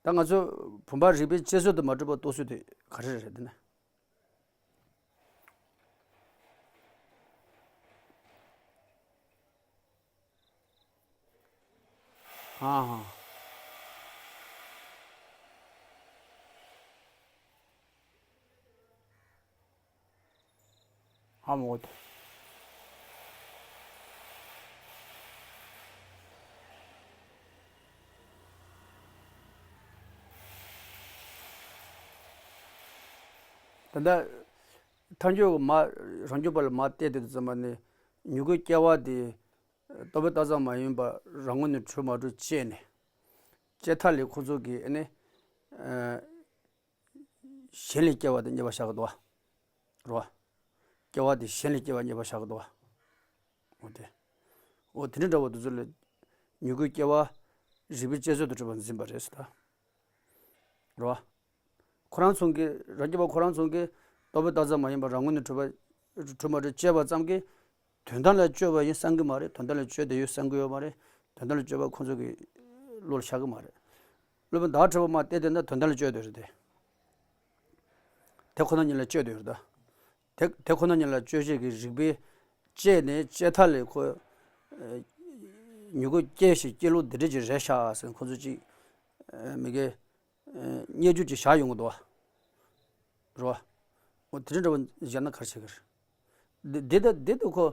ད་ང་ཚོ་བུམ་པ་རིག་པའི་དཔྱད་བཟོད་དུ་མ་གྲུབ་པ་རྟོགས་ཚུལ་དེ་ག་རེ་རེད་དེ་ན། ཧ་ཧ། ཧ་མོ་ཏ། ད་ལྟ་ཐལ་འགྱུར་གྱི་མ་རང་རྒྱུད་པ་ལ་མ་བལྟས་དུས་ཙམ་པ་ནས་མྱུ་གུའི་སྐྱེ་བ་དེ་རྟོག་པས་བཏགས་ཙམ་མ་ཡིན་པ་རང་ངོས་ནས་གྲུབ་མ་གྲུབ་དཔྱད་ནས། དཔྱད་མཐའ་ལས་ཁོ་ཚོ་གིས་ཨ་ནི་གཞན་ལས་སྐྱེ་བ་དེ་རྙེད་པར་བྱ་གི་འདུག་བ། རོ། སྐྱེ་བ་དེ་གཞན་ལས་སྐྱེ་བ་རྙེད་པར་བྱ་གི་འདུག་བ། འོ་དེ། འོ་དེ་འདྲ་འདྲ་བོ་དེ་ཚོ་ལ་མྱུ་གུའི་སྐྱེ་བ་རིག་པའི་དཔྱད་བཟོད་དུ་གྲུབ་པར་འཛིན་པ་རེད་ཟེར་ད། རོ། ཁོ་རང་ཚོ་གིས་རང་རྒྱུད་པ་ཁོ་རང་ཚོ་གིས་རྟོག་པས་བཏགས་ཙམ་མ་ཡིན་པར་རང་ངོས་ནས་གྲུབ་པ་གྲུབ་མ་གྲུབ་དཔྱད་པ་ཙམ་གྱིས་དོན་དམ་ལ་དཔྱོད་པ་ཡིན་བསམ་གྱི་མ་རེད། དོན་དམ་ལ་དཔྱོད་བསྡད་ཡོད་བསམ་གྱི་ཡོད་མ་རེད། དོན་དམ་ལ་དཔྱོད་པ་ཁོ་ཚོ་གི་བློ་ལ་ཤར་གྱི་མ་རེད། སློབ་དཔོན་ཟླ་བ་གྲགས་པ་མར་བལྟས་བསྡད་ན་དོན་དམ་ལ་དཔྱོད་བསྡད་རེད་དེ། དེ་ཁོ་ན་ཉིད་ལ་དཔྱོད་བསྡད་ཡོད་རེད་ད། དེ་དེ་ཁོ་ན་ཉིད་ལ་དཔྱོད་བྱེད་ཀྱི་རིགས་པས་དཔྱད་ནས་དཔྱད་མཐའ་ལས་ཁོ། ཨ། མྱུ་གུ་སྐྱེ་ཞིང་སྐྱེ་ལུགས་འདི་འདྲ་ཅིག་རེད་ཤག་ཟེར་ཁོ་ཚོ་ཅིག་ཨ། མི་དགེ། ཨ། རྙེད་རྒྱུ་ཅིག་བཞག་ཡོང་གི་འདུག་བ། རེད་བ། འོ་དེ་འདྲ་འདྲ་བོ་བཞག་ན་ག་རེ་བྱེད་ཀྱི་རེད། འདི་འདི་ད་འདི་ད་ཁོ་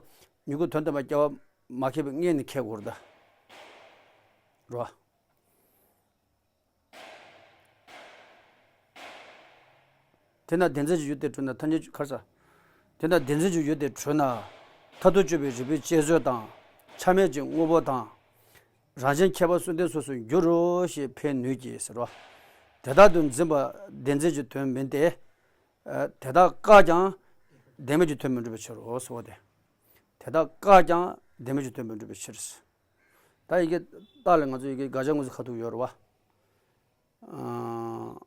མྱུ་གུ་དོན་དམ་པར་སྐྱེ་བ་མ་མཁས་པའི་སྔོན་ནས་མཁས་དགོས་རེད་ད། རེད་བ། དེས་ན་བདེན་འཛིན་གྱི་ཡུལ་དེར་གྲོལ་ན་ཐལ་འགྱུར་གྱི་ག་རེ་ཟེར། དེས་ན་བདེན་འཛིན་གྱི་ཡུལ་དེར་གྲོལ་ན། མཐར་ཐུག་དཔྱོད་པའི་རིགས་པའི་དཔྱད་བཟོད་དང་། ཆ་མེད་ཀྱི་དངོས་པོ་དང་། རང་བཞིན་མཁས་པ་གསུམ་ལྡན་སོ་སོར་འགྱུར་རོ་ཞེས་འཕེན་ནུས་ཀྱི་ཟེར་རོ། དེ་ལྟར་དུ་འཛིན་པ་བདེན་འཛིན་གྱི་དོན་མིན་ཏེ། ཨ། དེ་དག་བཀག་ཀྱང་བདེན་མེད་ཀྱི་དོན་མི་འགྲུབ་པའི་ཕྱིར་རོ་ཟེར་བ་དེ། དེ་དག་བཀག་ཀྱང་བདེན་མེད་ཀྱི་དོན་མི་འགྲུབ་པའི་ཕྱིར། ད་ཡི་གེ་རྟགས་ལ་ང་ཚོ་ཡི་གེ་དགག་བྱ་དངོས་སུ་ཁ་ཐུག་ཡོད་རེད་བ། ཨ།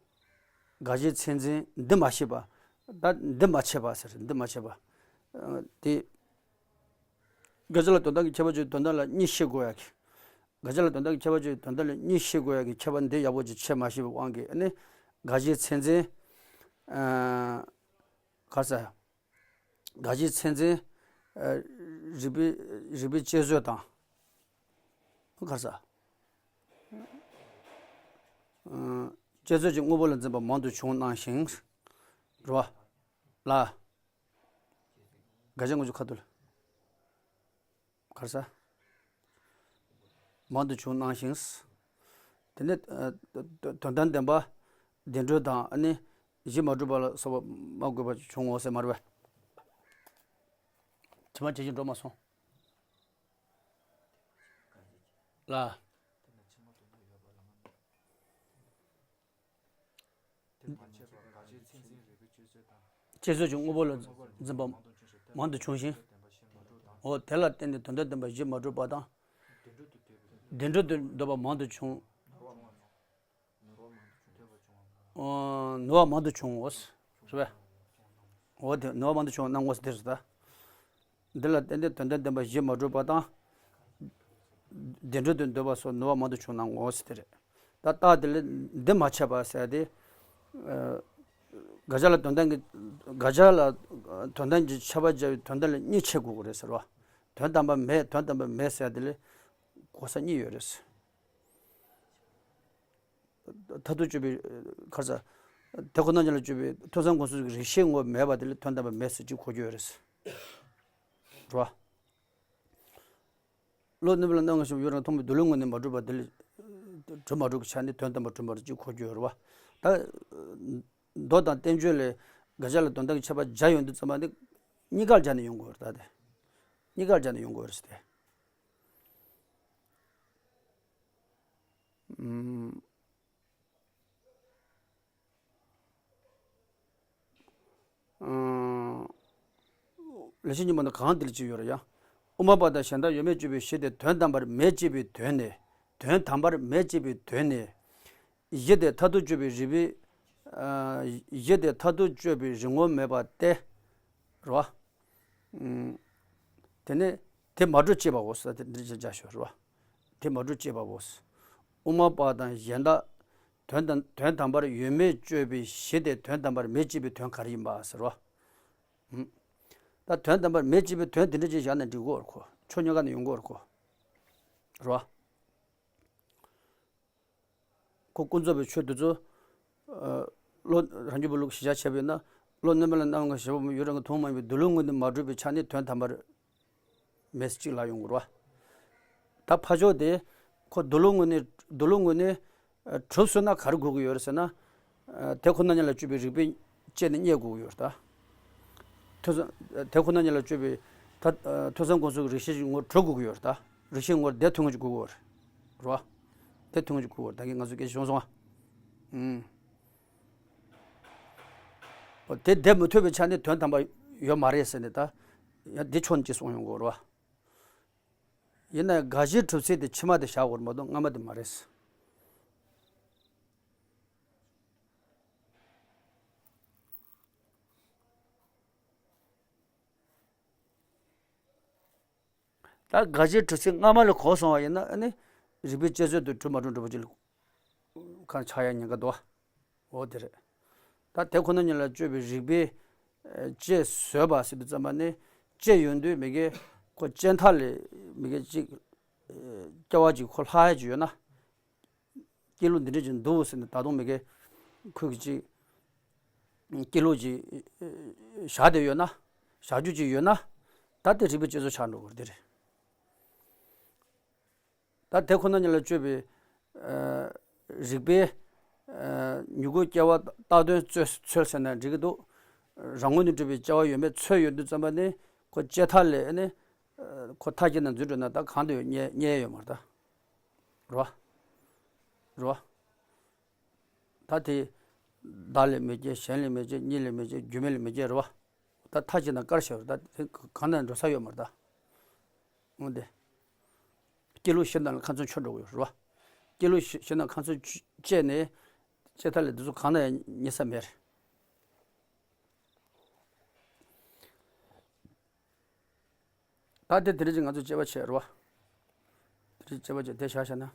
དགག་བྱའི་ཚད་འཛིན་འདུ་མ་བྱས་པ། ད་འདུ་མ་བྱས་པ་ཟེར་འདུ་མ་བྱས་པ། ཨ། དེ། དགག་བྱ་ལ་དོན་དམ་གྱི་ཁྱད་པར་གཅོད་དོན་དམ་ལ་གཉིས་ཤེས་དགོས་ཡ་གི། དགག་བྱ་ལ་དོན་དམ་གྱི་ཁྱད་པར་གཅོད་དོན་དམ་ལ་གཉིས་ཤེས་དགོས་ཡ་གི་ཁྱད་པར་འདི་ཡག་པོ་ཅིག་ཕྱེ་མ་ཤེས་པའི་དབང་གིས་ཨ་ནི། དགག་བྱའི་ཚད་འཛིན། ཨ། ག་རེ་ཟེར། དགག་བྱའི་ཚད་འཛིན། ཨ། རིགས་པའི་རིགས་པའི་དཔྱད་བཟོད་དང་། ག་རེ་ཟེར། ཨ། དཔྱད་བཟོད་ཀྱི་དངོས་པོ་ལ་འཛིན་པ་མང་དུ་བྱུང་སྣང་ཞིང་། རེད་བ། ལ། དགག་བྱ་དངོས་སུ་ཁ་ཐུག་ལ། ག་རེ་ཟེར། མང་དུ་བྱུང་སྣང་ཞིང་། དེ་ནས། ཨ། དོན་དམ་བདེན་པ་བདེན་གྲུབ་དང་ཨ་ནི་གཞི་མ་གྲུབ་པ་ལ་སོགས་པ་མ་དགོས་པ་བྱུང་ངོ་ཟེར་མ་རེད་པས། ཇི་མ་ཇི་བཞིན་འགྲོ་མ་སོང་། ལ། དཔྱད་བཟོད་ཀྱི་དངོས་པོ་ལ་འཛིན་པ་མང་དུ་བྱུང་ཞིང་། འོ་དེ་ལ་བརྟེན་ནས་དོན་དམ་བདེན་པ་གཞི་མ་གྲུབ་པ་དང་། བདེན་གྲུབ་ཏུ་འདོད་པ་མང་དུ་བྱུང་། ཨོ། ནུས་པ་མང་དུ་བྱུང་ངོ་། རེད་པས། འོ་དེ་ནུས་པ་མང་དུ་བྱུང་སྣང་ངོ་ཟེར་དེ་རེད་ད། འདི་ལ་བརྟེན་ཏེ་དོན་དམ་བདེན་པ་གཞི་མ་གྲུབ་པ་དང་། བདེན་གྲུབ་ཏུ་འདོད་པ་སོགས་ནུས་པ་མང་དུ་བྱུང་སྣང་ངོ་ཟེར་དེ་རེད། ད་རྟགས་དེ་ལ་འདུ་མ་བྱས་པ་ཟེར་ཏེ། ཨ། དགག་བྱ་ལ་དོན་དམ་གྱི། དགག་བྱ་ལ་དོན་དམ་གྱི་ཁྱབ་པ་སྦྱར་བའི་དོན་དམ་ལ་གཉིས་ཕྱེ་དགོས་ཀྱི་རེད་ཟེར་བ། དོན་དམ་པ་མེད། དོན་དམ་པ་མེད་ཟེར་དེ་ལ་གོ་ས་གཉིས་ཡོད་རེད་ཟེར། མཐར་ཐུག་དཔྱོད་པའི་ཁར་ས། དེ་ཁོ་ན་ཉིད་ལ་དཔྱོད་པའི་ཐོས་བསམ་སྒོམ་གསུམ་གྱི་རིགས་ཤེས་ངོར་མེད་པ་དེ་ལ་དོན་དམ་པ་མེད་ཟེར་གཅིག་གོ་རྒྱུ་ཡོད་རེད་ཟེར། རེད་བ། བློ་གནས་པ་ལ་རྣམ་ལྔ་ཞེས་པ་ཡོད་རུང་མཐོང་བའི་མདོ་ལུགས་ངོས་ནས་མ་གྲུབ་པ་དེ་ལ་གྲུབ་མ་གྲུབ་ཀྱི་ཆ་ནས་དོན་དམ་པར་གྲུབ་མ་གྲུབ་ཅེས་གོ་རྒྱུ་ཡོད་རེད་བ། ད་མདོ་དང་བསྟན་བཅོས་ལས་དགག་བྱ་ལ་དོན་དམ་གྱི་ཁྱབ་པ་སྦྱར་ཡོང་དུས་ཙམ་པ་ནི་གཉིས་ཀར་སྦྱར་ནས་ཡོང་དགོས་རེད་ད་དེ། གཉིས་ཀར་སྦྱར་ནས་ཡོང་དགོས་རེད་ཟེར་ཏེ། ཨུམ། ལེགས་བཤད་སྙིང་པོ་ན་གང་དེ་ལ་ཅི་ཡོད་རེད་ཡ། དབུ་མ་པ་དང་གཞན་དག་ཡོད་མེད་དཔྱོད་པའི་གཞི་དེ་དོན་དམ་པར་མེད་ཅེས་པའི་དོན་ནས། དོན་དམ་པར་མེད་ཅེས་པའི་དོན་ནས། གཞི་དེ་མཐར་ཐུག་དཔྱོད་པའི་རིགས་པའི། གཞི་དེ་མཐར་ཐུག་དཔྱོད་པའི་རིགས་ངོ་མེད་པ་སྟེ། རེད་བ། དེ་ནས་དེ་མ་གྲུབ་ཅེས་པའོ་ཟེར་དེ་འདྲ་ཅིག་བྱ་ཞོར་རེད་བ། དེ་མ་གྲུབ་ཅེས་པའོ། དབུ་མ་པ་དང་གཞན་དག་དོན་དམ་དོན་དམ་པར་ཡོད་མེད་དཔྱོད་པའི་གཞི་དེ་དོན་དམ་པར་མེད་ཅེས་པའི་དོན་ག་རེ་ཡིན་པ་ཟེར་བ། ད་དོན་དམ་པར་མེད་ཅེས་པའི་དོན་དེ་འདྲ་ཅིག་བཞག་ན་འགྲིག་གོ་རེད་ཁོ། ཕྱོགས་གཉིས་ཀ་ནས་ཡོང་གོ་རེད་ཁོ། རེད་བ། ཁོ་ཀུན་རྫོབ་པའི་ཆོས་དེ་ཚོ། བློ་རང་རྒྱུད་པའི་ལུགས་གཞི་བཞག་བྱས་པས་ན། བློ་གནས་པ་ལ་རྣམ་ལྔ་ཞེས་པ་ཡོད་རུང་མཐོང་མ་མྱོང་བའི་མདོ་ལུགས་ངོས་ནས་མ་གྲུབ་པའི་ཆ་ནས་དོན་དམ་པར་མེད་ཅིག་ལ་ཡོང་དགོས་རེད་བ། ད་ཕར་ཕྱོགས་དེ་ཁོ་མདོ་ལུགས་ངོས་ནས་མདོ་ལུགས་ངོས་ནས་གྲུབ་སོང་ན་ག་རེ་དགོས་ཀྱི་ཡོད་རེད་ཟེར་ན། དེ་ཁོ་ན་ཉིད་ལ་དཔྱོད་པའི་རིགས་པས་དཔྱད་ནས་རྙེད་དགོས་ཀྱི་ཡོད་རེད་ད། ཐོས་བསམ་དེ་ཁོ་ན་ཉིད་ལ་དཔྱོད་པའི་ད་ཐོས་བསམ་སྒོམ་གསུམ་གྱི་རིགས་ཤེས་ཀྱི་ངོར་གྲུབ་དགོས་ཀྱི་ཡོད་རེད་ད། རིགས་ཤེས་ངོར་དེ་ཐུན་མོང་གཅིག་དགོས་ཀྱི་ཡོད་རེད། རེད་བ། དེ་ཐུན་མོང་གཅིག་དགོས་ཀྱི་ཡོད་རེད་ད་གིན་ང་ཚོ་སྐད་ཆ་བྱུང་སོང་ང་། ཨུམ། འོ་དེ་དེ་མི་ཐུབ་པའི་ཆ་ནས་དོན་དམ་པ་ཡོད་མ་རེད་ཟེར་ནས་ད། ཡང་འདི་ཕྱོགས་ནས་ཅིག་གསུངས་ཡོང་གི་ཡོད་རེད་བ། ཡིན་ན་དགག་གཞིའི་གྲུབ་ཚུལ་དེ་ཕྱི་མ་དེ་བཞག་དགོས་རེད་མ་གཏོགས་སྔ་མ་དེ་མ་རེད། ད་དགག་གཞིའི་གྲུབ་ཚུལ་སྔ་མ་ལ་གོ་སོང་བ་ཡིན་ན་ཨ་ནི་རིགས་པའི་དཔྱད་བཟོད་དུ་གྲུབ་མ་གྲུབ་འགྲུབ་པ་ཅིག་ལ་གང་ཆགས་ཡ་ཉེན་ཁ་འདུག་འོ་དེ་རེད། ད་དེ་ཁོ་ན་ཉིད་ལ་དཔྱོད་པའི་རིགས་པས་དཔྱད་བཟོད་པ་ཟེར་དུས་ཙམ་པ་ནི་དཔྱད་ཡོང་དུས་མི་དགེ་ཁོ་དཔྱད་མཐའ་ལས་མི་དགེ་ཅིག་སྐྱེ་བ་ཅིག་ཁོ་ལྷག་ཡ་ཅིག་ཡོད་ན། སྐྱེ་ལུགས་འདི་འདྲ་ཅིག་འདུག་ཟེར་ནས་ད་དུང་མི་དགེ་ཁོས་ཀྱི་ཅིག་སྐྱེ་ལུགས་ཅིག་བཞག་བསྡད་ཡོད་ན། བཞག་རྒྱུ་ཅིག་ཡོད་ན། ད་དེ་རིགས་པའི་དཔྱད་བཟོད་ཆགས་འགྲོ་དགོས་རེད་དེ་རེད། ད་དེ་ཁོ་ན་ཉིད་ལ་དཔྱོད་པའི་རིགས་པས་མྱུ་གུ་སྐྱེ་བ་བཏགས་དོན་འཚོལ་འཚོལ་ཟེར་ན་འགྲིག་གི་འདུག་རང་ངོས་ནས་གྲུབ་པའི་སྐྱེ་བ་ཡོད་མེད་འཚོལ་ཡོང་དུས་ཙམ་པ་ནི་ཁོ་དཔྱད་མཐའ་ལས་ནི་ཁོ་མཐའ་གཅིག་ན་འཛུལ་འགྲོ་ན་ད་གང་དུ་ཡོད་རྙེད་རྙེད་ཡོད་མ་རེད་ད། རེད་བ། རེད་བ། ད་དེ་བདག་ལས་མི་སྐྱེ། གཞན་ལས་མི་སྐྱེ། གཉིས་ལས་མི་སྐྱེ། རྒྱུ་མེད་ལས་མི་སྐྱེ་རེད་བ། ད་མཐའ་གཅིག་ན་དཀར་ཞེ་བ་རེད། ད་དེ་གང་ན་འགྲོ་ས་ཡོད་མ་རེད་ད། འོ་དེ། སྐྱེ་ལུགས་ཤེས་ན་ཁ་ཚོན་ཆོད་འགྲོ་གི་ཡོད་རེད་བ། སྐྱེ་ལུགས་ཤེས་ན་ཁ་ཚོན་བཅད་ནས་དཔྱད་མཐའ་ལས་འདི་ཚོ་གང་ན་ཡང་རྙེད་ས་མེད་རེད། ད་དེ་དེ་རིང་ང་ཚོ་དཔྱད་པ་བྱས་རེད་བ། དེ་རིང་དཔྱད་པ་བྱས་དེ་བཞག་བཞག་ན།